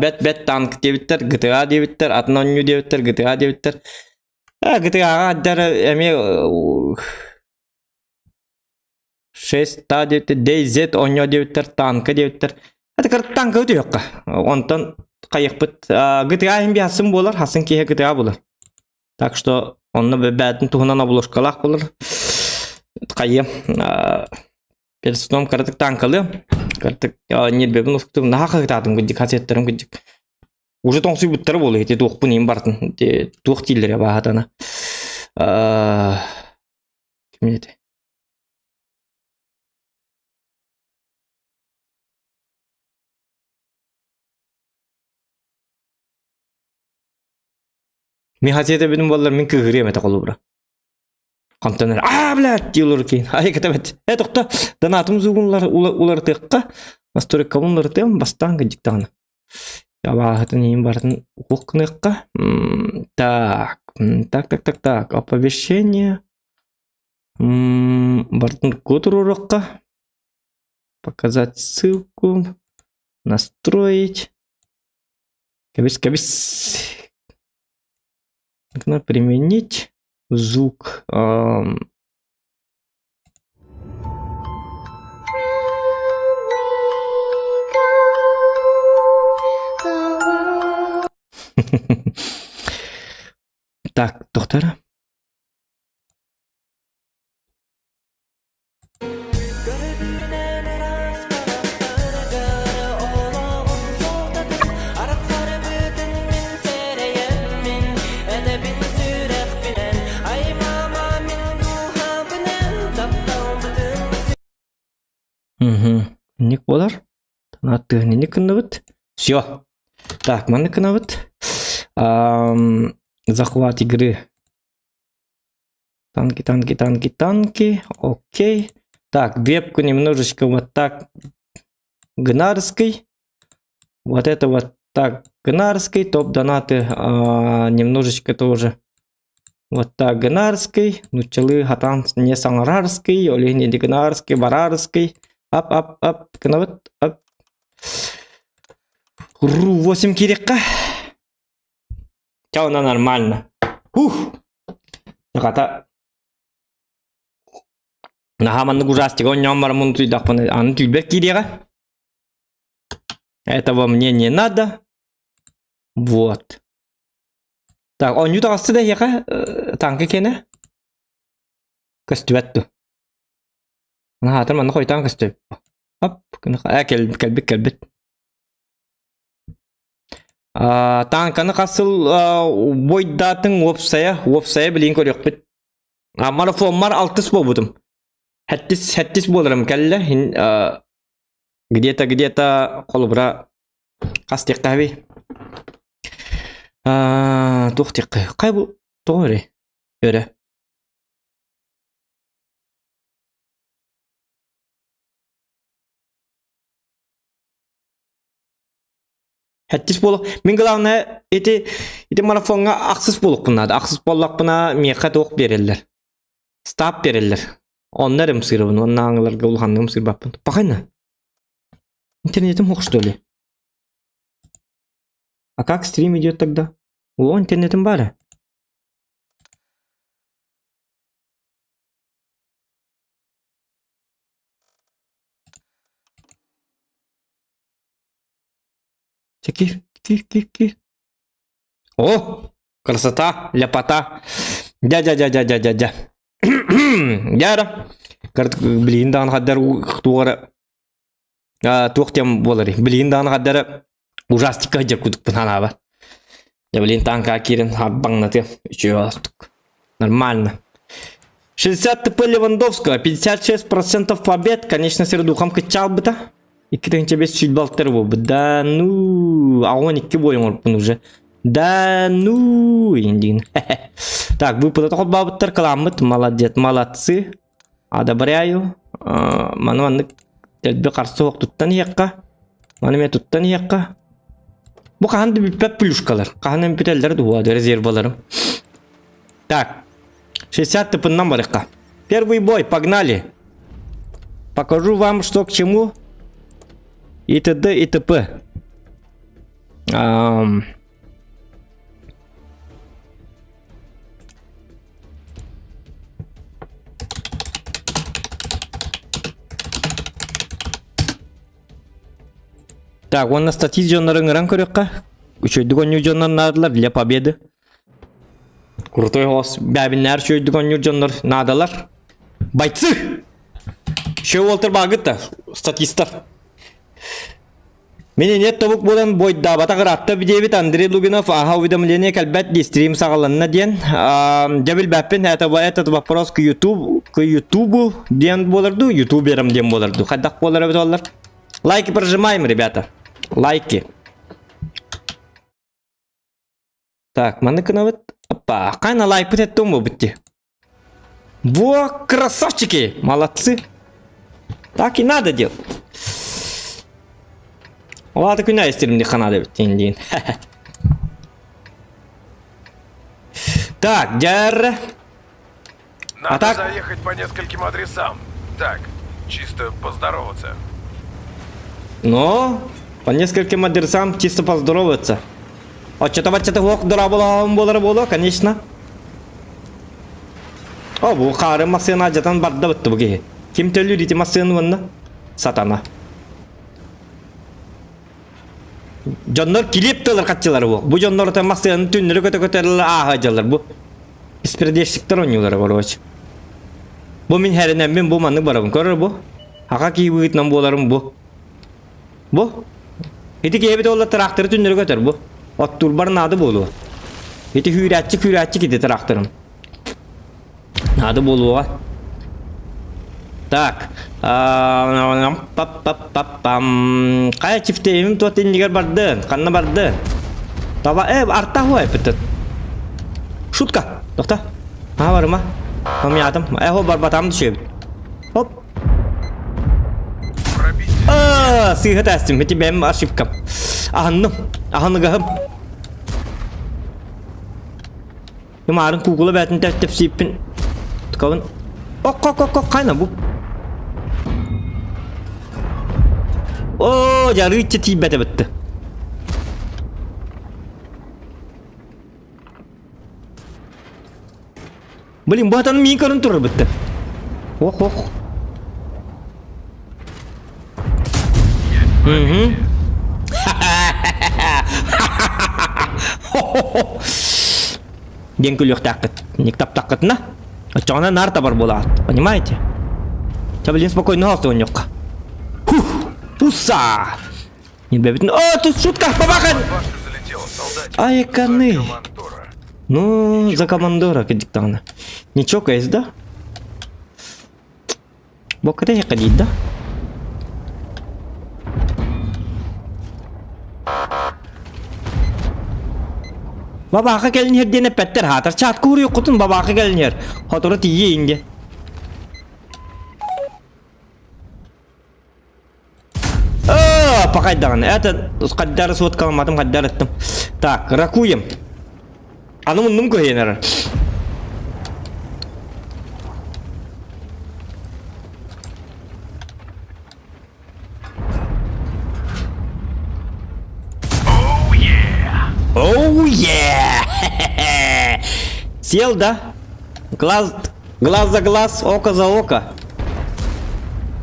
бэт бэт танк диэбиттэр, GTA диэбиттэр, атын оонньуу диэбиттэр, GTA диэбиттэр. GTA-ҕа аддар эмиэ 6 та диэбиттэр, DayZ оонньоо диэбиттэр, танка диэбиттэр. Это кыр танка түһүөххэ. Онтон хайыхпыт GTA иһин би хасын буолар, хасын киһи GTA буолар. Так что онно бэбээтин туһунан обложкалаах болар. Хайа перед сном кыратык таанкалыам. Кыратык нербебин устум наһаа хаһытаатым кырдьык хасиаттарым кырдьык. Уже тоҥсуйбуттара буолуо ити туохпун иин бартын туох дииллэрэ бааһатана. Ким этэ? Мин хасиата бүтүн буоллар мин кыыһырыам этэ холобура. Хантан эрэ аа блядь дии олорор киһи. Ай кэтэбэт. Э тохто донатым зугун уларытыахха настройкабын уларытыам бастаан кырдьык даҕаны. Абааһытын иһин барытын уох гыныахха. Так, так, так, так, так, оповещение. Барытын код туруоруохха. Показать ссылку. Настроить. Кэбис, кэбис. Нужно применить звук. Так, доктор. Ник буолар. Тыһын кынныбыт. Все. Так, манны кынабыт. Захват игры. Танки, танки, танки, танки. Окей. Так, вебку немножечко вот так гнарской. Вот это вот так гнарской. Топ-донаты а, немножечко тоже вот так гнарской. Нучалы хатан не саңарарский, олени дигнарский, барарский. Ап, ап, ап, кынабыт, ап. Ру 8 кирекка. Ча, нормально. Ух! Хата Наһаа маннык ужастик оонньоон бараммын утуйдахпына аны түүлбэр киириэҕэ. Этого мне не надо. Вот. Так, оонньуу таҕыста да эһиэхэ танка киэнэ? Көстүбэт дуо? Наһаатар манна хойутаан көстүбэт. Оп, э, кэлбит кэлбит. Тааҥканы хас сыл бойдаатыҥ уопсайа, уопсайа билигин көрүөхпүт. Марафоммар алтыс буолбутум. Сэттис, сэттис буоларым кэллэ. Где-то, где-то холобура хас диэхтэһэбий? Туох диэххэ? Хай бу тоҕо эрэ? Өрө. Хэттис буолуох. Мин главное ити ити марафоҥҥа ахсыс буолуохпун наада. Ахсыс буоллахпына миэхэ туох биэрэллэр. Стаб биэрэллэр. Онно эрэ ымсыырабын. Уонна ааҥыларга улаханнык ымсыырбаппын. Пахайна. Интернетим суох что ли? А как стрим идет тогда? О, интернетим баар. Кир, кир, кир, кир. О, красота, ляпота. Дя-дя-дя-дя-дя-дя-дя. Дяра. Билигин даҕаны хаддар туох туох диэн буоларый. Билигин даҕаны хаддара ужастикка сылдьар кудукпун санаабар. Я блин танка киирэн харбаҥнатыам. Үчүгэй олохтук. Нормально. 60 ТП Левандовского, 56% побед, конечно, сирдухам кыччаалбыта. 2005 сүүрбэ буолбут. Да ну, а он икки бой оҥорбун уже. Да ну, индин. Так, выпада холбообуттар кыламмыт. Молодец, молодцы. Одобряю. Маны маннык дэлби харсы суох туттан иһиэххэ. Маны эмиэ туттан иһиэххэ. Бу хаһан да бүппэт плюшкалар. Хаһан эмэ бүтэллэр дуо резерваларым. Так, 60 тыпыннан барыхха. Первый бой, погнали. Покажу вам, что к чему. И т.д. и т.п. Ам... Так, уонна статист дьоннору ыҥыран көрүөххэ. Үчүгэйдик оонньуур дьоннор наадалар для победы. Крутой голос. Бэбиннэр чөйдүк онньур дьоннор наадалар. Бойцы! Еще Уолтер багыт да, статистар. Мин нет тобук буолан бойдаабатах ыраатта диэбит Андрей Лугинов аха уведомление кэлбэт дии стрим саҕаланна диэн. Дьэ билбэппин, это, этот вопрос к YouTube, к Ютубу диэн буолар дуу, ютуберам диэн буолар дуу. Хайдах буолар эбит оллар. Лайки прожимаем, ребята. Лайки. Так, манны гынабыт. Опа, хайна лайкпыт эттум бу битти. Во, красавчики! Молодцы! Так и надо делать. Олата күнә истерим ханада бит дейін. Так, дьэр. Надо А так- заехать по нескольким адресам. Так, чисто поздороваться. Но по нескольким адресам чисто поздороваться. Оччото-баччата суох дорооболоһон буолара буолуо, конечно. О, бу хаары массыына алдьатан барда бытты бу киһи. Ким төлүүр ити массыыны уонна? Сатана. Дьоннор килиэп тылар хаччылар бу. Бу дьоннор ата массыынаны түннэри көтө-көтө ааһа дьаллар бу. Беспредельщиктар оонньуулара короче. Бу мин хэринэммин бу маннык барабын. Көрөр бу. Аха киһи быһыытынан буоларым бу. Бу. Ити киһибит уолла тыраахтары түннэри көтөр бу. Оттуурбар наада буолуо. Ити хүүрээччи хүүрээччи кити тыраахтарым. Наада буолуоҕа. Так. Пап-пап-пап-пам. Хайа чифтеевим туот иннигэр бардын? Ханна барды? Таба, э, арта хуай бытыт. Шутка. Тохта. Аха барыма. Помятым. Э, хо барбатам düşüyor. Хоп. Аа, сыыһа тастым. Ити бэм ошибкам. Аһынным. Аһыныгаһым. Марын куукула бээтин тэпсииппин. Тукабын. Ок, ок, ок, ок, хайна бу. О, жарыычча тиийбэтэ бытты. Блин, бу атаны миин көрөн турар бытты. Ох, ох. Угу. Диэн күлүөхтээххит. Ник таптаххытына, оччоҕуна наар табар буолаҕыт. Понимаете? Чэ, блин, спокойно оонньуохха. Хух! Уса! Небебитин... О, тут шутка, бабахан! Айканы! Ну, за командора кедик даҕаны. Не чокаясь, да? Бокката ходить, да? Бабаха кэлин иһэр диэн эппэттэр хаатар чаатка уруйуккутун бабаха кэлин иһэр. Хотору тиийэ инде. Оо, пахайдаҕын. Это хаддары суоткаламматым, хаддар аттым. Так, ракуем. Аны муннум көһүйэн эрэр. Oh yeah! Съел, да? Глаз, глаз за глаз, око за око.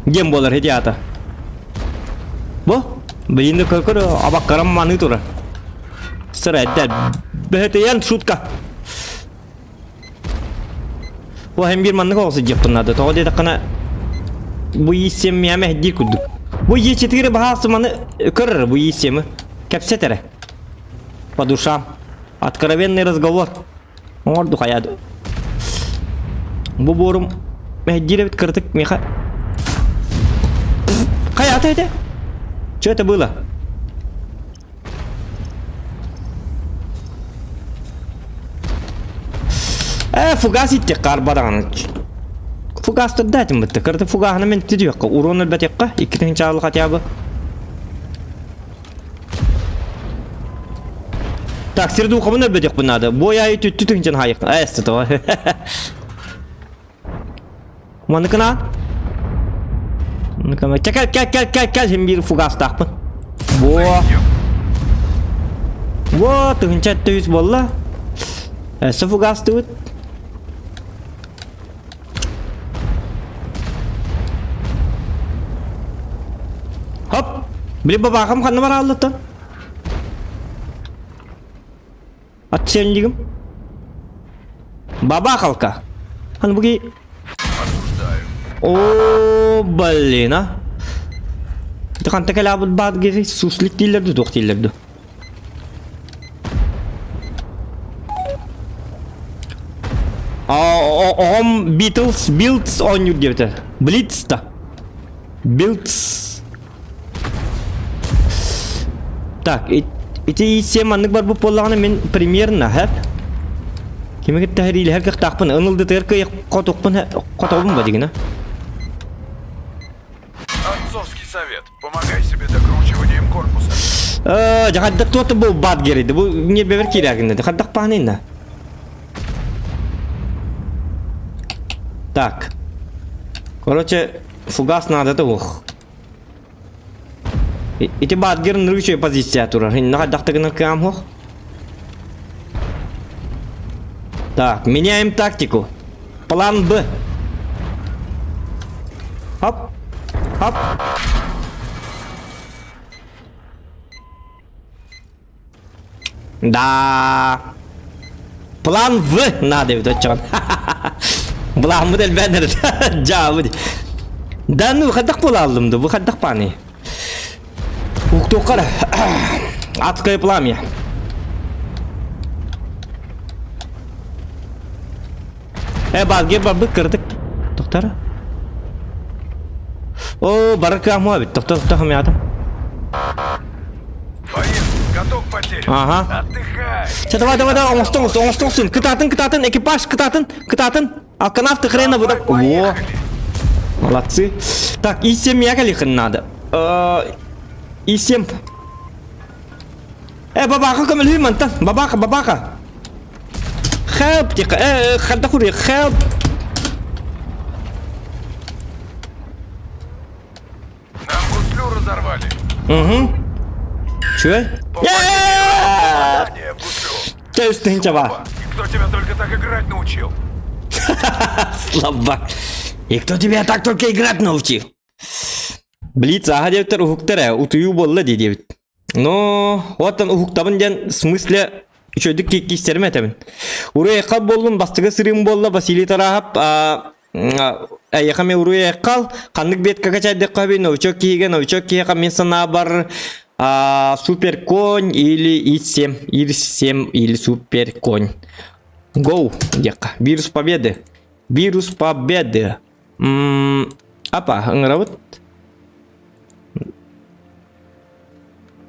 Диэн буолар ити аата. Бу билинни көкөр абаккарам маныы турар. Сырэддэр. Бэһэтийэн шутка. Бу һэм биир маннык оҕус дьиэхпин наада. Тоҕо диэтэххинэ бу ииссиэм миэмэ эһдии курдук. Бу иечитигири баһаалсы маны көрөр бу ииссиэми. Кэпсэт эрэ. По душам. Откровенный разговор. Оҥорду хайа Бу буорум мэһэйдиир эбит кыратык миэхэ. Хайата этэ? Что это было? Э, фугас итти карбадаҕаны. Фугас турдаатым бытты. Кыраты фугаһына мен түдүөххэ, урон өлбөтүөххэ, иккитин чаалы хотя бы. Так, сердухабын өлбөтөхпүн наада. Бу айы түттү түнчен хайык. Эс того. Маныкына. Маныкына. Кел, кел, кел, кел, кел, хим биир фугастаахпын. Во. Во, тыһынча төйүс буолла. Өссө фугастыбыт. Хоп! Били бабаахым ханна барааллыттан? Ат сиэнньигим. Бабахалка. Аны буги... О, блин, а. Ханта кэлабыт баат гери суслик дииллэр ду туох дииллэр ду. Оҕом Beatles, Bills оонньуур диэбитэ. Blitz да. Bills. Так, ити сем маннык барбыт буоллаҕына мин примерно хэп. Кими кытта хэриилэһэр кыахтаахпын ынылдытыгар кыайа хотухпун хотобун ба дигина. Отцовский совет. Помогай себе докручиванием корпуса. Э, дьахадда туота бу бат гериди. Бу не бебер киирэгиннэ. Хаддах паанынна. Так. Короче, фугас надо да ух. Ити баатгер ныргычой позиция турар. Инна хайдахтыгына кыам хох. Так, меняем тактику. План Б. Хоп. Хоп. Да. План В надо эбит оччоҕун. Былааммыт элбээн дьаабы. Да ну хайдах буолааллым да бу хайдах пааны. Уктуохха Адское пламя. Э, базге барбыт кырдык. Тоқтар. О, баракаму эбит. Тоқтар, тоқтар, хамятым. Боец, готов потерян. Ага. Отдыхай. Чэ, давай, давай, давай, оҥостон, оҥостон, оҥостон, кытаатын, кытаатын, экипаж, кытаатын, кытаатын. Алканавты хрена вы так... Во, молодцы. Так, и 7 яколихин надо. И 7. Э, бабаха көмөлү мантан. Бабаха, бабаха. Help, тихо. Э, хадда хури, help. Нам гуслю разорвали. Угу. Чё? Попадание в гуслю. Чэ, үстүн чаба. И кто тебя только так играть научил? Слабак. И кто тебя так только играть научил? Блиц аха диэбиттэр уһуктар ээ, утуйуу буолла дии диэбит. Но оттон уһуктабын диэн в смысле үчүгэйдик киистэрим этэбин. Уруй-айхал буоллун, бастакы сырыым буолла Василий Тараһап эйиэхэ эмиэ уруй-айхал ханнык бетка качайдыхха сөбүй новичок киһигэ новичок киһиэхэ мин санаабар супер конь или И7 И7 или супер конь. Гоу диэххэ. Вирус победы. Вирус победы. Апа, ыҥырабыт.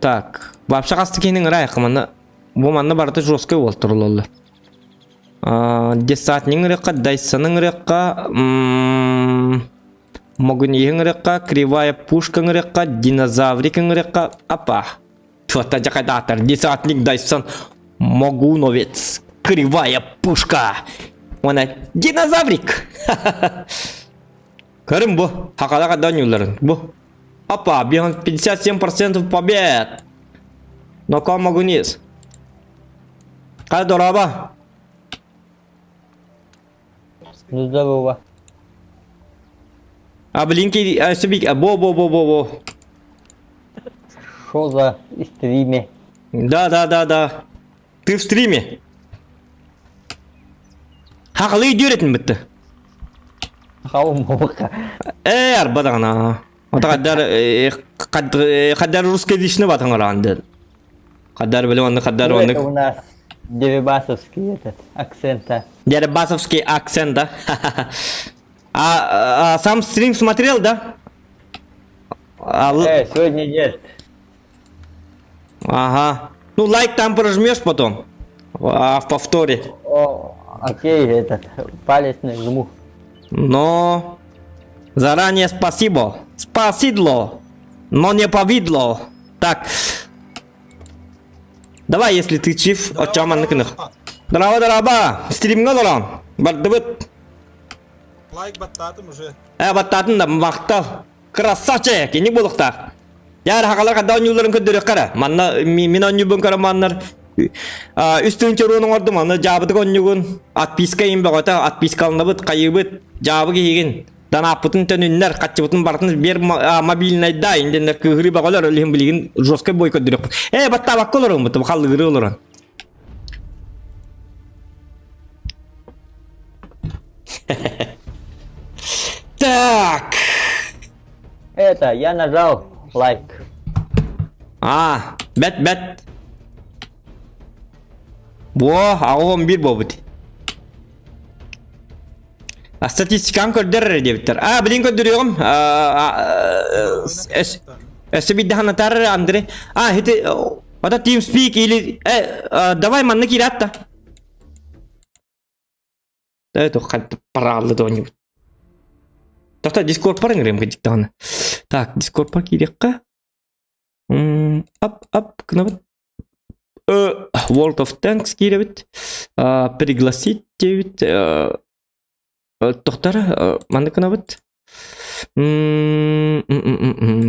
Так, вообще хаста киһини ыҥырайык манна бу манна барыта жесткай буол турулаллар. Десантник ыҥырыахха, Дайсоны ыҥырыахха, Могуниһы ыҥырыахха, Кривая пушка ыҥырыахха, Динозаврик ыҥырыахха, апа. Туота дьакайдаатар, десантник Дайсон Могуновец, Кривая пушка. Уонна динозаврик. Көрүм бу, хакала хадда ойнуулларын. Бу. Опа, 57% побед. Ноко Могунис. Хай дороба. Здорово. А блинки, а, субик, а, бо бо бо бо бо. Шо за стриме? Да, да, да, да. Ты в стриме. Хақылы үйдүөрэтин бытты. Хаум бабака. Э, арбадағына. Ата қаддар, қаддар русскоязычный батаңаранды. Қаддар білі онны, қаддар Ну, онны. это у нас Дерибасовский этот акцент. а. Дерибасовский акцент, да? А, а сам стрим смотрел, да? А, Э, сегодня нет. Ага. Ну, лайк там прожмешь потом. А, в повторе. О, окей, этот, палец нажму. Но заранее спасибо. Спасидло, но не повидло. Так. Давай, если ты чиф, оччоҕо маннык гыныах. Дорообо, дорообо. Стримҥэ олорон. Бардыбыт. Лайк баттаатым уже. Э, баттаатын да махтал. Красавчик, инник буолуохтаах. Яар хакалар хадда оонньууларын көрдөрүөххэ эрэ. Манна мин оонньуубун көрөн маннар үс тыһыынча уруон оҥордум, аны дьаабытык оонньугун, отписка иһин бөҕөтө, отпискаланабыт, хайыыбыт, дьаабы киһигин, данааппытын төнүннэр, хаччыбытын барытын биэр мобильнайда, инденнэр кыыһырыы бөҕөлөр, ол иһин билигин жесткай бой көрдөрүөхпүт. Ээ, баттаабакка олороммут, халлыгырыы олорон. Так. Это, я нажал лайк. А, бэт бэт. Во, аҕам биир буолбут. А статистикаҥ көрдөр эрэ диэбиттэр. А, билин көрдөрүөҕүм. Өссө биирдэ ханатаар эрэ Андрей. А, ити, это TeamSpeak или... Э, давай манна киирээт да. Э, туох парааллы оонньуубут. Тохто Discord пар ыҥырыам кырдьык даҕаны. Так, Discord пар киириэххэ. Ап, ап, гынабыт. World of Tanks киирэбит. Пригласить диэбит. Тохтор, маннык гынабыт.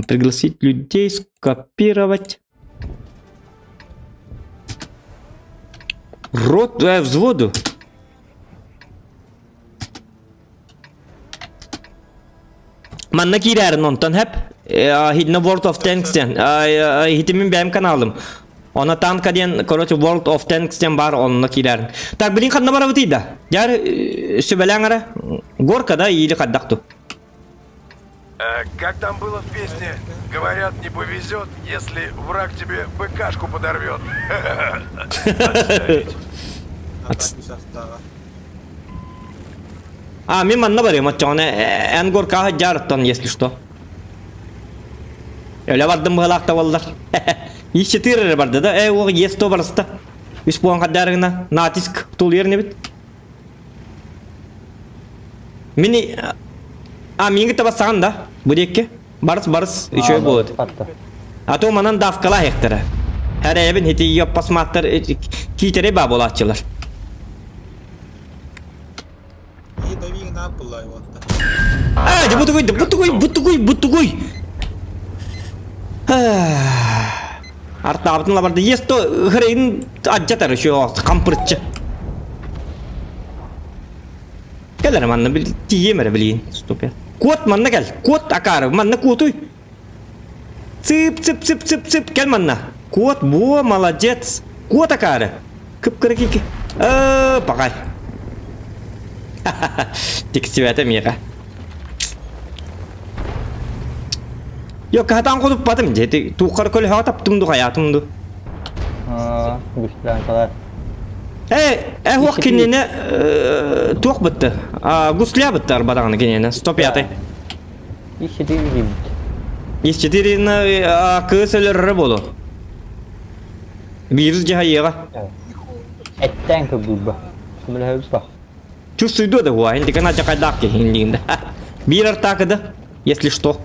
Пригласить людей, скопировать. Рот э, взводу. Манна киирээрин онтон хэп. Хидна World of Tanks диэн. Хитимин бэйэм каналым. Она танка диэн, короче, World of Tanks диэн бар, онно киирээрин. Так, билин ханна барабытый да? Дьар сүбэлээн ара. Горка да или хайдах ту? Э, как там было в песне? Говорят, не повезет, если враг тебе БКшку подорвет. Отставить. А, мин манна барыам оччоҕуна эн горкаҕа дьаарыттан, если что. Өлө бардым быһалаах табаллар. Ис четыре эрэ барда да, э, уох е100 барыста. Үс буолан хадаарыгына натиск тулуйар инибит. Мини А, минги табасаҕын да, бу диэкки. Барыс, барыс, үчүгэй буолуот. А то манан давкала хектара. Хэрэйэбин хити йоппасмааттар киитэри баа буолааччылар. А, дьэ бутугуй, бутугуй, бутугуй, бутугуй. Артаабытын лабарда есто хрейн аддьатар еще хампырчы. Кэл эрэ манна тиийиэм эрэ билигин ступя. Куот манна кэл. Куот акаары манна куотуй. Цып цып цып цып цып кэл манна. Куот буо молодец. Куот акаары. Кып-кыра кики. Э, пагай. Тиксибэтэ миэхэ. Йо, каһатаан хотуппатым дьэ. Тууххар көлөһөҕө таптым ду хайаатым ду. Гуслянкалар. Э, э, хуох кинини туох бытты? Гусля бытты арбадаҕаны кинини. 105 Ис-четыре бит. Ис-четыре кыыс өлөрөрө буолу. Вирус дьаһайыаҕа. Эттээн көрдүүрбэ. Көмөлөһөбүт ба. Чувствую да хуа, интикен ачакайдаах киһин диин. Биир артаакыда, если что.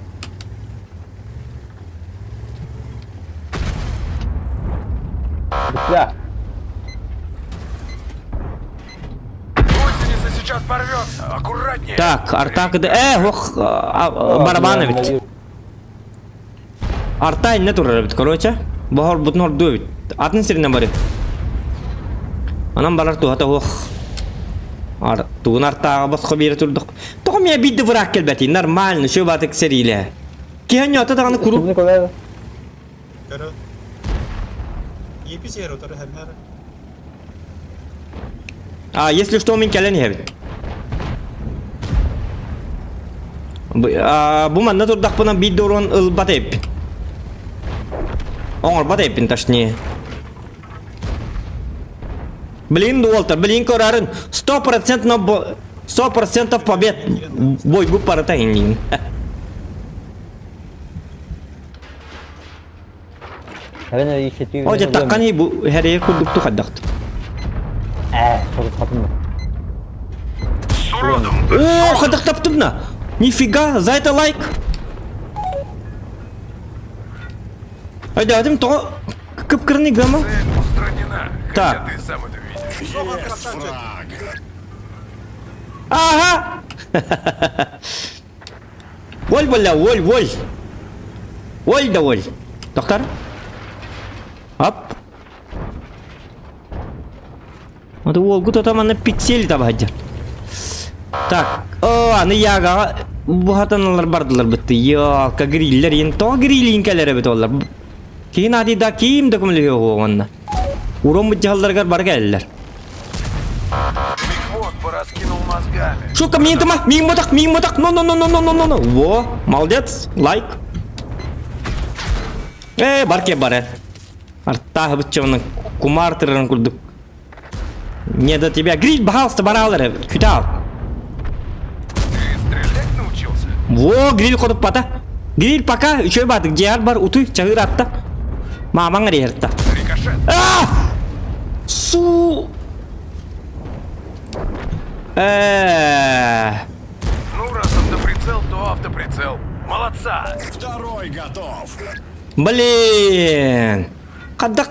Бля. Гусеница сейчас порвется! Аккуратнее! Так, артаакыда, э, ох, барабан эбит. Арта инне турар эбит, короче. Бохор бутун ордуу эбит. Атын сиринен бары. Анан барар туһата ох. Ар, тугун артааҕа босхо биэрэ турдук. Тоҕо миэ биирдэ быраак кэлбэтий, нормально, все батык сэриилэ. Киһи ньоото даҕаны куруук Көрө. Епи сиэр утары хэммэр. А, если что, мин кэлэн иһэбин. Бу манна турдахпына биир да урон ылбат эбиппин. Оҥорбот эбиппин, точнее. Блин, Уолтер, блин, көрөрүн. 100% 100% побед. Бой бу парата индин. О, дьэ таккан бу хэрээр курдук тухайдахт. Ээ, сорутхатым. О, хадахтаптымна. Нифига, за это лайк. Айдадым тоҕо кып-кырны гама. Устранена. Так. Хотя ты сам это видишь. Ага. Воль, бля, воль, воль. Воль да воль. Доктор? Ап. Аты уолгут ото манна пиксель табаһадьар. Так, о, аны ягаҕа буһатаналар бардылар бытты. Йоалка гриллер ен тоҕо гриллин кэлэр эбит оллар. Киин adi да ким да көмөлөһүө оҕонна. Урон быдьаһалларыгар бары кэллэр. Мехвод пораскинул мозгами. мозгами. Шука, миин тыма, миин ботах, миин ботах, но но но но но но но но. Во, молодец, лайк. Э, барке бар, Артаһы быччамның кумар тырырын курдук. Не до тебя. Гриль, пожалуйста, баралары. Күтал. Ты стрелять научился? Во, гриль ходуп бата. Гриль пока, үчөй баты. Жиар бар, утуй, чагыр атта. Мамаң эрерта. Рикошет. А! Су! Э. Ну, раз автоприцел, то автоприцел. Молодца! Второй готов. Блин! Хайдах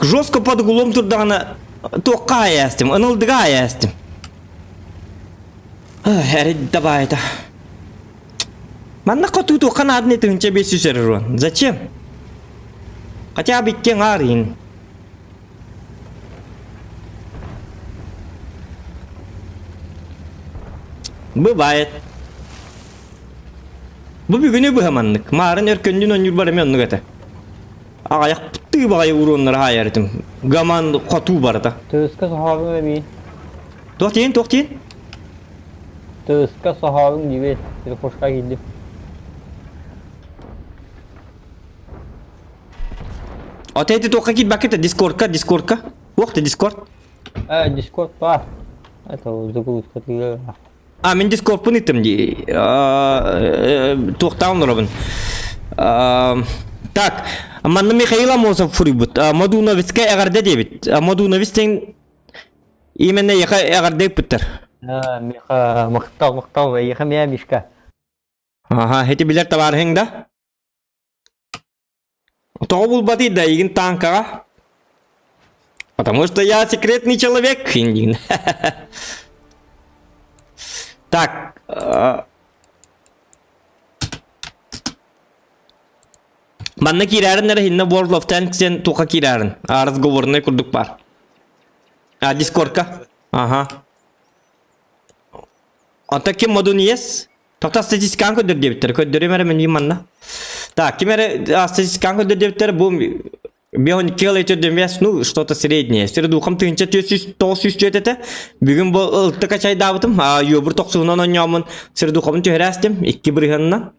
жестко под углом турдаҕына туохха айаастым, ынылдыга айаастым. Эрид давай это. Манна хоту туохха наадын 1500 эрэ Зачем? Хотя бы икки аҥаар Бывает. Бу бүгүнү быһа маннык. Маарын өркөндүн онньур бар эмиэ оннук этэ. Аҕайах тыы баҕайы уруоннары хаайар этим. Гаман хотуу барыта. Тыска соһообуҥ эбии. Туох диин, туох диин? Тыска соһообуҥ диибин. Телефошка киирдим. Ото эти туохха киирбэккит Дискордка, Дискордка. Уох ты Дискорд. Э, Дискорд баар. Это загрузка А, мин Дискордпун ыттым дии. Туохтаан олоробун. Так, манна Михаил Амосов суруйбут. Модуновицка эҕэрдэ диэбит. Модунович диэн именно эйиэхэ эҕэрдэ ыппыттар. Миха, махтал, махтал, эйиэхэ мия Мишка. Аха, ити билэр табаарыһыҥ да? Тоҕо булбатый да игин танкаҕа? Потому что я секретный человек. Так. Манна киирээрин эрэ иһиннэ World of Tanks диэн туха киирээрин. Разговорный курдук бар. А, дискордка. Ага. Онтон ким модун иэс? Тоқта статистиканы көрдөр диэбиттэр. Көрдөрүм эрэ мин манна. Так, ким эрэ статистиканы көрдөр диэбиттэр. Бу бион килл өтөрдөмес, ну, что-то среднее. Средухам 1494 этэ. Бүгүн бу ылтыка чайдаабытым. Юбур тохсуһунан онньоомун средухабын түһэрээстим. Икки бырыһанна.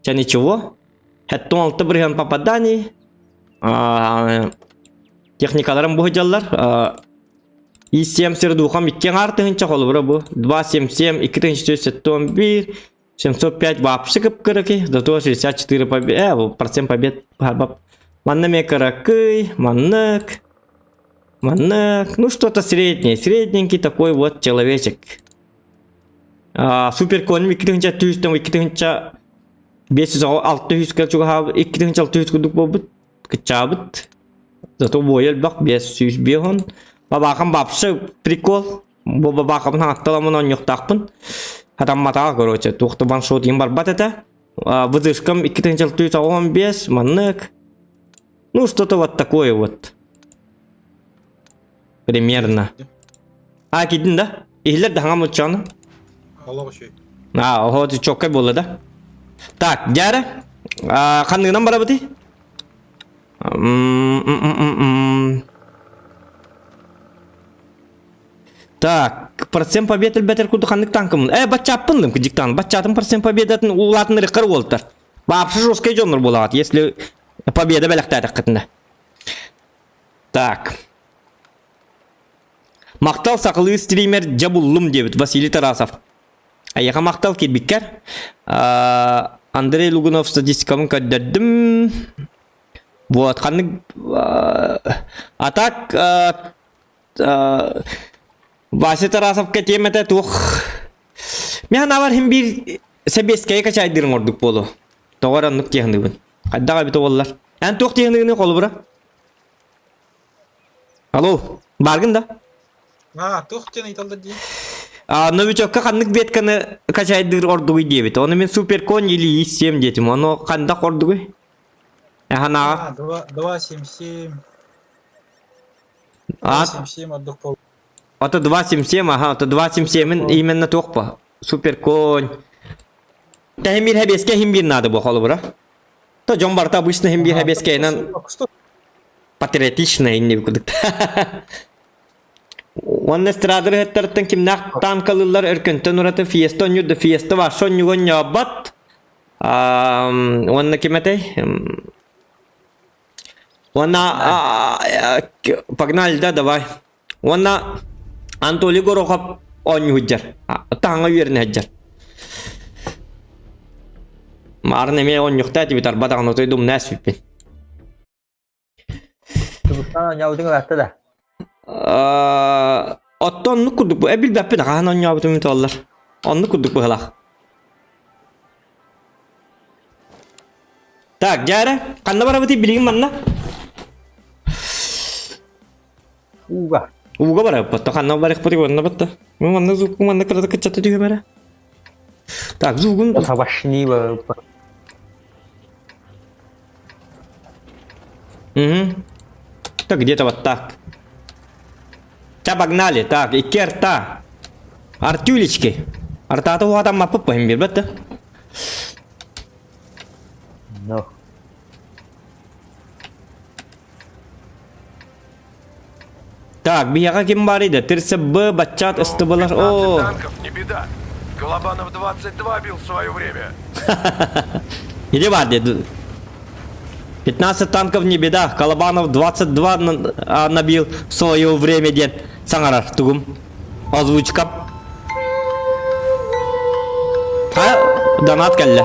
Ча ничего. Хэттон алты бырыһан попаданий. Техникаларым бу дьаллар. И7 средухам икки аҥаар тыһыынча холобура бу 2,77 2471 705 вообще кып-кыракый зато 64 побед процент побед манна эмиэ кыракый маннык маннык ну что-то среднее средненький такой вот человечек супер конум 2 тыһыынча 2 500 600 чугаһаабыт 2600 курдук буолбут кыччаабыт Зато буойа элбэх 505 Бабаахам вообще прикол. Бу бабаахабын хаҥатталамын оонньуохтаахпын. Хатамматаҕа короче, туох да ваншот иһин барбат этэ. Вызышкам 2695, маннык. Ну, что-то вот такое вот. Примерно. А, кидин да? Иһиллэр да хаҥа муччаны? Олох үчүгэй. А, ого, чоккай буолла да? Так, дьээрэ. Ханныгынан барабытый? М-м-м-м. Так, процент побед элбэтэр курдук ханнык танкымын. Э, баччааппын диктант. Баччаатын процент победатын улаатын ырыккар уолтар. Вообще жесткий дьоннор буолаҕат, если победа бэлэхтээтэххитинэ. Так. Махтал сахалыы стример дьэ буллум диэбит Василий Тарасов. Эйиэхэ махтал киирбиккэр. Андрей Лугунов статистикабын көрдөрдүм. Вот, ханнык... А так, Вася Тарасовка тиэмэтэ туох... Мин санаабар иһин биир сэбиэскэйи качайдыырын ордук буолуо. Тоҕо эрэ оннук тиэхыныыбын. Хайдах эбитэ буоллар. Эн туох тиэхыныгыный холобура? Алло, бааргын да? А, туох диэн ыйыталлар дии? А, новичокка ханнык ветканы качайдыыр ордугуй диэбит. Ону мин суперкон или И7 диэтим. Ону хандах ордугуй? Эханаҕа. А, 2, 2, 7, 7. А, 2, 7, 7 ордук бол. ото 2.77, ага, ото 2.77 именно туох по. Суперконь. Тэһин биир хэбиэскэ иһин биир наада бу холобура. То дьон барыта обычно иһин биир хэбиэскэйинэн Что? патриотично инни курдук. Уонна эстрада ырыһыттарыттан кимнээх танкалыыллар өркөнтөн ураты Фиеста онньуур да Фиеста вообще онньуга онньообот. Уонна ким этэй? Уонна погнали да давай. Уонна Анатолий Горохов оонньуу сылдьар. Таһаҥа үөрэнэ сылдьар. Маарын эмиэ оонньуохтаа этибит арба даҕаны отой думнаа сүппүн. Тубустан оонньообутуҥ ыраатта да? Оттон оннук курдук бу билбэппин хаһан оонньообутум туоллар. Оннук курдук быһылаах. Так, дьээрэ, ханна барабытый билигин манна? Ууга. Ууга барабыт, ханна барыахпытый уонна батта. Манна звук манна кырата кыччата түһүм эрэ. Так, звугун... Табашни барыппыт. Угу. Так, где-то вот так. Та погнали. Так, икки арта. Артюлечки. Артата уатам маппып бахым бир да. Ну. Так, биһиэхэ ким баар иде? Тирсе Б, баччат, СТБлар. О! танков не беда. Голобанов 22 бил в свое время. Где бар дед? 15 танков не беда. Колобанов 22 набил в свое время дед. Саҥарар тугум. Озвучка. А, донат кэллэ.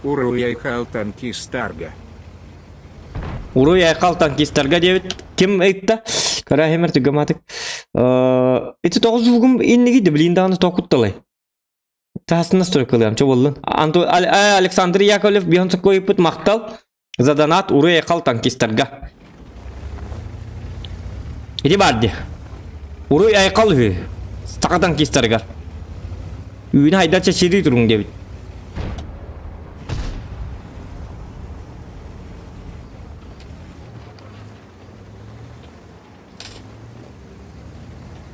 Уруй-айхал танкистарга. Уруй-айхал танкистарга диэбит ким ыйытта? Көрө хэмэр түгэматык. Ити тоҕус звугум инниги да билин даҕаны тоқутталай. Таһасын настройкалыам чо боллун. Александр Яковлев биһон соккойуппут махтал за донат уруй-айхал танкистарга. Ити бар ди. Уруй-айхал үһү. Саха танкистарыгар. Үүнэ хайдар чэчирии туруҥ диэбит.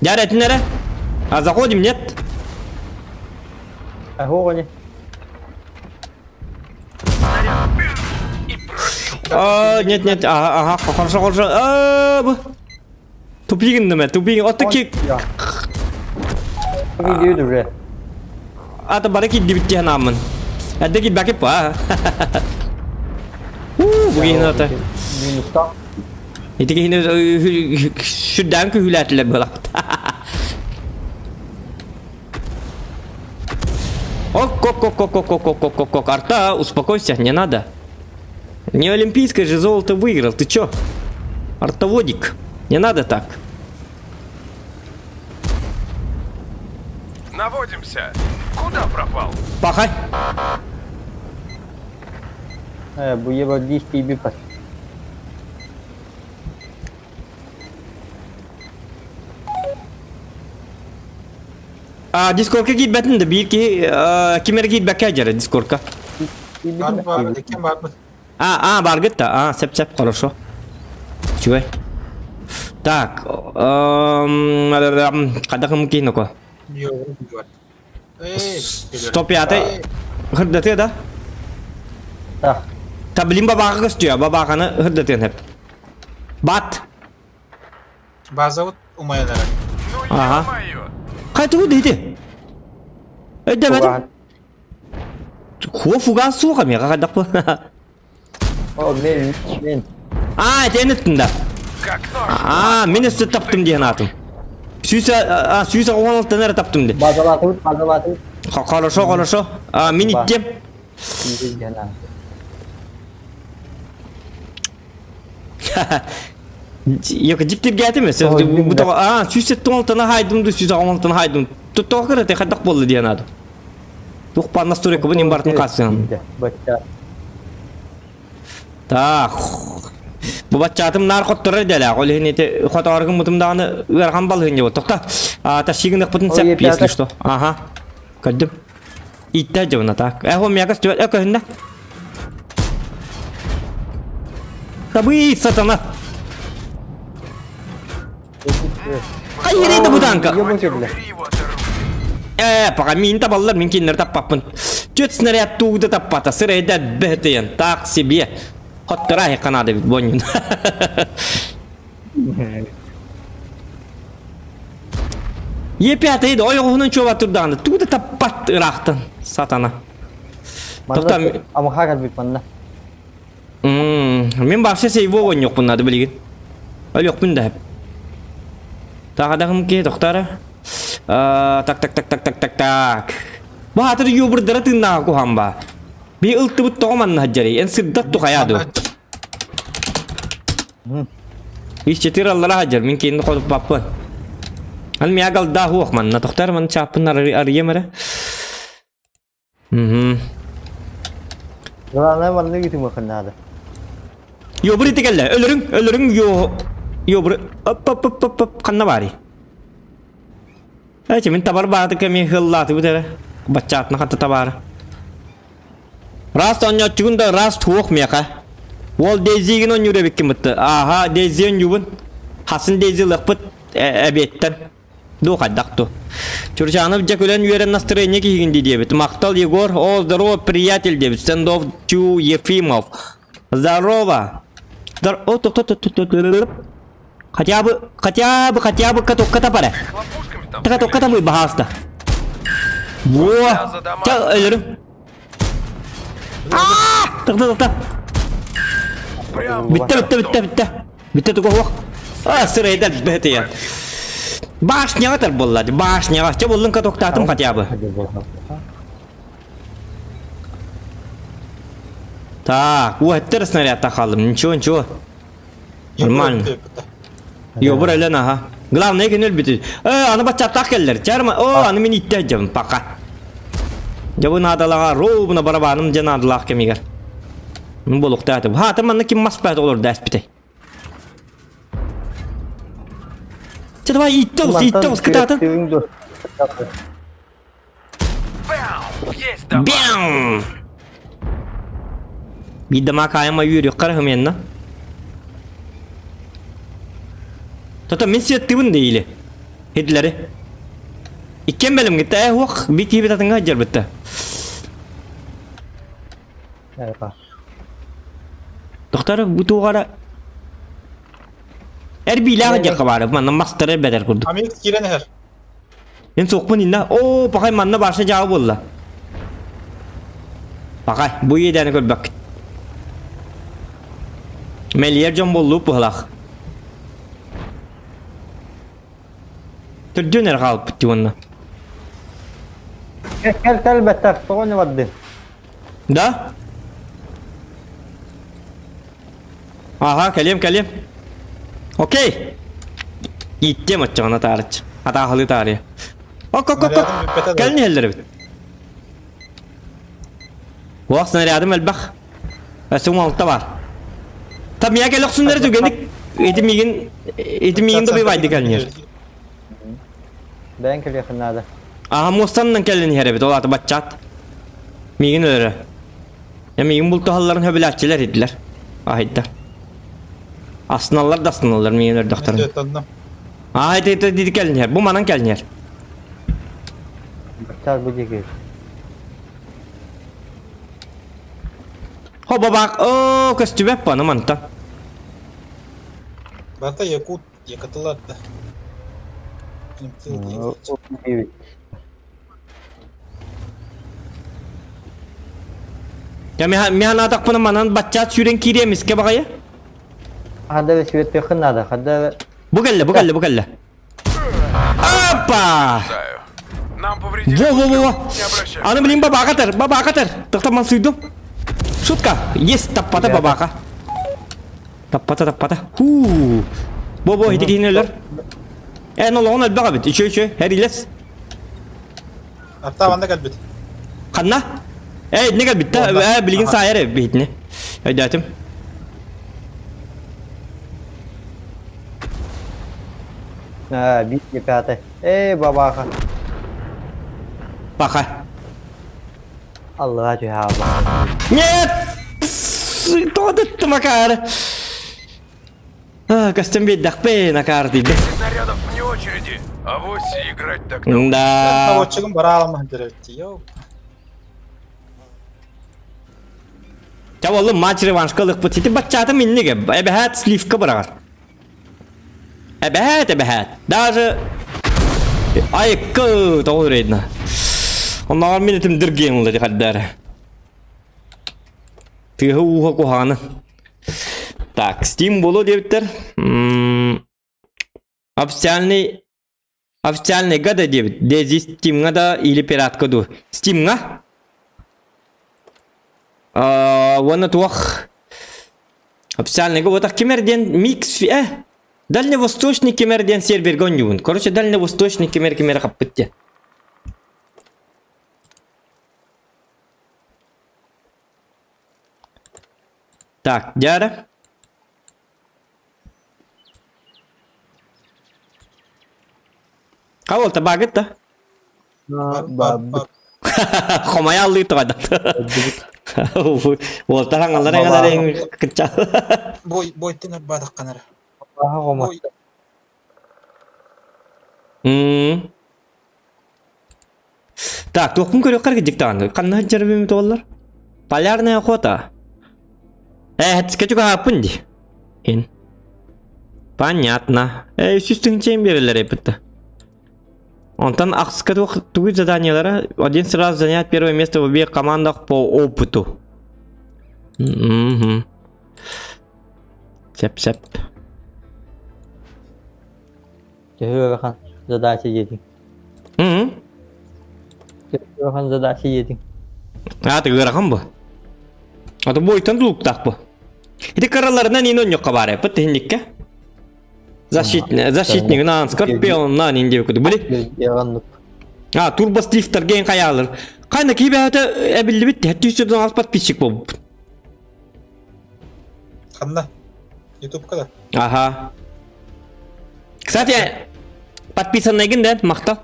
Дьэр этин эрэ. А заходим, нет? Аһуоҕуни. А, нет, нет, ага, ага, хорошо, хорошо. А, бу. Тупигин дeme, тупигин. Отто ки. Видео уже. Ата бары киддибит диэн ааммын. Эрдэ киирбэккэ па. Уу, бу киһини ата. Минуста. Ити киһини сүрдээн күһүүлээтилэр буолахпыт. Ок, ок, ок, ок, ок, ок, ок, ок, ок, ок, Арта, успокойся, не надо. Не олимпийское же золото выиграл, ты чё? Артоводик, не надо так. Наводимся. Куда пропал? Пахай. Э, бу еба 10 бипас. А, дискорка киирбэтин да биир киһи ким эрэ киирбэккэ дьара дискорка. Бар бар, ким барбыт? А, а, баргыт да. А, сеп-сеп, хорошо. Чугай. Так, қадақым кейін око. 105 хырдатыа да? Так. Та билин бабаға көстүө, бабағаны хырдатыан хеп. Бат. База вот умайнара. Ага. Қайтуы дейді. Өйдемедім. Хуа фугас суға меға қайдақ бұл. О, мен, мен. А, этен ыттын да. А, мен өстө таптым диэн атым. Сүүсэ, а, сүүсэ оҕоноттан эрэ таптым ди. Базалатыбыт, базалатыбыт. Хорошо, хорошо. А, мин иттем. Yok дьиктиргээтим бу а 176 хайдым ду 116 хайдым. Тоҕо кырата хайдах буолла диэн аады. Туох баар настройкабын им бартын хаасыан. Так. Бу баччаатым наар хотторор идэлээх. Ол иһин ити хотооргун мутум даҕаны ыарахан балыһын дьэ Тохта. А тащигыныхпытын сеп, если что. Ага. Көрдүм. Иттэ дьыбына так. Эхо мягас түбэт өкөһүннэ. Табый сатана. Хайырыйда бу танка. Э, пока мин табаллар, мин кинилэр таппаппын. Түөрт снаряд туугда таппата, сырайда бэһэтийэн, таах себе. Хоттора канада бит бонньун. Е5 да ойоҕуһунан чуоба турдаҕына тугу да таппат ыраахтан сатана. Манна амаха кэлбит манна. Мин вообще сейво оонньуохпун наада билигин. Өлүөхпүн да Тахадахым ки тохтара. Так так так так так так так. Бу хатыр юбурдара тыыннааҕа куһаан ба. Би ылтыбыт тоҕо манна сылдьарый? Эн сырдат тухайаа ду. Ис четыр аллара сылдьар, мин кейинни хотуппаппын. Ан миа галда хуох манна тохтар ман чааппын арыйам эрэ. Мгм. Главное маннык итимиэххин наада. Йобур ити кэллэ. Өлөрүҥ, өлөрүҥ йо йобур оп оп оп оп оп ханна баарый? Эчи мин табар баатык эмиэ хыллаатыбыт эрэ. Баччаатына хатта табаары. Раз онньооччугун да раз туох миэхэ. Уол Дейзигин онньуур эбиккин бытты. Ааха, Дейзи онньуубун. Хасын Дейзи ылыахпыт эбиэттэн. Ду хайдах ту. Чурчанов дьэ күлэн үөрэн настроение киһигин дии диэбит. Махтал Егор, о здорово, приятель диэбит. Стендов Тю Ефимов. Здорово. Дар... О, то, то, то, то, то, Хотя бы, хотя бы, хотя бы каток катапара. Каток катабы баһааста. Во! Ча, өлөрүм. Аа! Тахта, тахта. Бүтте, бүтте, бүтте, бүтте. Бүтте туга хуох. А, сырайдар бэтия. Башняга тар болла, башняга. Ча боллун катоктаатым хотя бы. Так, уэттер снаряд тахалым. Ничего, ничего. Нормально. Йобур элен аха. Главное күн өлбүтү. Э, аны баччаттаах келлер. Чарма, о, аны мин иттэ дьабын пока. Дьабын наадалаҕа ровно барабаным дьэ наадалаах кэмигэр. Болуктаатым. Хаата манна ким мас баат олор дээспитэй. Чэ давай иттэ ус, иттэ ус кытаатын. Бяу! Биирдэ каайама үөрүөххэ эрэ Тото мин сиэттибин да или. Хитлери. Иккен бэлэм гитта э хуох би киһибит атынга дьарбытта. Доктор бу тугара Эрбиилээх дьахха баары манна мастары бэтэр курдук. Амик киирэн иһэр. Мин суохпун инна. Оо, пахай манна баша дьаабы буолла. Пахай, бу иэдээни көрбөккүт. Мэлийэр дьон буоллуу быһылаах. Төрдүөн эрэ хаалбыт дии уонна. Кэл кэл бэттэр, тоҕо не барды? Да? Ага, кэлиэм, кэлиэм. Окей. Ииттиэм оччоҕуна таарыччы. Атааһылыы таарыйа. Ок, ок, ок, ок. Кэлин иһэллэр эбит. Уох снарядым элбэх. Өссө уҥалта бар. Та мия кэлэ охсуннары түгэнник ити миигин ити миигин добивайды кэлинер. Бэйэн кэлиэххин наада. Аха муостаннан кэлин иһэр эбит, ол аата баччаат. Миигин өлөрө. Я миигин бултаһалларын хөбүлээччилэр идилэр. Аһайдар. Астыналлар да астыналлар миигин өрдөхтөрүн. Аа, ити ити ити кэлин иһэр. Бу манан кэлин иһэр. Баччаат бу диэки. Хо бабаак, оо, көстүбэт баны мантан. Барта якут, якатылар да. Я миха атахпына манан баччаат сүүрэн киириэ эмискэ баҕайы. Хада сүөттүөххүн наада, хада Бу кэллэ, бу кэллэ, бу кэллэ. Апа! Нам повредили. Во, во, во, во. Не обращай. Аны блин бабаакатар, бабаакатар. Тохтоман суйдум. Шутка. Есть таппата бабака. Таппата, таппата. Хуу. Бо, бо, ити киһини өлөр. Эн олоҕун элбэх эбит. Үчү, үчү. Эрилес. Аттаа манна кэлбит. Ханна? Э, итини кэлбит да. Э, билигин саайар эбит итини. Өйдөөтүм. А, биир пятый. Эй, бабаха. Паха. Аллаға түһэ Нет! Тоҕо Макар? Көстөн биэрдэхпин, акаар тиийдэ. Снарядов вне очереди. Авось играть так Да. Наводчигым бара аламаһын дэрэ йоу. Чэ буоллун матч реваншка ылыахпыт. Сити баччаатым иннигэ. Эбэһээт сливка быраҕар. Эбэһээт, эбэһээт. Даже айыкка тоҕо үрэйдина. Оннооҕор мин этим дыргиэн ылла дихаддара. Тыаһы ууһа куһаҕаны. Так, Steam буолуо диэбиттэр. Официальный официальныйга да диэбит. Дези Steam'ҥа да или пиратка дуу. Steam'ҥа? Уонна туох официальныйга буотах кимэр диэн микс э Дальневосточный кимэр диэн сервергэ оонньуубун. Короче, Дальневосточный кимэр кимэр хаппыт диэн. Так, дьара. Хабыл табагыт да? Бабыт. Хомая аллыы тоҕойдот. Уолтар хаҥаллар эҥэлэр кычча. Бой, бойтын ырбаатахханара. Бой. Так, туохпун көрүөххэ дьиктаҕын. Ханна сылдьар туоллар? Полярная охота. Э, скачугааппын ди. Ин. Понятно. Э, үсүс тыһынчайын берелер эппитте. Онтон ахска туох тугу заданиялара один сразу занять первое место в обеих командах по опыту. Угу. Сеп-сеп. Төһө ыарахан задача диэтиҥ? М? Төһө ыарахан задача диэтиҥ? Аата ыарахан бу. Ата бойтан тулуктаах бу. Ити кыраларынан ин онньокко баар эппит тиһинникке. Защитник, защитник наан, скорпион наан инде куду. Били? Яганнык. А, турбострифтер ген хаялар. Кайна кибәһәтә эбиллибит, 700 подписчик болбут. Ханна? Ютубка да? Ага. Кстати, подписанныйгын да, махтал.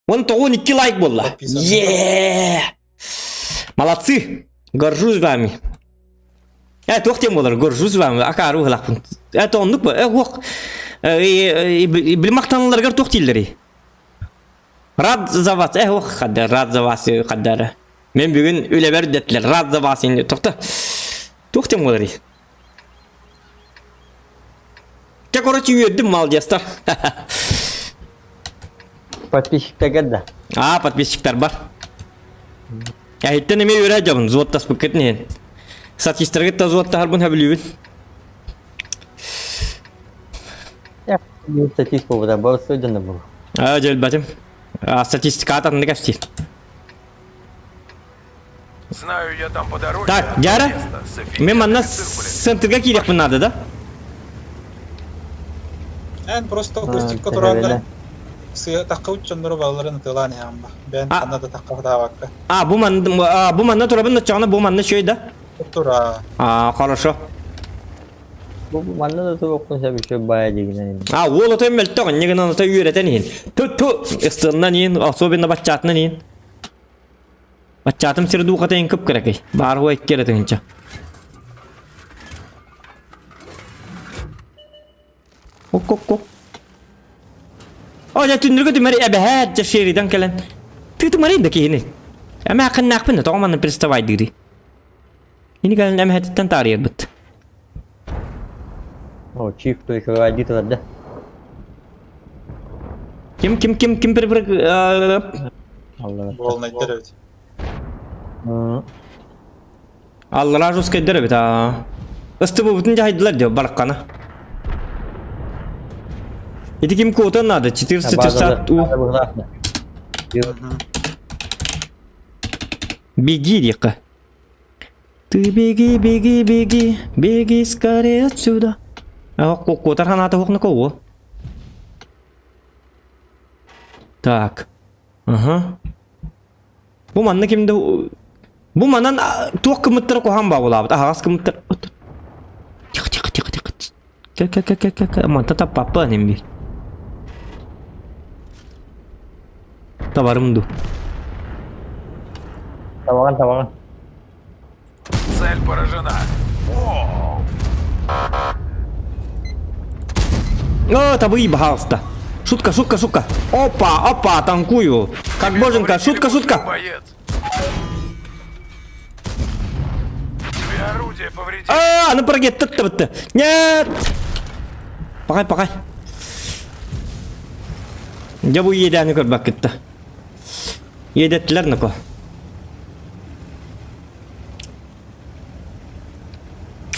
Он 92 лайк буолла. Еее! Молодцы! Горжусь вами. Э, туох диэн буолар, горжусь вами, акаары уһулахпын. Это оннук ба, э, уох. Били махтаналларыгар туох дииллэрий? Рад за вас, э, уох, хаддар, рад за вас, хаддара. Мен бүгүн үлэбэр дэтилэр, рад за вас, тохто. Туох диэн буоларый? Чэ, короче, үөрдүм, молодецтар. Подписчиктаргар да? А, подписчиктар бар. Эһиттэн эмиэ үөрэ дьабын, зуоттаспыккытын иһин. Статистаргыт да зуоттаһарбын хөбүлүүбүн. Статист буолбута, боростуой дьонно буолу. А, дьөлбэтим. А, статистика атанны кэпсиир. Знаю я там по дороге. Так, Дяра, мен манна центрга киириэхпин наада да? Эн просто кустикка турааннар сыа тахха уччоннору балларын ытылаан иһаамба. Бээн ханна да тахха хатаабакка. А, бу манна бу манна турабын оччоҕуна бу манна үчүгэй да? Тура. А, хорошо. Бу манна да туруохпун сөп үчүгэй баайа дигинэн. А, уол отой мөлтөх, инньэ гынан отой үөрэтэн иһин. Ту-ту, ыстыаннан иһин, особенно баччаатынан иһин. Баччаатым сир дуухата эн кып-кыракый. Баарыга икки эрэ тыһыынча. Ок-ок-ок. О, дьэ түннүргө түмэри эбэһээт дьэ шеридан кэлэн. Тыытымарыйын да киһини. Эмээххиннээхпин да тоҕо манна приставайдыырый? Ини кэлэн эмэһэтиттэн таарыйарбыт. О, чип прикрывай турар да. Ким ким ким ким бір бір Волнайдар эбит. Аллара жускайдар эбит аа. Ыстыбыбытын жайдылар деп барыккана. Ити ким куотан надо? 430 у. Беги диэххэ. Ты беги, беги, беги, беги скорее отсюда. А куотар ханаата уохна кого? Так. Ага. Бу манна кимде Бу манан туох кымыттара куһаан баабылаабыт. Аһаҕас кымыттар. Тихо, тихо, тихо, тихо. Кэ кэ кэ кэ кэ кэ манта таппаппын им бир. Табарым ду. Табаҕын, табаҕын. Цель поражена. Воу! О, табы пожалуйста. Шутка, шутка, шутка. Опа, опа, танкую. Как боженька, шутка, шутка. Боец. орудие повредили. А, аны прогетта бытты. Нет! Пакай, пакай. Дьэ бу иэдээни көрбөккүт да. Иэдэттилэр ноко.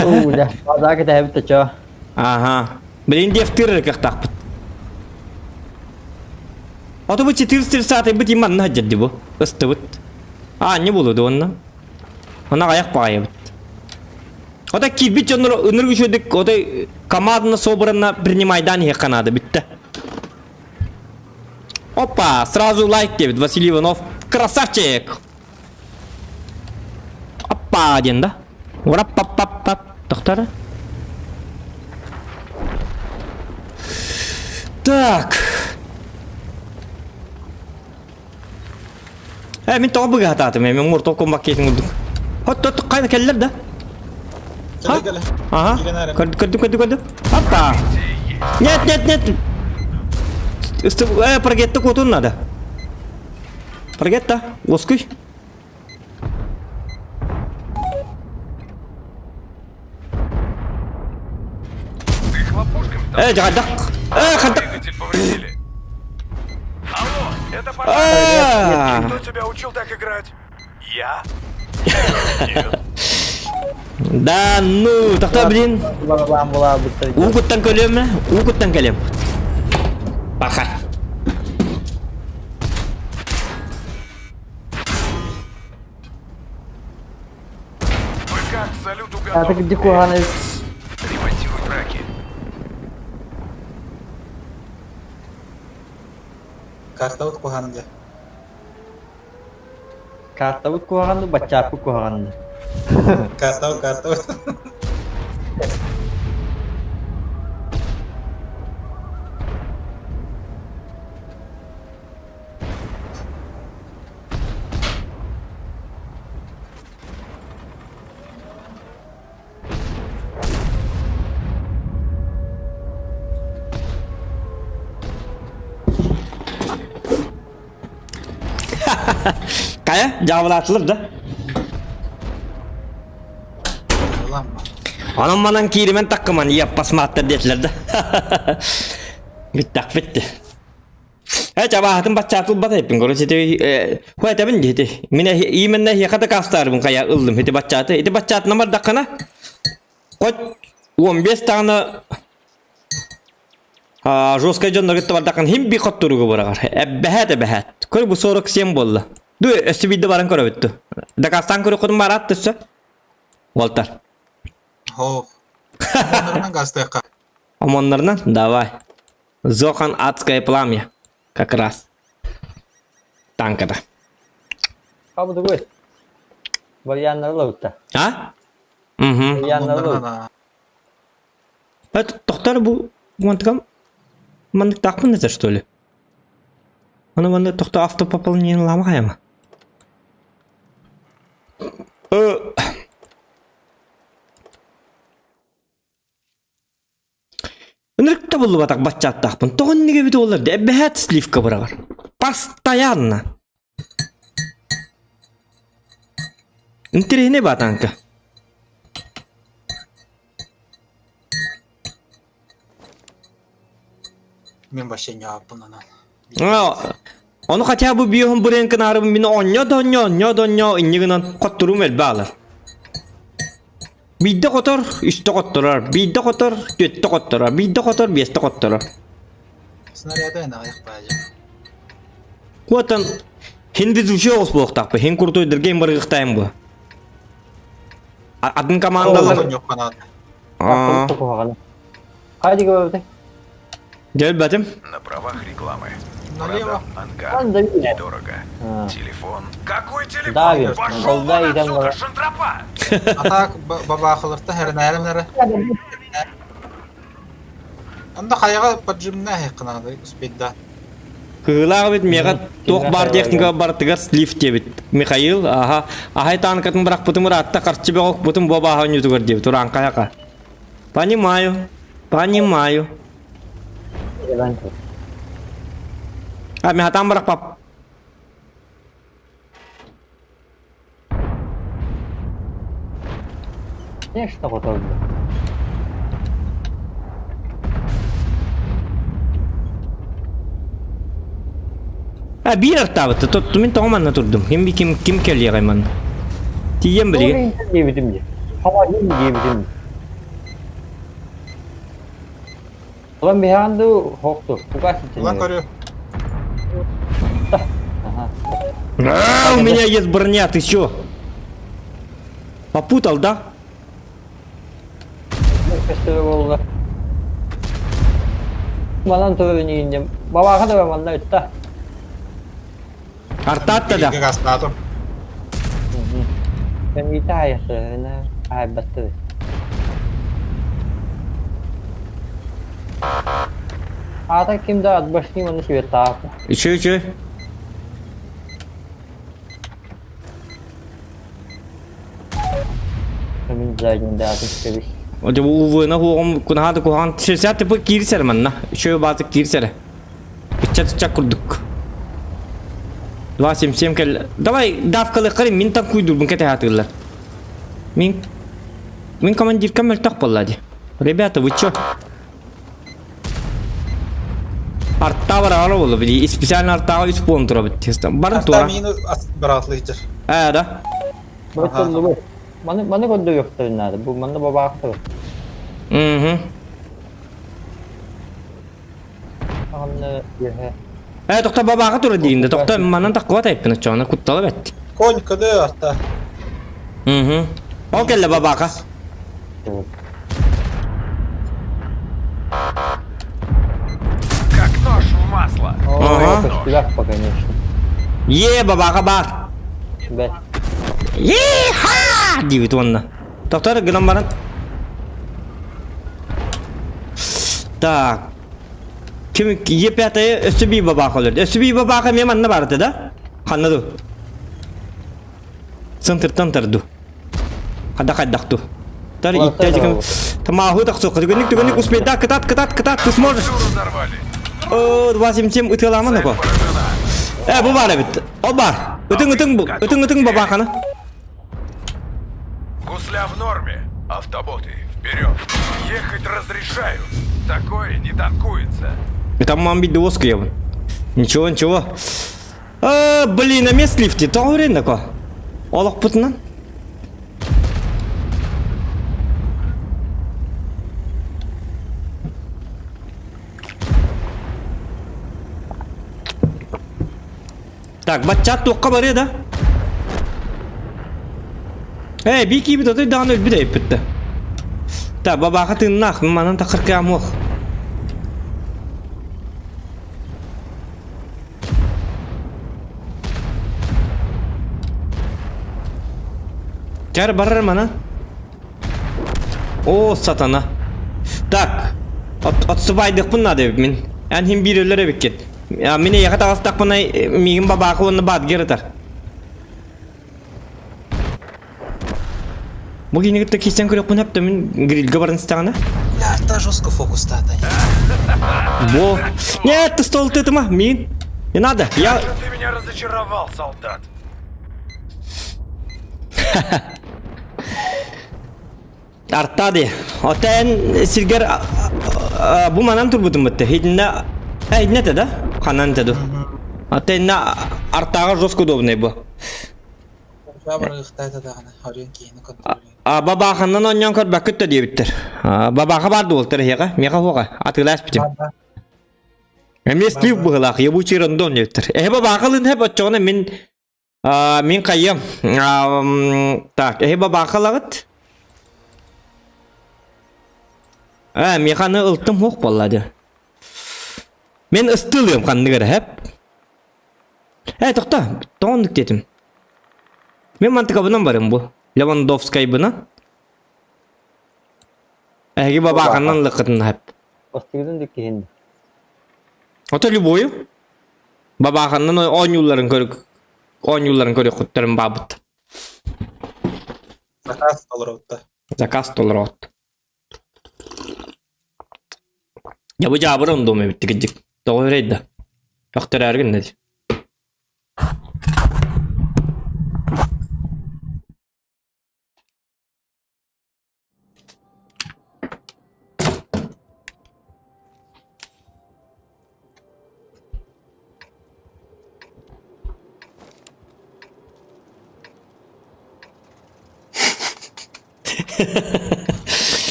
Уу, да. Базаа кэтэһэбит да чоо. Ага. Блин, дефтыр кыахтаахпыт. Ото бу 430 бит иманна хаджадди бу. Ыстыбыт. А, не булу онна. Она аяк баайыбыт. Ота киирбит дьоннор ынырык үчүгэйдик отой командно собранно принимайдан иһиэххэ наада бүттэ. Опа, сразу лайк диэбит Василий Иванов. Красавчик! Опа диэн да. Урап-пап-пап-пап. Тохтор. Так. Э, мин тоҕо быгаһатаатым, э, мин Mortal Kombat кейсин курдук. Хот хот хайда кэллэр да? Кэлэ кэлэ. Ага. Киирэн ары. Көрдүм, көрдүм, көрдүм, көрдүм. Опа! Нет, нет, нет! Прогетта куотун надо. Прогетта, лоскуй. Ты хлопушками там Э, дьаҕайдах. Э, хантак. двигатель повредили. Алло, это пожар. А! Кто тебя учил так играть? Я? Да ну, тохтоо блин. Балабаан булаабыттар. Уу куттан көлүөм уу куттан кэлиэм. Баха. БК к салюту А готов. ты где куһаҕан Ремонтируй траки. Картабыт куһаҕан дьэ. Картабыт куһаҕан дуу, баччааппыт куһаҕан дуу? Картабыт, картабыт. Хайа, дьаабылаатылар да. Улам. Онон манан кииримэн таккыман иаппасмааттар диэтилэр да. Бүттэх бүттэ. Э, чабаһатын баччаатыл бат эппин, короче, ити хуэтабын дии Мин именно хиэхэ дакаастаарбын хайа ыллым ити баччааты. Ити баччаатынан бардаххына, хоть 15 даҕаны жесткай дьоннор кытта бардаххына хим би хотторуга быраҕар. Эббэһээт эбэһээт. Көр бу 47 буолла. Ду өссө биирдэ баран көрөбүт ту. Дакаастаан көрүөххүтүн бараат өссө. Уолтар. Хоох. Омоннорунан гастыахха. Омоннорунан? Давай. Зохан адское пламя. Как раз. Танкада. Хабы Варьяннары лабытта. А? Угу. Варьяннары Омоннорунан лабытта. а. Это тохтар бу мантыкам маннык таахпын это что ли? Аны манны тохто автопополнение ламаема. Ынырык да буллубатах баччааттаахпын. Тоҕо иннигэ эбит буоллар эбэһээт сливка быраҕар. Постоянно. Интэриэһинэй баатаҥка. Мин вообще не ааппын анан. Ону хотя бы биоһун бурен кынаарым мин онньо да онньо онньо да онньо инньэ гынан хотторуум элбэ аалар. Биирдэ хотор, үстэ хотторор, биирдэ хотор, түөттэ хотторор, биирдэ хотор, биэстэ хотторор. Снаряды аҕыйах баайа. Куотан хин везучий оҕус буолуохтаахпын, хин крутой дэргээн барыгыхтаайым бу. Атын командалар Аа. Хайди Дьэ На правах рекламы. Налево. Продам ангар. Недорого. Телефон. Какой телефон? Дави. Пошел вон отсюда, шантропа! А так бабахаларта хернээрим Анда хайаҕа поджимна хекканады успеть да. Кыылаах эбит миэхэ туох баар техника барытыгар слив диэбит. Михаил, аха, аһай танкатын бырахпытым ыраатта харчы бөҕө бу бааһа онньутугар диэбит урааҥхайаха. Понимаю, понимаю. А, мин хатаан бырахпап. Конечно, хотоллор. А биир артаабытта, тот мин тоҕо манна турдум? Ким ким ким кэлиэҕэй манна? Тиийэн билигин. Диэбитим дии. Хамаһын диэбитим. Улам биһаан дуу, хокту, кугас Улан көрүө. А, у меня есть броня, ты чё? Попутал, да? Көстөрө буолла. Манан турар Бабаха да манна ытта. Артаатта да. Бииргэ гастаатым. Кэмиитэ аайахтарына аайбаттар. Аата ким да от башни манна света. Үчү үчү. Мин задний даатын кэбис. Оде увына хуоҕум кунаһааты куһаҕан сирсэт типа киирсэр манна. Үчү бааты киирсэр. Ыччат ыччат курдук. 277 кэл. Давай давкалыаххарын мин танкуйдуурбун кэтэһэ сатыыллар. Мин мин командирка мөлтөх буолла дии. Ребята, вы чё? Артаа бараҕара буолла били специально артааҕа үс буолан турабыт тестан. Бары Арта туора. миин быратлы иһдэр. Ээ да. Бу Маны маны көрдөрүөхтэрин наада. Бу манна бабаахтар. Мгм. Аҕамна үөһэ. Ээ тохто бабааҕа тура диин да тохто манан таккуба тайппын оччоҕуна куттала бэт. Конь кыды арта. Мгм. Ол кэллэ бабааха. Как нож в масло. Ага. Көстүбэт по конечно. Е бабааха баар. Бэт. Е-ха! диэбит уонна. Тохтор гынан баран. Так. Ким Е5 өссө бии бабаах өлөрдө. Өссө бии бабаах эмиэ манна баарта да? Ханна ду? Центртан тарду. Хада хайдах ту. Тар иттэ Тамаху тахсуохха. Түгэнник түгэнник успейда кытаат кытаат кытаат ты сможешь. Разорвали. О, 277 ытыаламан око. Э, бу баар эбит. Ол баар. Ытыҥ ытыҥ бу. Ытыҥ ытыҥ бабааханы. Гусля в норме. Автоботы, вперед. Ехать разрешаю. Такое не танкуется. Там мам бидде уоскуйабын. Ничего, ничего. А, блин, а мест лифте. Тоҕо үрэн Олохпутунан. Так, баччаат туохха барыа да? Ээ, бии киибит отой даҕаны өлбүт эбиппит да. Так, бабааха тыыннаах, манан тахсар кыаҕым суох. Кэр барар манан. О, сатана. Так, от, отсубайдыхпын надо эбит мин. Эн хим биир өлөр эбиккин. Мин эйиэхэ таҕыстахпына миигин бабаакы уонна баатгер ытар. Бу киһини кытта киирсэн көрүөхпүн сөп да мин грильгэ баран истэҕинэ. Арта жестко фокустаатай. Бо. Нет, ты стол ты тыма, мин. Не надо, я... Как же ты меня разочаровал, солдат. Арта дии. Оттон эн сиргэр бу манан турбутум бытты. Итиннэ э итиннэ этэ да? Ханан этэ ду? Оттон иннэ артааҕа жестко удобный бу. А бабааханнан оонньоон көрбөккүт да диэбиттэр. Бабааха баар дуолтар эһиэхэ, миэхэ суоҕа, атыылаа испитим. Эмиэ слив быһыылаах, ебучий рандом диэбиттэр. Эһэ бабаахалыын хэп оччоҕуна мин мин хайыам. Так, эһи бабаахалаҕыт? Ээ, миэхэ аны ылтым суох буолла дии. Мин ыстыылыам ханнык эрэ хэп. Ээ, тохто, тоҕо оннук диэтим? Мин мантыкабынан барым бу. Левандовскайбынан. Эһиги бабааханнан ылыаххытын хэп. Бастыгытын да киһин. Ото любою. Бабааханнан оонньуулларын көрүк оонньуулларын көрүөххүттэрин баабыт. Заказ толорутта. Заказ толороот. Я бу дьаабыр ондуом эбит кырдьык. Тоҕо үөрэй да. Көхтөрөөрү гынна дии.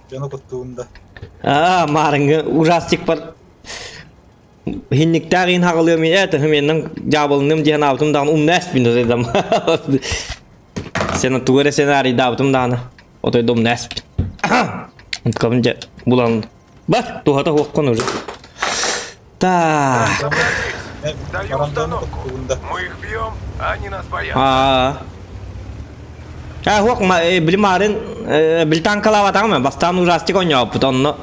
Дьону куттуун да. Аа, маарыҥҥы ужастикпар хинниктээх иин хаҕылыам ээ тыһым дьаабылыным диэн аабытым даҕаны умна эспин дам. Сен тугу эрэ сценарийдаабытым даҕаны отой да умна эспин. Онтукабын дьэ булан бар туһата суоххун уже. Так. Даю установку. Мы их бьем, а они нас боятся. Аа. А, хуох, били маарын били танкалаабатаҕым бастаан ужастик оонньообуппут онно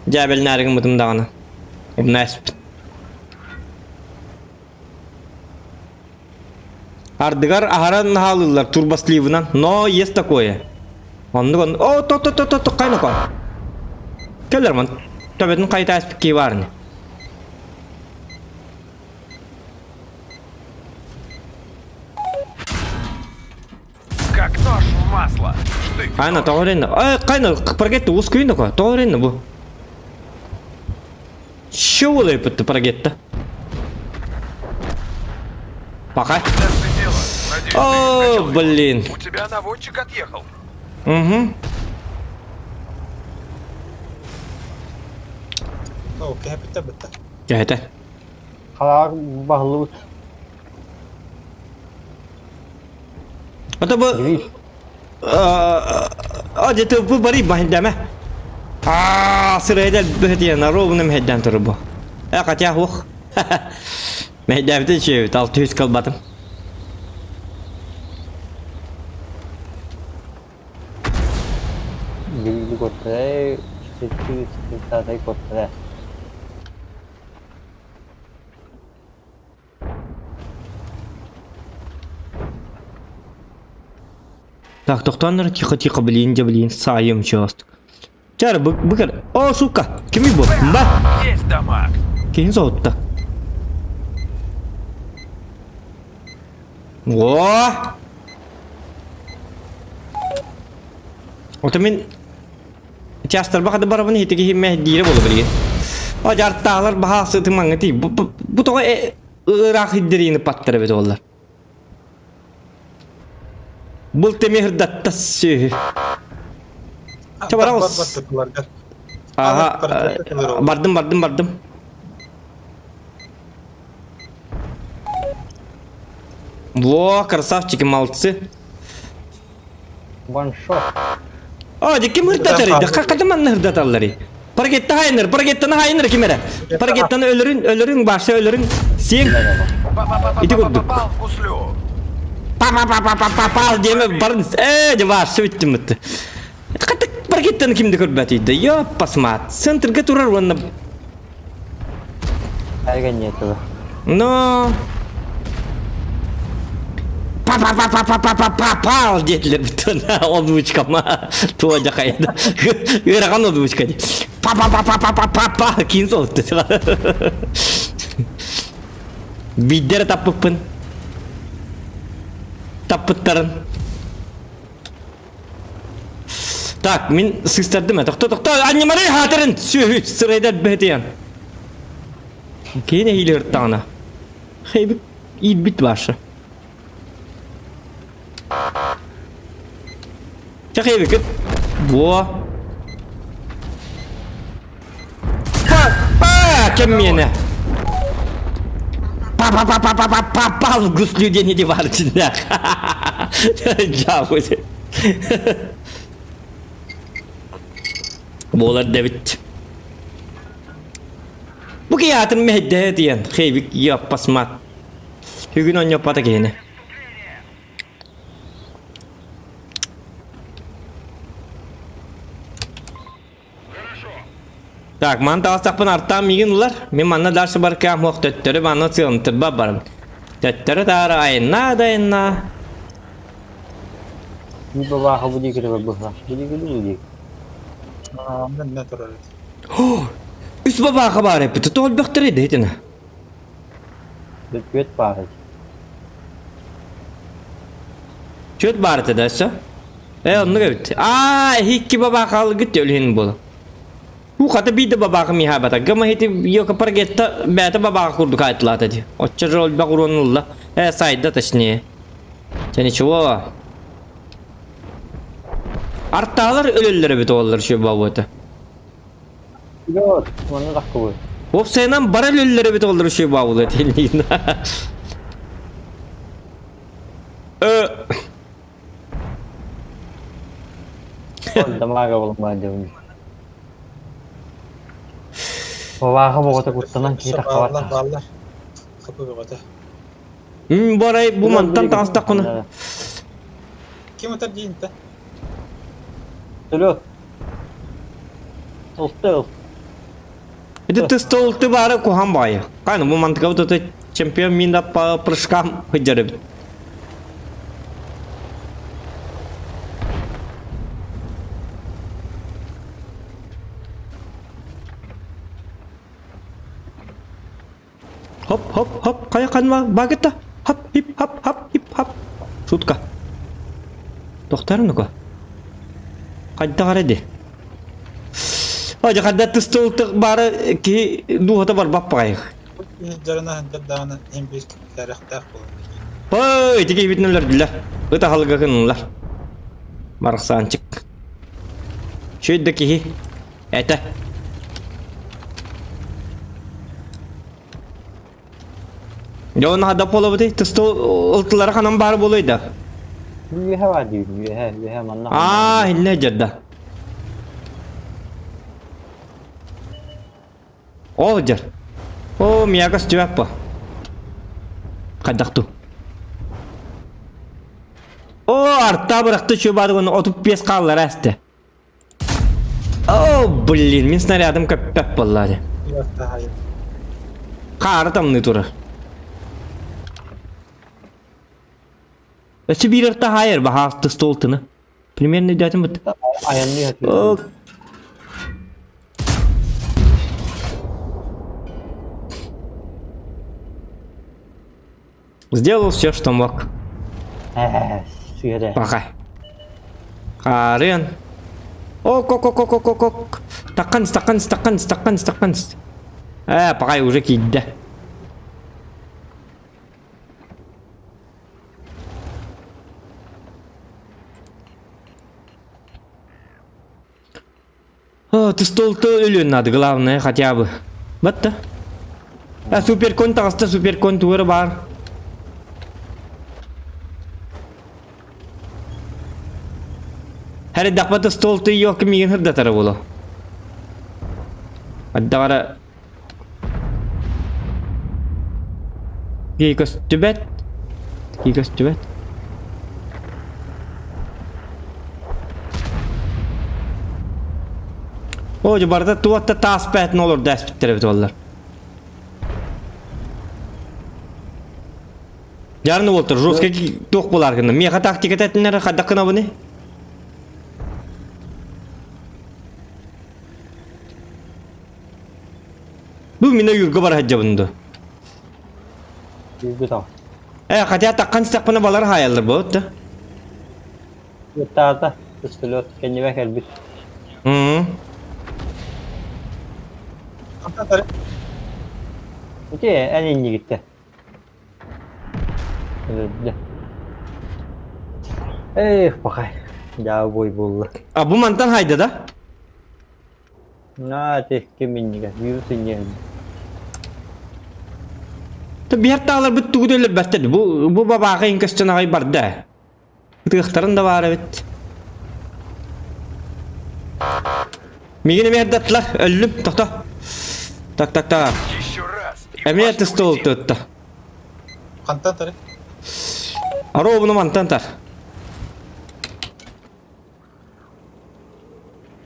дьээбэлинээри гыммытым даҕаны умна эспит. Ардыгар аһара наһаалыыллар турбосливынан, но есть такое. Оннук он о то то то то то кайнако. Келерман төбөтүн хайта эспит кии баарыны. Как нож в масло. Штык в Кайна нож. тоҕо эрэннэ? Ай, кайна паргетти ус күйнөко. Тоҕо эрэннэ бу? Що буолайпытты паргетта? Пока. Зацепило. Надеюсь, ты О, не скачал его. блин. У тебя наводчик отъехал. Угу. О, кэһэппиттэр бытта. Кэһэтэ. Халаар баһылыбыт. Ото бу Гриш. А где бу бari баһиндәмә. А сырайда бөһтиен ровно мһәддән туры бу. Э хотя хух. Мһәддәбите чөйбүт 600 калбатым. Гриши көттөрө, сети көттөрө. Так, тохтооннор тихо-тихо, блин, де блин, саайым чост. Чар, быкыр. О, сука, кими бу? Ба! Есть дамаг. Киһин соһутта. О! Ото мин частарба хады барабын хитиги химме диире болу билге. О жартаалар баха сытымаңы ти. Бу тоҕо ыраах хиддериини паттара бит оллар. Бұл темир датта сүһү. Чэ барабыз. Аха, бардым, бардым, бардым. Во, красавчики, молодцы. Ваншот. О, дикки мыртатары, какады манны хырдаталлары. Паргетта хайныр, паргеттаны хайныр кимере. Паргеттаны өлөрүн, өлөрүн, башы өлөрүн. Сиң. Ити курдук. Попал в гуслю. Па-па-па-па-па-па диэме барын, э, башы бүттүм бытты. Катык паргеттаны кимди көрбөт үйдө. Ёп, пасмат. Центрге турар уонна. Эрген этого. Но... Па-па-па-па-па-па-па-па диэтилер бүтүн озвучкама. Туа жакайда. Ырахан озвучка ди. Па-па-па-па-па-па-па кийин солутtu. Биддер таппыппын. Таппыттарын. Так, мин сыстардым. Тохто, тохто, аннемары хатырын. Сүйүт, сырайдар бетиян. Кейне хилер тана. Хейбик идбит башы. Чэ хейбик. Во. Па, па, кем мені? Па па па па па па па па в гуслю дени де бар içinde. Жабы. Болар дебит. Бу киятын мehде диэн хейбик яппасмат. Бүгүн онньоппата киһини. Так, ман таҕыстахпын артаам миигин ылар. Мин манна дальше баркаам суох төттөрү манна сыалымтырба барым. Төттөрү таары айыннаа да айыннаа. Бу бабаха бу диэки быһа. Бу диэки бу диэки. Мен не турар. Үс бабааха баар эппит. Тоҕо элбэхтэрий да итини. Бүт баар. Чөт баар этэ да өссө. Э, оннук эбит. Аа, икки бабааха алгыт өлүһүн буола. Бу хата биирдэ бабааха миһаабата. Гама хити йока паргетта бээтэ бабааха курдук айтылаата ди. Оччо жол элбэх уруон ылла. Э, сайда точнее. Чэ ничего. Артаалар өлөллөр эбит оҕолор үчүгэй баабыта. Вперед! Манна таххыбыт. Уопсайынан бары өлөллөр эбит оҕолор үчүгэй баабыта тиһинниин. Дамага болмаа диэбин. Бабааха боҕото куттанан киһи таххабат. Бааллар, бааллар. Хапы бөҕөтө. Барай бу мантан таҕыстаххына. Ким ытар диин та? Төлөт. Ылты ыл. Ити тыста ылты баары куһан баайы. Кайны бу мантыка вот чемпион мин да по прыжкам сылдьар эбит. Хоп, хоп, хоп, хайа ханма багыта. Хап, хип, хап, хап, хип, хап. Шутка. Тохтар ну-ка. Хайдах эрэ ди. Ой, хайда тыстылтык бары киһи дууһата барбап баҕайых. Дьарына даҕаны иһин биир кэрэхтээх буолан. Ой, ити киһибитин өлөрдүлэр. Ыт аһылыга гыннылар. Барахсаанчык. Үчүгэй да киһи. Этэ. Дьэ уонна хадап буолабытый? Тысты ылтылара ханан баар буолуой да? Үөһэ баар диибин, үөһэ, үөһэ манна. Аа, иннэ дьарда. Ол дьар. О, мияга стюаппа. Хайдах ту? О, арта бырахты чубадыгын 35 хааллара эсте. О, блин, мин снарядым көппөт буолла дии. Хаары тамныы турар. Өссө биир ырта хаайар баһаалты стол тыны. Примерно өйдөөтүм бут. Айанныы хатыы. Сделал все, что мог. Сыра. Пока. Хаарыан. О, ко ко ко ко ко ко Таққан, стакан, стакан, стакан, стакан. Э, пока уже киирдэ. О, ты стол-то өлүөн надо, главное, хотя бы. Батта. А суперкон таҕыста, суперкон тугара баар. Хәридахпата стол ты ёлка миигин хырдатара буолуо. Аддаҕара Кии көстүбэт. Кии көстүбэт. Оо, дьэ барыта туох да таас бээтин олордо эспиттэр эбит оллар. Дьарны уолтар жесткий туох буолар гына. Миэхэ тактика тэтиннэр хайдах гынабыный? Бу мин ойуурга бара сылдьабын дуо? Үйгү тал. Э, хотя таххан истэхпинэ балар хаайаллар буолут да. Ыттаата, пистолет кэннибэ кэлбит. М. Ити эн иннигиттэ. Өлөрдө. Эх, пахай. Дьаа бой буолла. А бу мантан хайда да? На, ити ким иннигэ, вирус иннигэ. Биһэр тааларбыт тугу да өлөрбөттөр. Бу бу бабааҕа иҥ көстөн аҕай барда. Ытыахтарын да баар эбит. Мигин эмиэ эрдэттилэр. Өллүм. Тохто. Так, так, так. Эмиэ тыстыл тутта. Хантан тары? Аробуну мантан тар.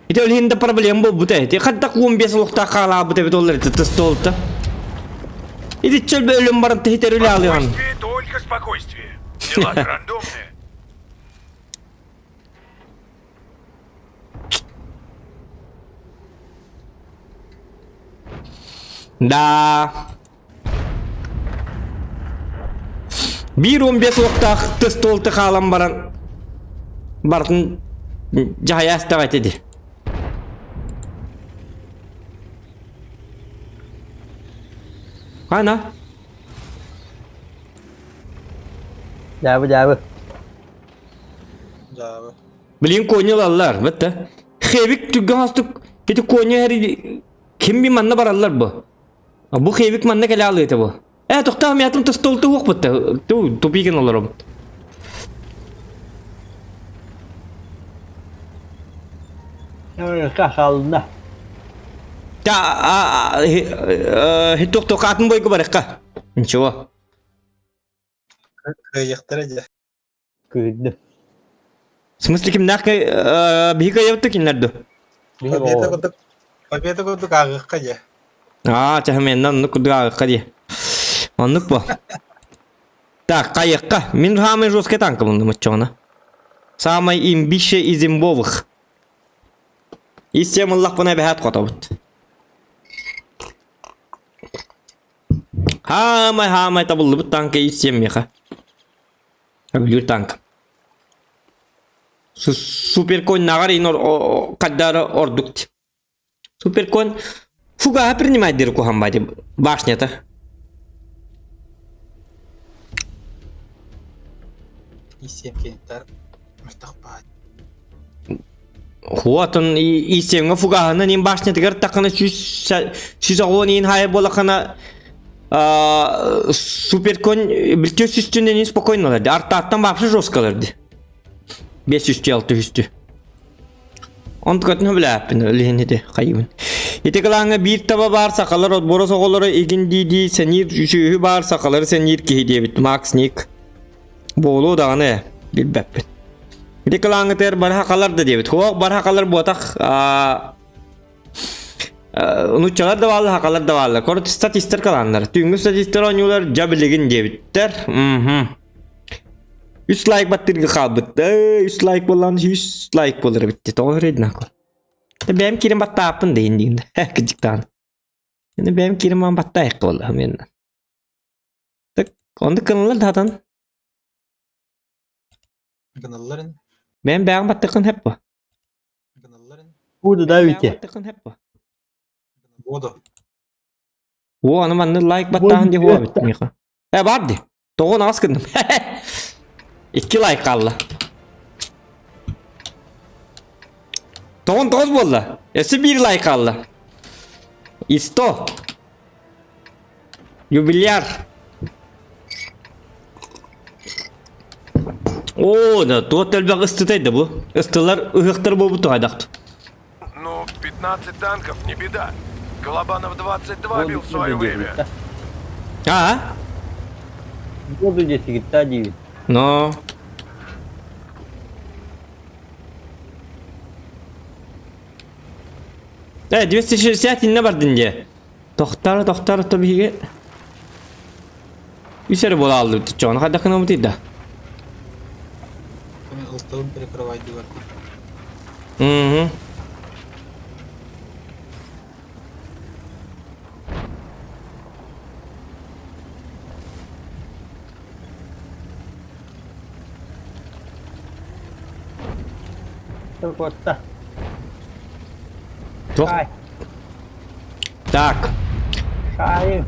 Ити ол иһин да проблема буолбута ити. Хайдах 15 олохтоох хаалаабыт эбит оллар ити тыстолта. Ити чөлбө өлүм баран тиһитер үлэ алыан. Спокойствие, только спокойствие. Дела рандомные. Да. Биир 15 уохтаах тыстолты хаалан баран бартын дьаһайа астаҕа ити. Ана. Дьаабы, дьаабы. Дьаабы. Билин конь ылаллар, бытта. Хевик түргэн хостук ити конь эри ким би манна бараллар бу. Бу хевик манна кэлэ алыыта бу. Э, тохтоо, мятым тостолты уох бутта. Ту тупиген олором. Кахална. Та хиток атын бойго барыкка. Ничего. Кыайыахтара дьэ. Кыырды. В смысле кимнээх биһиги кыайабыт кинилэр ду? Победа курдук Победа курдук ааҕыахха дьэ. Аа, чаһымэннэ оннук курдук ааҕыахха дии. Оннук бо. Так, хайыахха. Мин самый жесткий танк муннум оччоҕуна. Самый имбище из имбовых. Истиэм ыллахпына эбэһээт хотобут. Хаамай-хаамай табыллыбыт танка истиэм миэхэ. Өбүлүүр танк. Суперконь наҕар ин хаддара ордук. Суперконь фугаһа принимать диир куһан бади башнята. Исиэм кенттар мөлтөх баай. Хуотун исиэмҥэ фугаһынан ин башнятыгар таххана 100 иин хайа буолахана суперконь билтиө сүстүнэн спокойно олорду. Артааттан вообще жестко олорду. 5 үстү 6 үстү. Онтукатын билээппин илиһин ити хайыбын. Ити кылааҥҥа биир таба баар сахалар отборос оҕолоро игин дии-дии сэниир үсүһү баар сахалары сэниир киһи диэбит Макс Ник. Буолуо даҕаны ээ, билбэппин. Ити кылааҥҥытыгар бары сахалар да диэбит. Хуох бары сахалар буотах нуччалар да бааллар, сахалар да бааллар. Короче, статистар калааннар. Түүҥҥү статистар оонньуулар дьа билигин диэбиттэр. Мхм. Үс лайк баттырга хаалбыт. Үс лайк буоллаан үс лайк буолар эбит. Тоҕо өрөйдүн Бэйэм киирэн баттааппын да иин Кыдьыктаан. Бэйэм киирэн маан баттаайыкка буолла мен. Так, оннук гыналлар да хатан. Гыналларын. Бэйэм бэйэҕин баттыаххын сөп буо. Гыналларын. Буду давите. Баттыаххын сөп буо. Буду. О, аны манны лайк баттааһын диye хуа бит миха. Э, бар ди. Тоҕо наҕас гынным. Икки лайк хаалла. Тоҕон тоҕус буолла. Өссө биир лайк хаалла. Исто. Юбиляр. Оо, да, туот элбэх ыстытай да бу. Ыстылар ыһыахтар буолбут туһайдахт. Ну, 15 танков не беда. Колобанов 22 бил в свое время. А? Буду десять диибит. Но. Э, 260 инне бардын дии. Тохтар, тохтар, то биһиги үс эрэ буола хааллыбыт чоҕуна хайдах гынабытый да? Ылтылын перекрывайдылар. Угу. Куотта. Туох? Так. Шайын.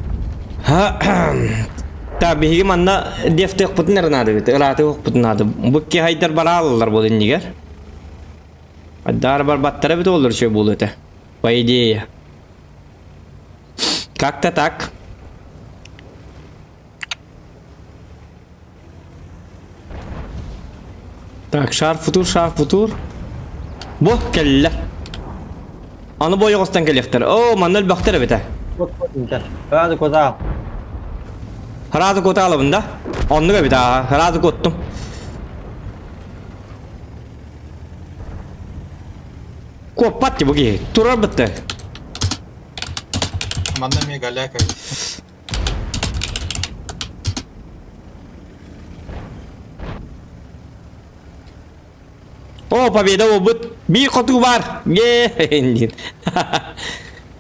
Так, биһиги манна дефтыахпытын эрэ наада эбит, ыраатыахпытын наада. Бу киһайдар барааллар буол иннигэр. Айдаар барбаттара эбит олор үчүгэй буолуо этэ. По идее. Как-то так. Так, шар футур, шар футур. Бу кэллэ. Аны бу ойоҕостон кэлиэхтэр. Оо, манна элбэхтэр эбит ээ. Сразу коза. Сразу кота алабын да? Оннук эбит аа, сразу коттум. Куоппат ти бу киһи. Турар бытты. Манна эмиэ голяк эбит. О, победа буолбут. Биир хотуу бар. Ге.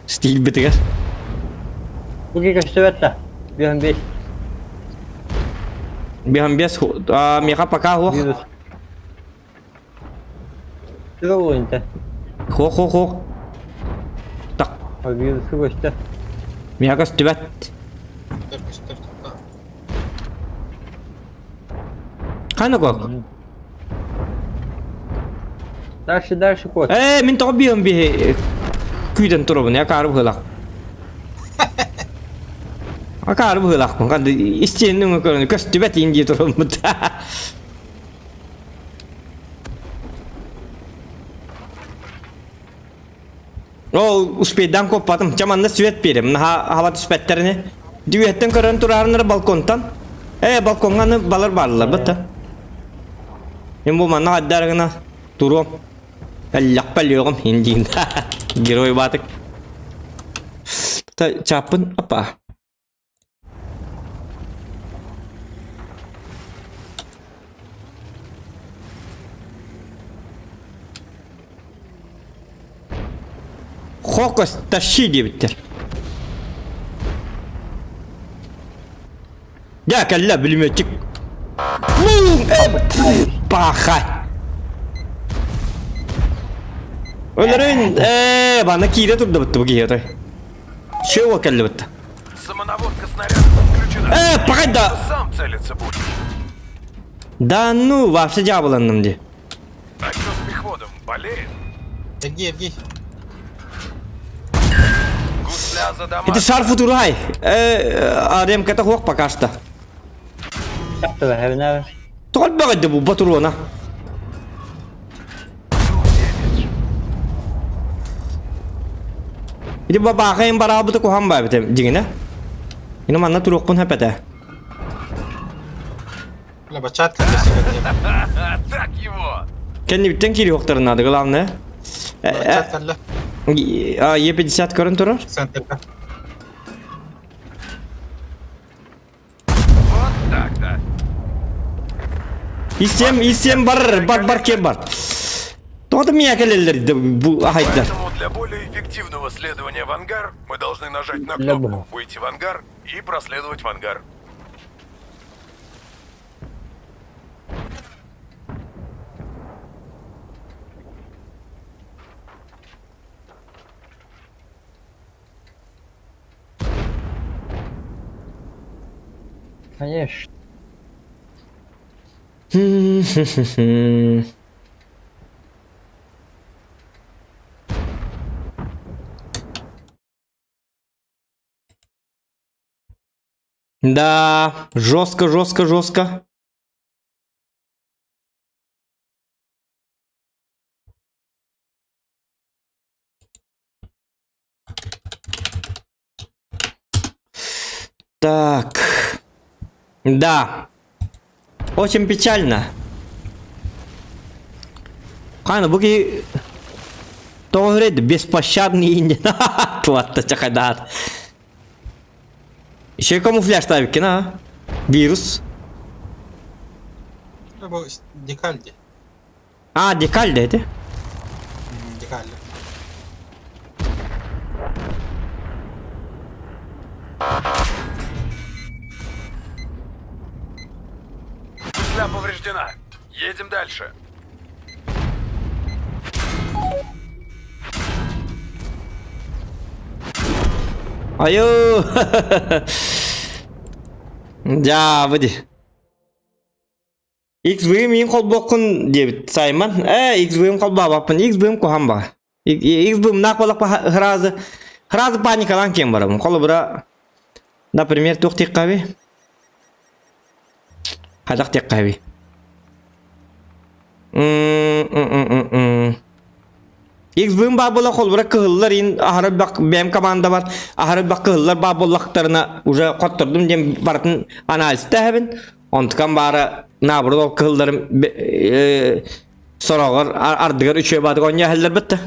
Стиль бытыгар. Бу көстүбэт да. Биһан бес. Биһан бес. Миха пока хуох. Туга буолунта. Хуох хуох хуох. Так. Вирусы көстө. Миха көстүбэт. Көстөр көстөр. Хана кок. Дальше, дальше кот. Ээ, мин тоҕо биһэн биһи күүтэн турабын, акаары быһыылаах. Акаары быһыылаахпын, ханна истиэнин өҥө көрөн көстүбэт иин дии тураммыт. Ол успейдаан куоппатым. Чэ манна свет биэрим. Наһаа хаба түспэттэрини. Дүөттэн көрөн тураарыннар балконтан. Ээ, балкоҥҥа аны балар бааллар бытта. Мин бу манна хайдаар гына туруом. Эллэхпэ өлүөҕүм индиин. Герой баатык. Чааппын апа. Хокос тащи диэбиттэр. Дьэ кэллэ бүлүмүөтчүк. Паха. Өлөрүн ээ бана киирэ турдубут бу киһи отой. Чего кэллибит? Самонаводка снаряда подключена. Э, погода! Сам целиться будешь. Да ну, вообще дьаабыланным дии. А что с мехводом? Болеет? Эргий, эргий. Гусля за дома. Это шар футурай. Э, ремката хуох пока что. Тоҕо баҕайда бу батуруона. Ити бабаахайын бараабыта куһан баабыта дьиҥинэ. Ини манна туруохпун хэпэтэ. Бачаат кэллэ Так его! Кэннибиттэн киириэхтэрин наада, главное. Бачаат кэллэ. Е50 көрөн турар. Центрга. Вот так-то. Исем, исем бар, бар, бар, кем бар. Тоҕо мия кэлэллэр бу ахайдар. Поэтому для более эффективного следования в ангар мы должны нажать на кнопку «Выйти в ангар» и проследовать в ангар. Конечно. Да, жестко, жестко, жестко. Так. Да. Очень печально. Қаны бу ки тоҕо беспощадный индин туатта чакадаат. Еще камуфляж ставикин, а? Вирус. Бу декаль дии. А, декаль да это? Декаль. Петля повреждена. Едем дальше. Айо! Дьаабы дии. XV-им холбуоххун диэбит Саймон. Ээ, XV-им холбообоппун, XV-им куһаҕан баҕа. XV-мнаах буоллахпа сразу сразу паникалаан киэн барабын. Холобура, например, туох диэххэ Хайдах диэххэ М-м-м-м. XV-м баар буола холобура кыһыллар иин аһара элбэх бэйэм командабар аһара элбэх кыһыллар баар буоллахтарына уже хоттордум диэн барытын анализтээһэбин. Онтукам баара наоборот ол кыһылларым сороҕор ардыгар үчүгэй баатык оонньоо иһэллэр бытта.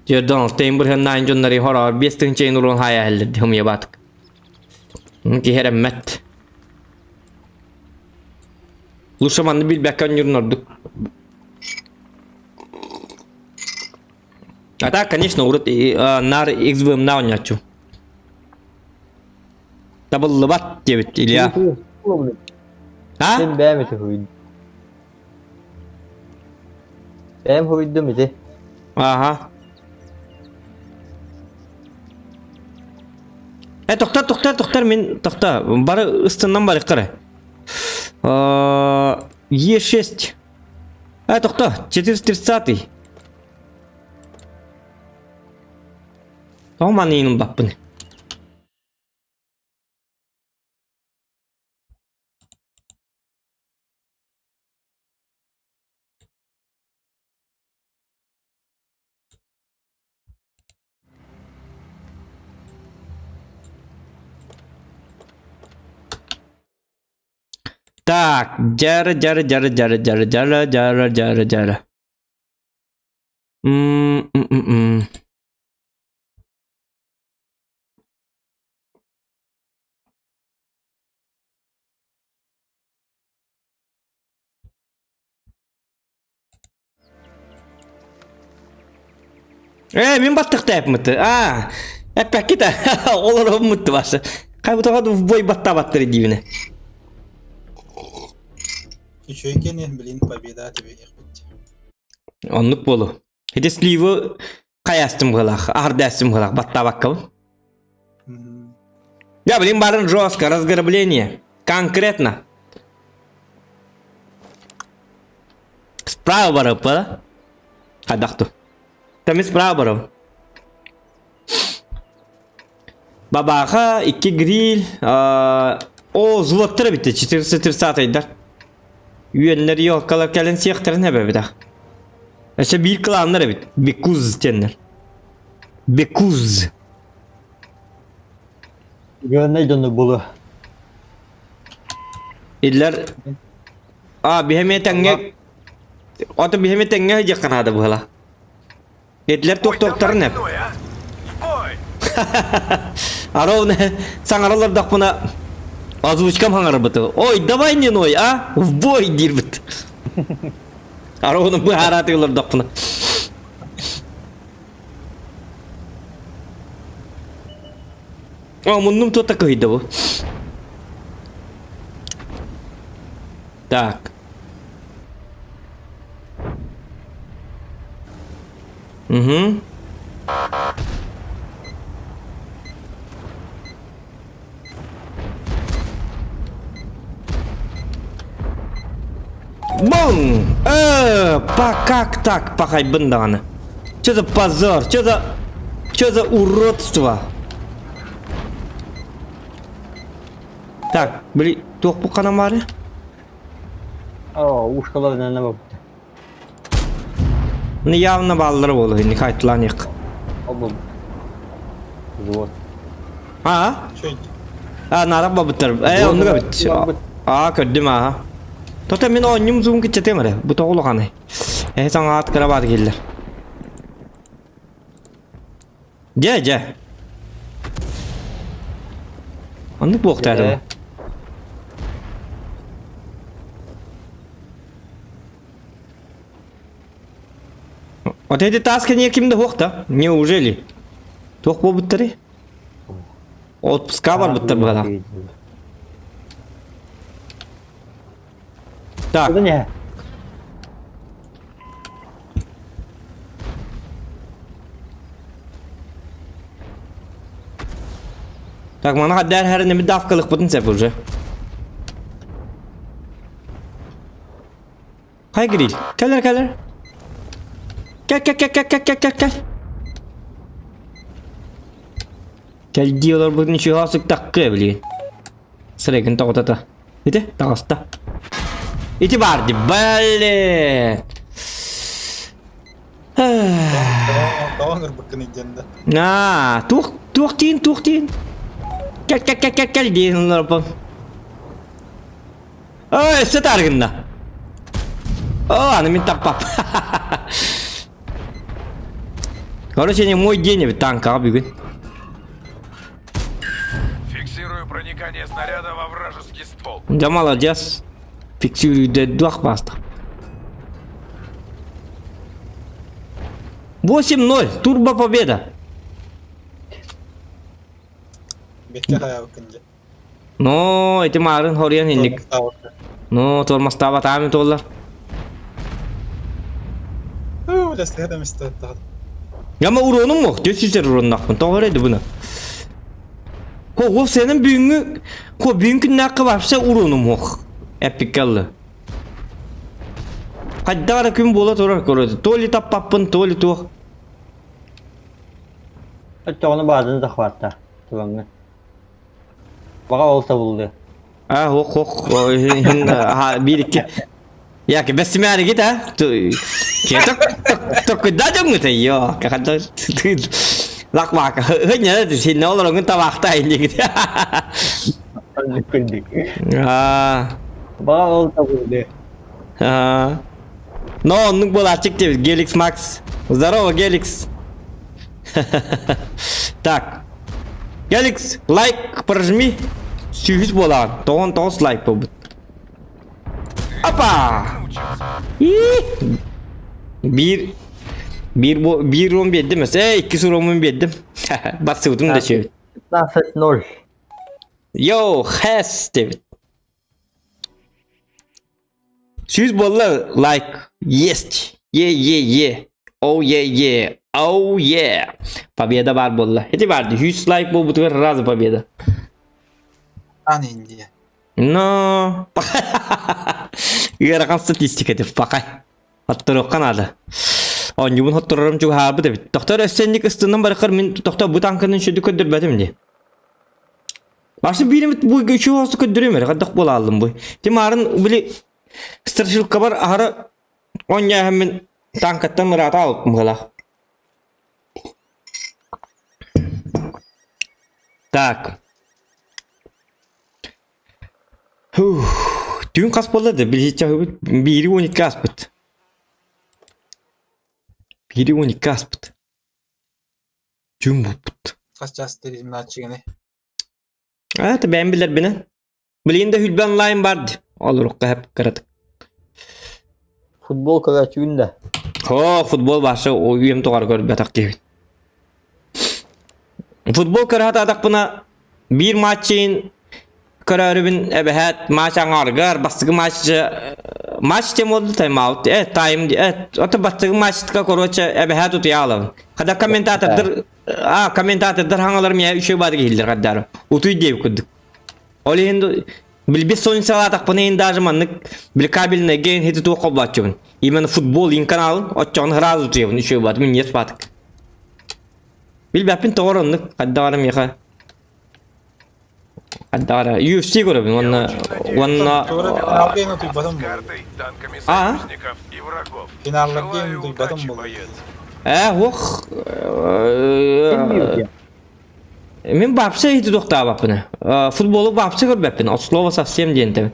Дьон тейин бырыһаннаан дьоннары хороҕор 5 тыһыынча уруон хаайа иһэллэр хымыйа баатык. Киһи эрэммэт. Лучше манны билбэккэ оонньуурун ордук. А так, конечно, урут наар XBM-на оонньооччу. Табыллыбат диэбит Илья. А? Син бэйэм ити хуйдум. Бэйэм хуйдум ити. Ага. Э, тохтор, тохтор, тохтор, мин тохто. Бары ыстынан барык кара. Е6. А, тохто, 430-й. Тоҕо маны иин ылбаппын? Так, дьара дьара дьара дьара дьара дьара дьара дьара дьара. М-м-м-м. Ээ, мин баттахтаапмыты. Аа, эппэккит олороммут басы. Хайбытаҕа в бой баттаабаттар диибинэ. Үчүгэй кини, блин, победа тебе иһиэхпит. Оннук буолу. Ити сливы хайастым быһылаах, аһардаастым быһылаах, баттаабаккабын. Я, блин, барын жестко, разграбление. Конкретно. Справа барып, да? Хайдахту. Там справа барып. Бабаха, икки гриль, о, злоттар битте, 430 айдар. Үөннэр елкалар кэлэн сиэхтэрин эбэбитах. Өссө биир кланнар эбит. Бекуз диэннэр. Бекуз. Гönнэй дьону булу. Иллэр А, биһэми тэҥҥэ Ото биһэми тэҥҥэ сылдьыахха наада быһыла. Этилэр туох-туохтарын эп. Аровна саҥараллардахпына озвучкам хаҥарбыты. Ой, давай не ной, а? В бой диирбит. Аровна быһаараатыылардахпына. О, муннум туота кыһыйда бу. Так. Угу. Бум! Э, па как так пахайбын даҕаны? Что за позор? Что за... Что за уродство? Так, били, туох бу канамары? О, ушкаларынан бапты. Ну явно баллар болу, не хайтланик. Обу. Вот. А? А, нара бабыттар. Э, оннуга бит. А, көрдүм аха. Тота мен оонньум зуун киччэтем эрэ. Бу тоҕо улаханай. Э, саҥаат кыра баар киллэр. Дьэ, дьэ. Оннук буохтаатым. Вот эти таски не ким да хуохта. Неужели? Туох буолбуттары? Отпуска барбыттар быһалаах. Так. Не. Так, мана хаддар хәрін bir давкалык бұтын сәп уже. Хай гриль. Кәлер, кәлер. Кәл, кәл, кәл, кәл, кәл, кәл, кәл, кәл. Кәл диялар бұтын чуғасык таққы, блин. Сырайгын тоғытата. Ити, таҕыста. Ити баар дии, блин. Тоҕо ырбыккын диэн да. Аа, туох, туох диин, туох диин. Кэл, кэл, кэл, кэл, кэл диин олорбун. Ой, өссө тааргынна. О, аны мин таппап. Короче, не мой день эбит танкаҕа бүгүн. Фиксирую проникание снаряда во вражеский ствол. Дьэ молодец. Фиксируйда дуах баста. 8-0. Турбо победа. Бекке хаябыккын дьэ. Но эти марын хоруйан инник. Ну, тормостаабат аамин туоллар. Яма уронум мох, дө сизер уроннахпын. Тоҕо эрэ буна. Хо, ол сенин бүгүҥҥү хо бүгүн күннээххэ вообще уронум мох. Эппиккаллы. Хайдах эрэ күн буола турар короче. То ли таппаппын, то ли туох. Оччоҕуна баазаны захватта тылаҥҥа. Баҕа ол табыллыа. А, ох, ох, биир икки. Яки, бэстимээригит, а? Токкуйда дьоҥҥут йо, кахада лакмака. Хынньа синне олороҥун табаахта иннигит. Аа. Баҕа ол табыллыа. Аа. Но оннук буолааччык диэбит Геликс Макс. Здорово, Геликс. Так. Геликс, лайк прожми. Сүүһүс буолаҕын. Тоҕон тоҕус лайк буолбут. Опа! Биир биир бу биир ром биэрдим өссө. Икки суромун биэрдим. Бассыбытым да сүөбүт. 15-0. Йоу, хэс диэбит. 100 буолла лайк. Есть. Е е е. Оу е е. Оу е. Победа баар буолла. Ити баар 100 лайк буолбутугар сразу победа. Ан Индия. Но ыарахан статистика деп пакай. Хотторуохха наада. Оонньуубун хотторорум чугаһаабыт эбит. Тохтор өссөнник ыстынан барыкар мин тохтор бу танканын сүдү көрдөрбөтүм дии. Башы бииримит бу үчү хосу көрдөрүм эрэ хайдах буола аллым бу. Тимарын били страшилкабар аһара оонньооһоммун танкаттан ыраата алыппым быһалаах. Так. Фух, түүн хас буолла да билиһиччэхибит биири уон икки ааспыт. Биири уон икки ааспыт. Түүн буолбут. Хас чаас теризмнааччыгыный? Аа, это бэйэм билэрбинэн. Билигин да хүлбэ онлайн бар дии. Олорукка хэп кыратык. Футбол көрөөччүгүн да. О, футбол башы үйэм тоҕар көрбөтөх диэбит. Футбол көрө биир матчын көрөрүбүн эбэһээт матч аҥаарыгар бастакы матч матч тем буолду тайм-аут э тайм э ото бастакы матчка короче эбэһээт утуйа алабын хада комментатордар а комментатордар хаҥалар миэ үчүгэй баады киһилэр хаддары утуй диэбит курдук ол иһин билбит сонун салаатахпына иһин даже маннык били кабельный ген хити туох холбооччубун именно футбол ин каналын оччоҕун сразу утуйабын үчүгэй баады мин ес баатык билбэппин тоҕор оннук хайдаҕара миэхэ хайдаҕара UFC көрөбүн уонна уонна Финалга ин утуйбатым буолуо. А? Финалларга ин утуйбатым буолуо. Э, ох, Мин вообще ити тохтаабаппын. Футболу вообще көрбөппүн. От слова совсем диэнтэн.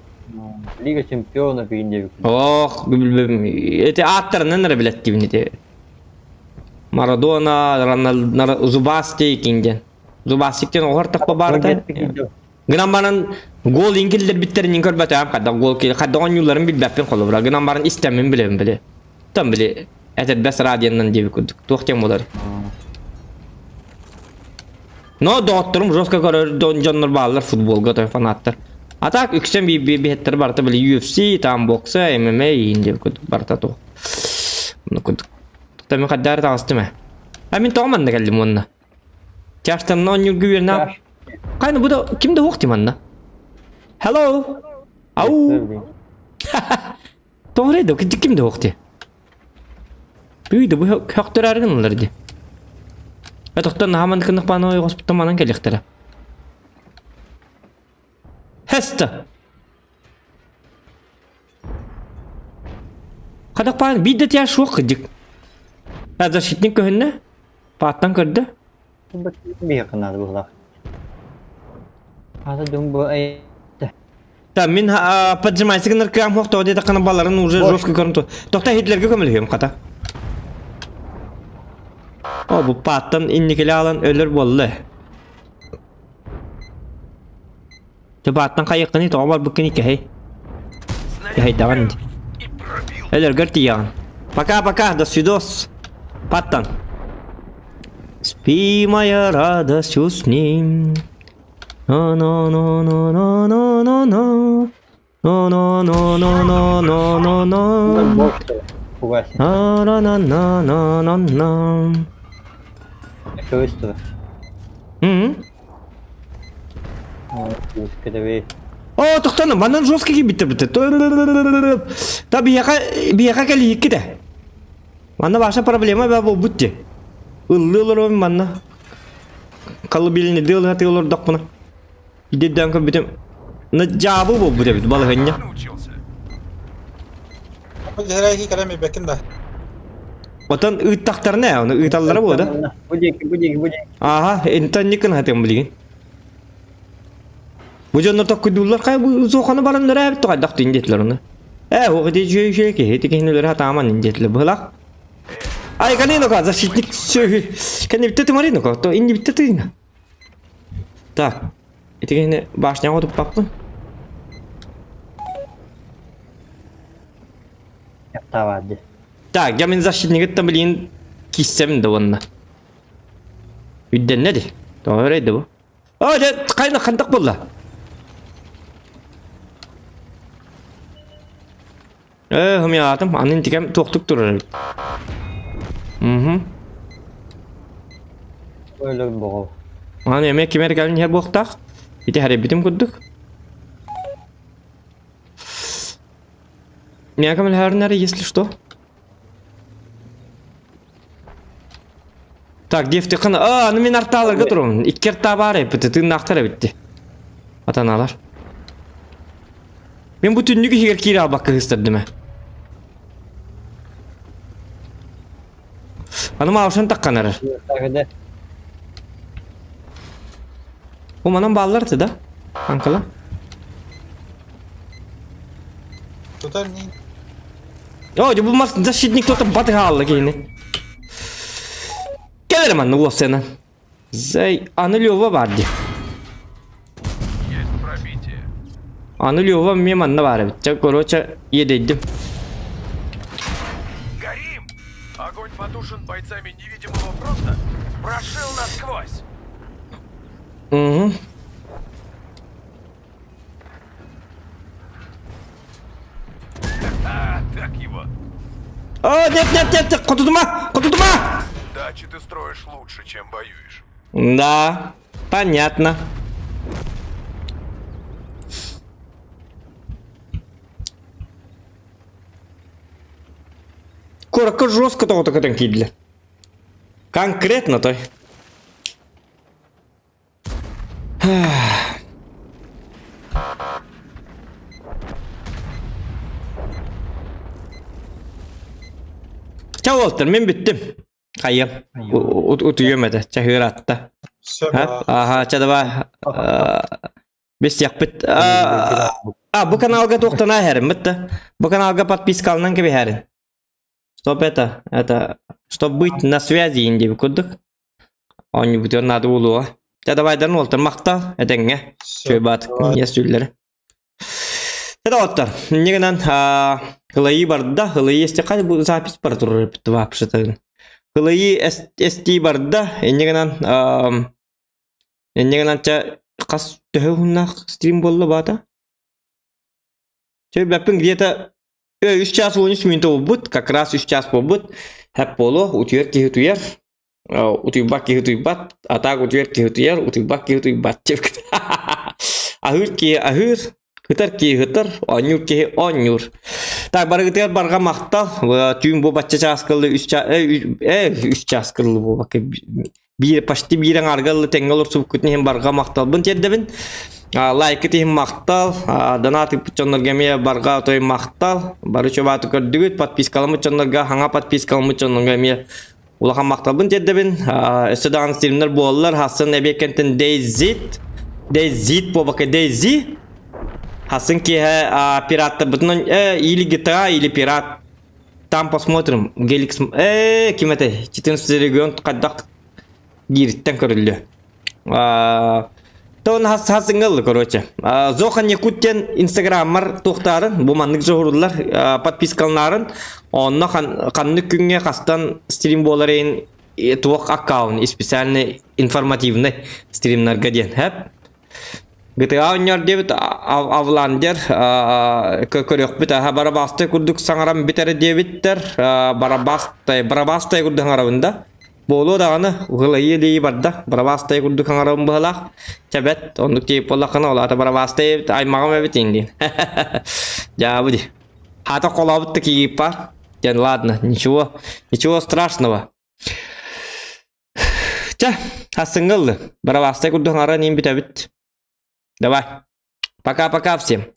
Лига чемпионов игин диэбиккин. Ох, эти ааттарынан эрэ билэттибин ити. Марадона, Рональдо, Зубастик диэн. Зубастик диэн оҕор тахпа баарыта. Гынан баран гол иҥкиллэрбиттэрин көрбөтөм хадда гол хадда оонньууларын билбэппин холобура. Гынан баран истэммин билэбин били. Там били этэрбэс радионан диэбит курдук. Туох диэн буолар. Но доҕотторум жестко көрөр дьоннор бааллар футболга той фанаттар. А так үксен биһеттер барыта били UFC, там бокса, MMA иин диэбит курдук барыта туох. Ну курдук. Тами хаддары таҕыстым ээ. А мин тоҕо манна кэллим уонна? Тяжтан оонньуурга үөрэнэ Кайна бу да ким да уох манна. Hello. Ау. Тоҕо да ким да уох ти. Бүйдө бу хөхтөрөр гыналар ди. Этохтон хаман кынах паны ойгоспуттан манан келихтера. Хеста. Хадах паан биир да тяж суох кырдьык. А защитник көһүннэ. Пааттан көрдө. Биһиэхэ наада быһыылаах. Аата дьон бу Да, мин поджимайся гынар кыам хуох тоҕо диэтэххинэ баларын уже жестко көрөн ту. Тохто Хитлерге көмөлөһүөм хата. О, бу пааттан инникили алан өлөр буолла. Тыбааттан хайыаххыный тоҕо барбыккын иккэһэй. Кэһэйдэҕин дии. Өлөргөр тиийэҕин. Пока-пока, до свидос. Паттан. Спи, моя радость, усни. Но-но-но-но-но-но-но-но. Но-но-но-но-но-но-но. На-на-на-на-на-на. Көстө. М? Кэтэбэй. О, тохтоно, манан жестко киирбиттэр битэ. Та биһиэхэ биһиэхэ кэлиһиккит ээ. Манна ваша проблема баа буолбут дии. Ыллыы олоробун манна. Колыбельный дыалыһатыы олордохпуна. Идиэддээн көрбүтүм. На дьаабы буолбут эбит балаһынньа. Бу дьэрээки кэлэн билбэккин да. Отон ыыттахтарына ээ, ону ыыталлара буо да. Бу диэки, бу диэки, бу диэки. Ааха, интон гына хатыам билигин. Бу дьоннор токкуйдууллар хай бу суоханы бараннар ээ тоҕайдах тин диэтилэр ону. Ээ, уох ити үчүгэй үчүгэй киһи ити киһини өлөрө сатааман диэтилэр быһылаах. Ай, калинока, защитник сүөһү. Кэннибиттэ тымарынока, то иннибиттэ тыына. Так, ити киһини башняҕа туппаппын. Тавады. Так, я мин защитнигыттан билигин кииссэбин да уонна. Үрдэннэ ди. Тоҕо эрэйдэ бу? О, дьэ, хайна хантак буолла? Э, хомуйаатым, аны интикэм туохтук турар эбит. Угу. Өлөр боҕол. Аны эмиэ ким эрэ кэлин иһэр буолуохтаах. Ити хэрэйбитим курдук. Меня көмөлөһөрүнэр, если что. Так, диэфтиххин, аа, аны мин артааларга турабын. Икки артаа баар эбит, тыыннаахтар эбитти. Атаналар. Мин бу түннүк иһигэр киирэ албакка кыыстардым ээ. Аны маалшан таххан эрэр. Бу манан бааллар этэ да? Анкала. Тутар не. О, бу мас защитник кто-то батыһаалла киһини. Кэлэр манна уопсайынан. Зай, аны Лёва бар дии. Есть пробитие. Аны Лёва мне манна бар эбит. Чэ, короче, иэдэйдим. Горим! Огонь потушен бойцами невидимого фронта. Прошил насквозь. Угу. А, так его. О, нет, нет, нет, нет, хотутума, хотутума! Дачи ты строишь лучше, чем воюешь. Да, понятно. Куоракка жестко тоҕото көтөн киирдилэр. Конкретно той. Чэ уолтар, мин бүттүм. Хайыам. Утуйуом этэ. Чаһыыратта. Аха, чэ давай. Бистиэхпит. А, бу каналга туохтана иһэрим бытта. Бу каналга подпискалынан кэбиһэрин. Чтоб это, это, чтоб быть на связи инди курдук. Оонньуубутугар наада буолуоҕа. Дьэ давайдан уолтар махтал этэҥҥэ. Чуйбаат не сүллэрэ. Дьэ доҕоттор, инньэ гынан Кылайыы барда, Кылайыы СТ хай бу запись бара турар эбит вообще-то. Кылайыы СТ барда, инньэ гынан инньэ гынан чэ хас төһө уһуннаах стрим буолла баата? Чэ билбэппин где-то Үс час 13 мүнүүтэ буолбут, как раз үс час буолбут. Хэп буолуо, утуйар киһи утуйар, утуйбат киһи утуйбат, а так утуйар киһи утуйар, утуйбат киһи утуйбат диэбит. Аһыыр киһи аһыыр, ытар киһи ытар, оонньуур киһи оонньуур. Так, барыгытыгар барҕа махтал. Түүн бу бачча чаас кыллы үс чаас, үс чаас кыллы буолбакка биир почти биир аҥаарга ылла тэҥҥэ олорсубуккутун иһин барҕа махталбын тиэрдэбин. Лайкыт иһин махтал, донат ыыппыт дьоннорго эмиэ барҕа отой махтал. Бары чубааты көрдүгүт, подпискаламмыт дьоннорго, хаҥа подпискаламмыт дьоннорго эмиэ улахан махталбын тиэрдэбин. Өссө даҕаны стримнэр буоллар, хассын эбиэккэнтэн Дейзит, Дейзит буолбакка Дейзи, хассын киэһэ пираттарбытынан или GTA, или пират Там посмотрим. Геликс... Э, ким этэй? 14 регион хайдах диириттэн көрүллүө. Тон хас хасыҥыл, короче. Зохан Якут диэн инстаграммар туохтаарын, бу маннык дьоһуруллар, подпискаланарын, онно ханнык күҥҥэ хастан стрим буоларын туох аккаунт, специальный информативный стримнарга диэн. Хэп. GTA оонньоор диэбит Авландер көрүөхпүт аһа барабастай курдук саҥаран бүтэр диэбиттэр барабастай барабастай курдук саҥарабын да. Буолуо даҕаны, уһулайыы илии барда, барабаастай курдук хаҥарабын быһалаах. Чэбэт, оннук тиийип буоллаххына, ол аата барабаастай эбит, аймаҕым эбит иҥ диэн. Дьаабы дии. Хаата холообут да киип бар. Диэн ладно, ничего, ничего страшного. Чэ, ассыҥҥа ыллы. Барабаастай курдук хаҥаран иин бүтэбит. Давай. Пока-пока всем.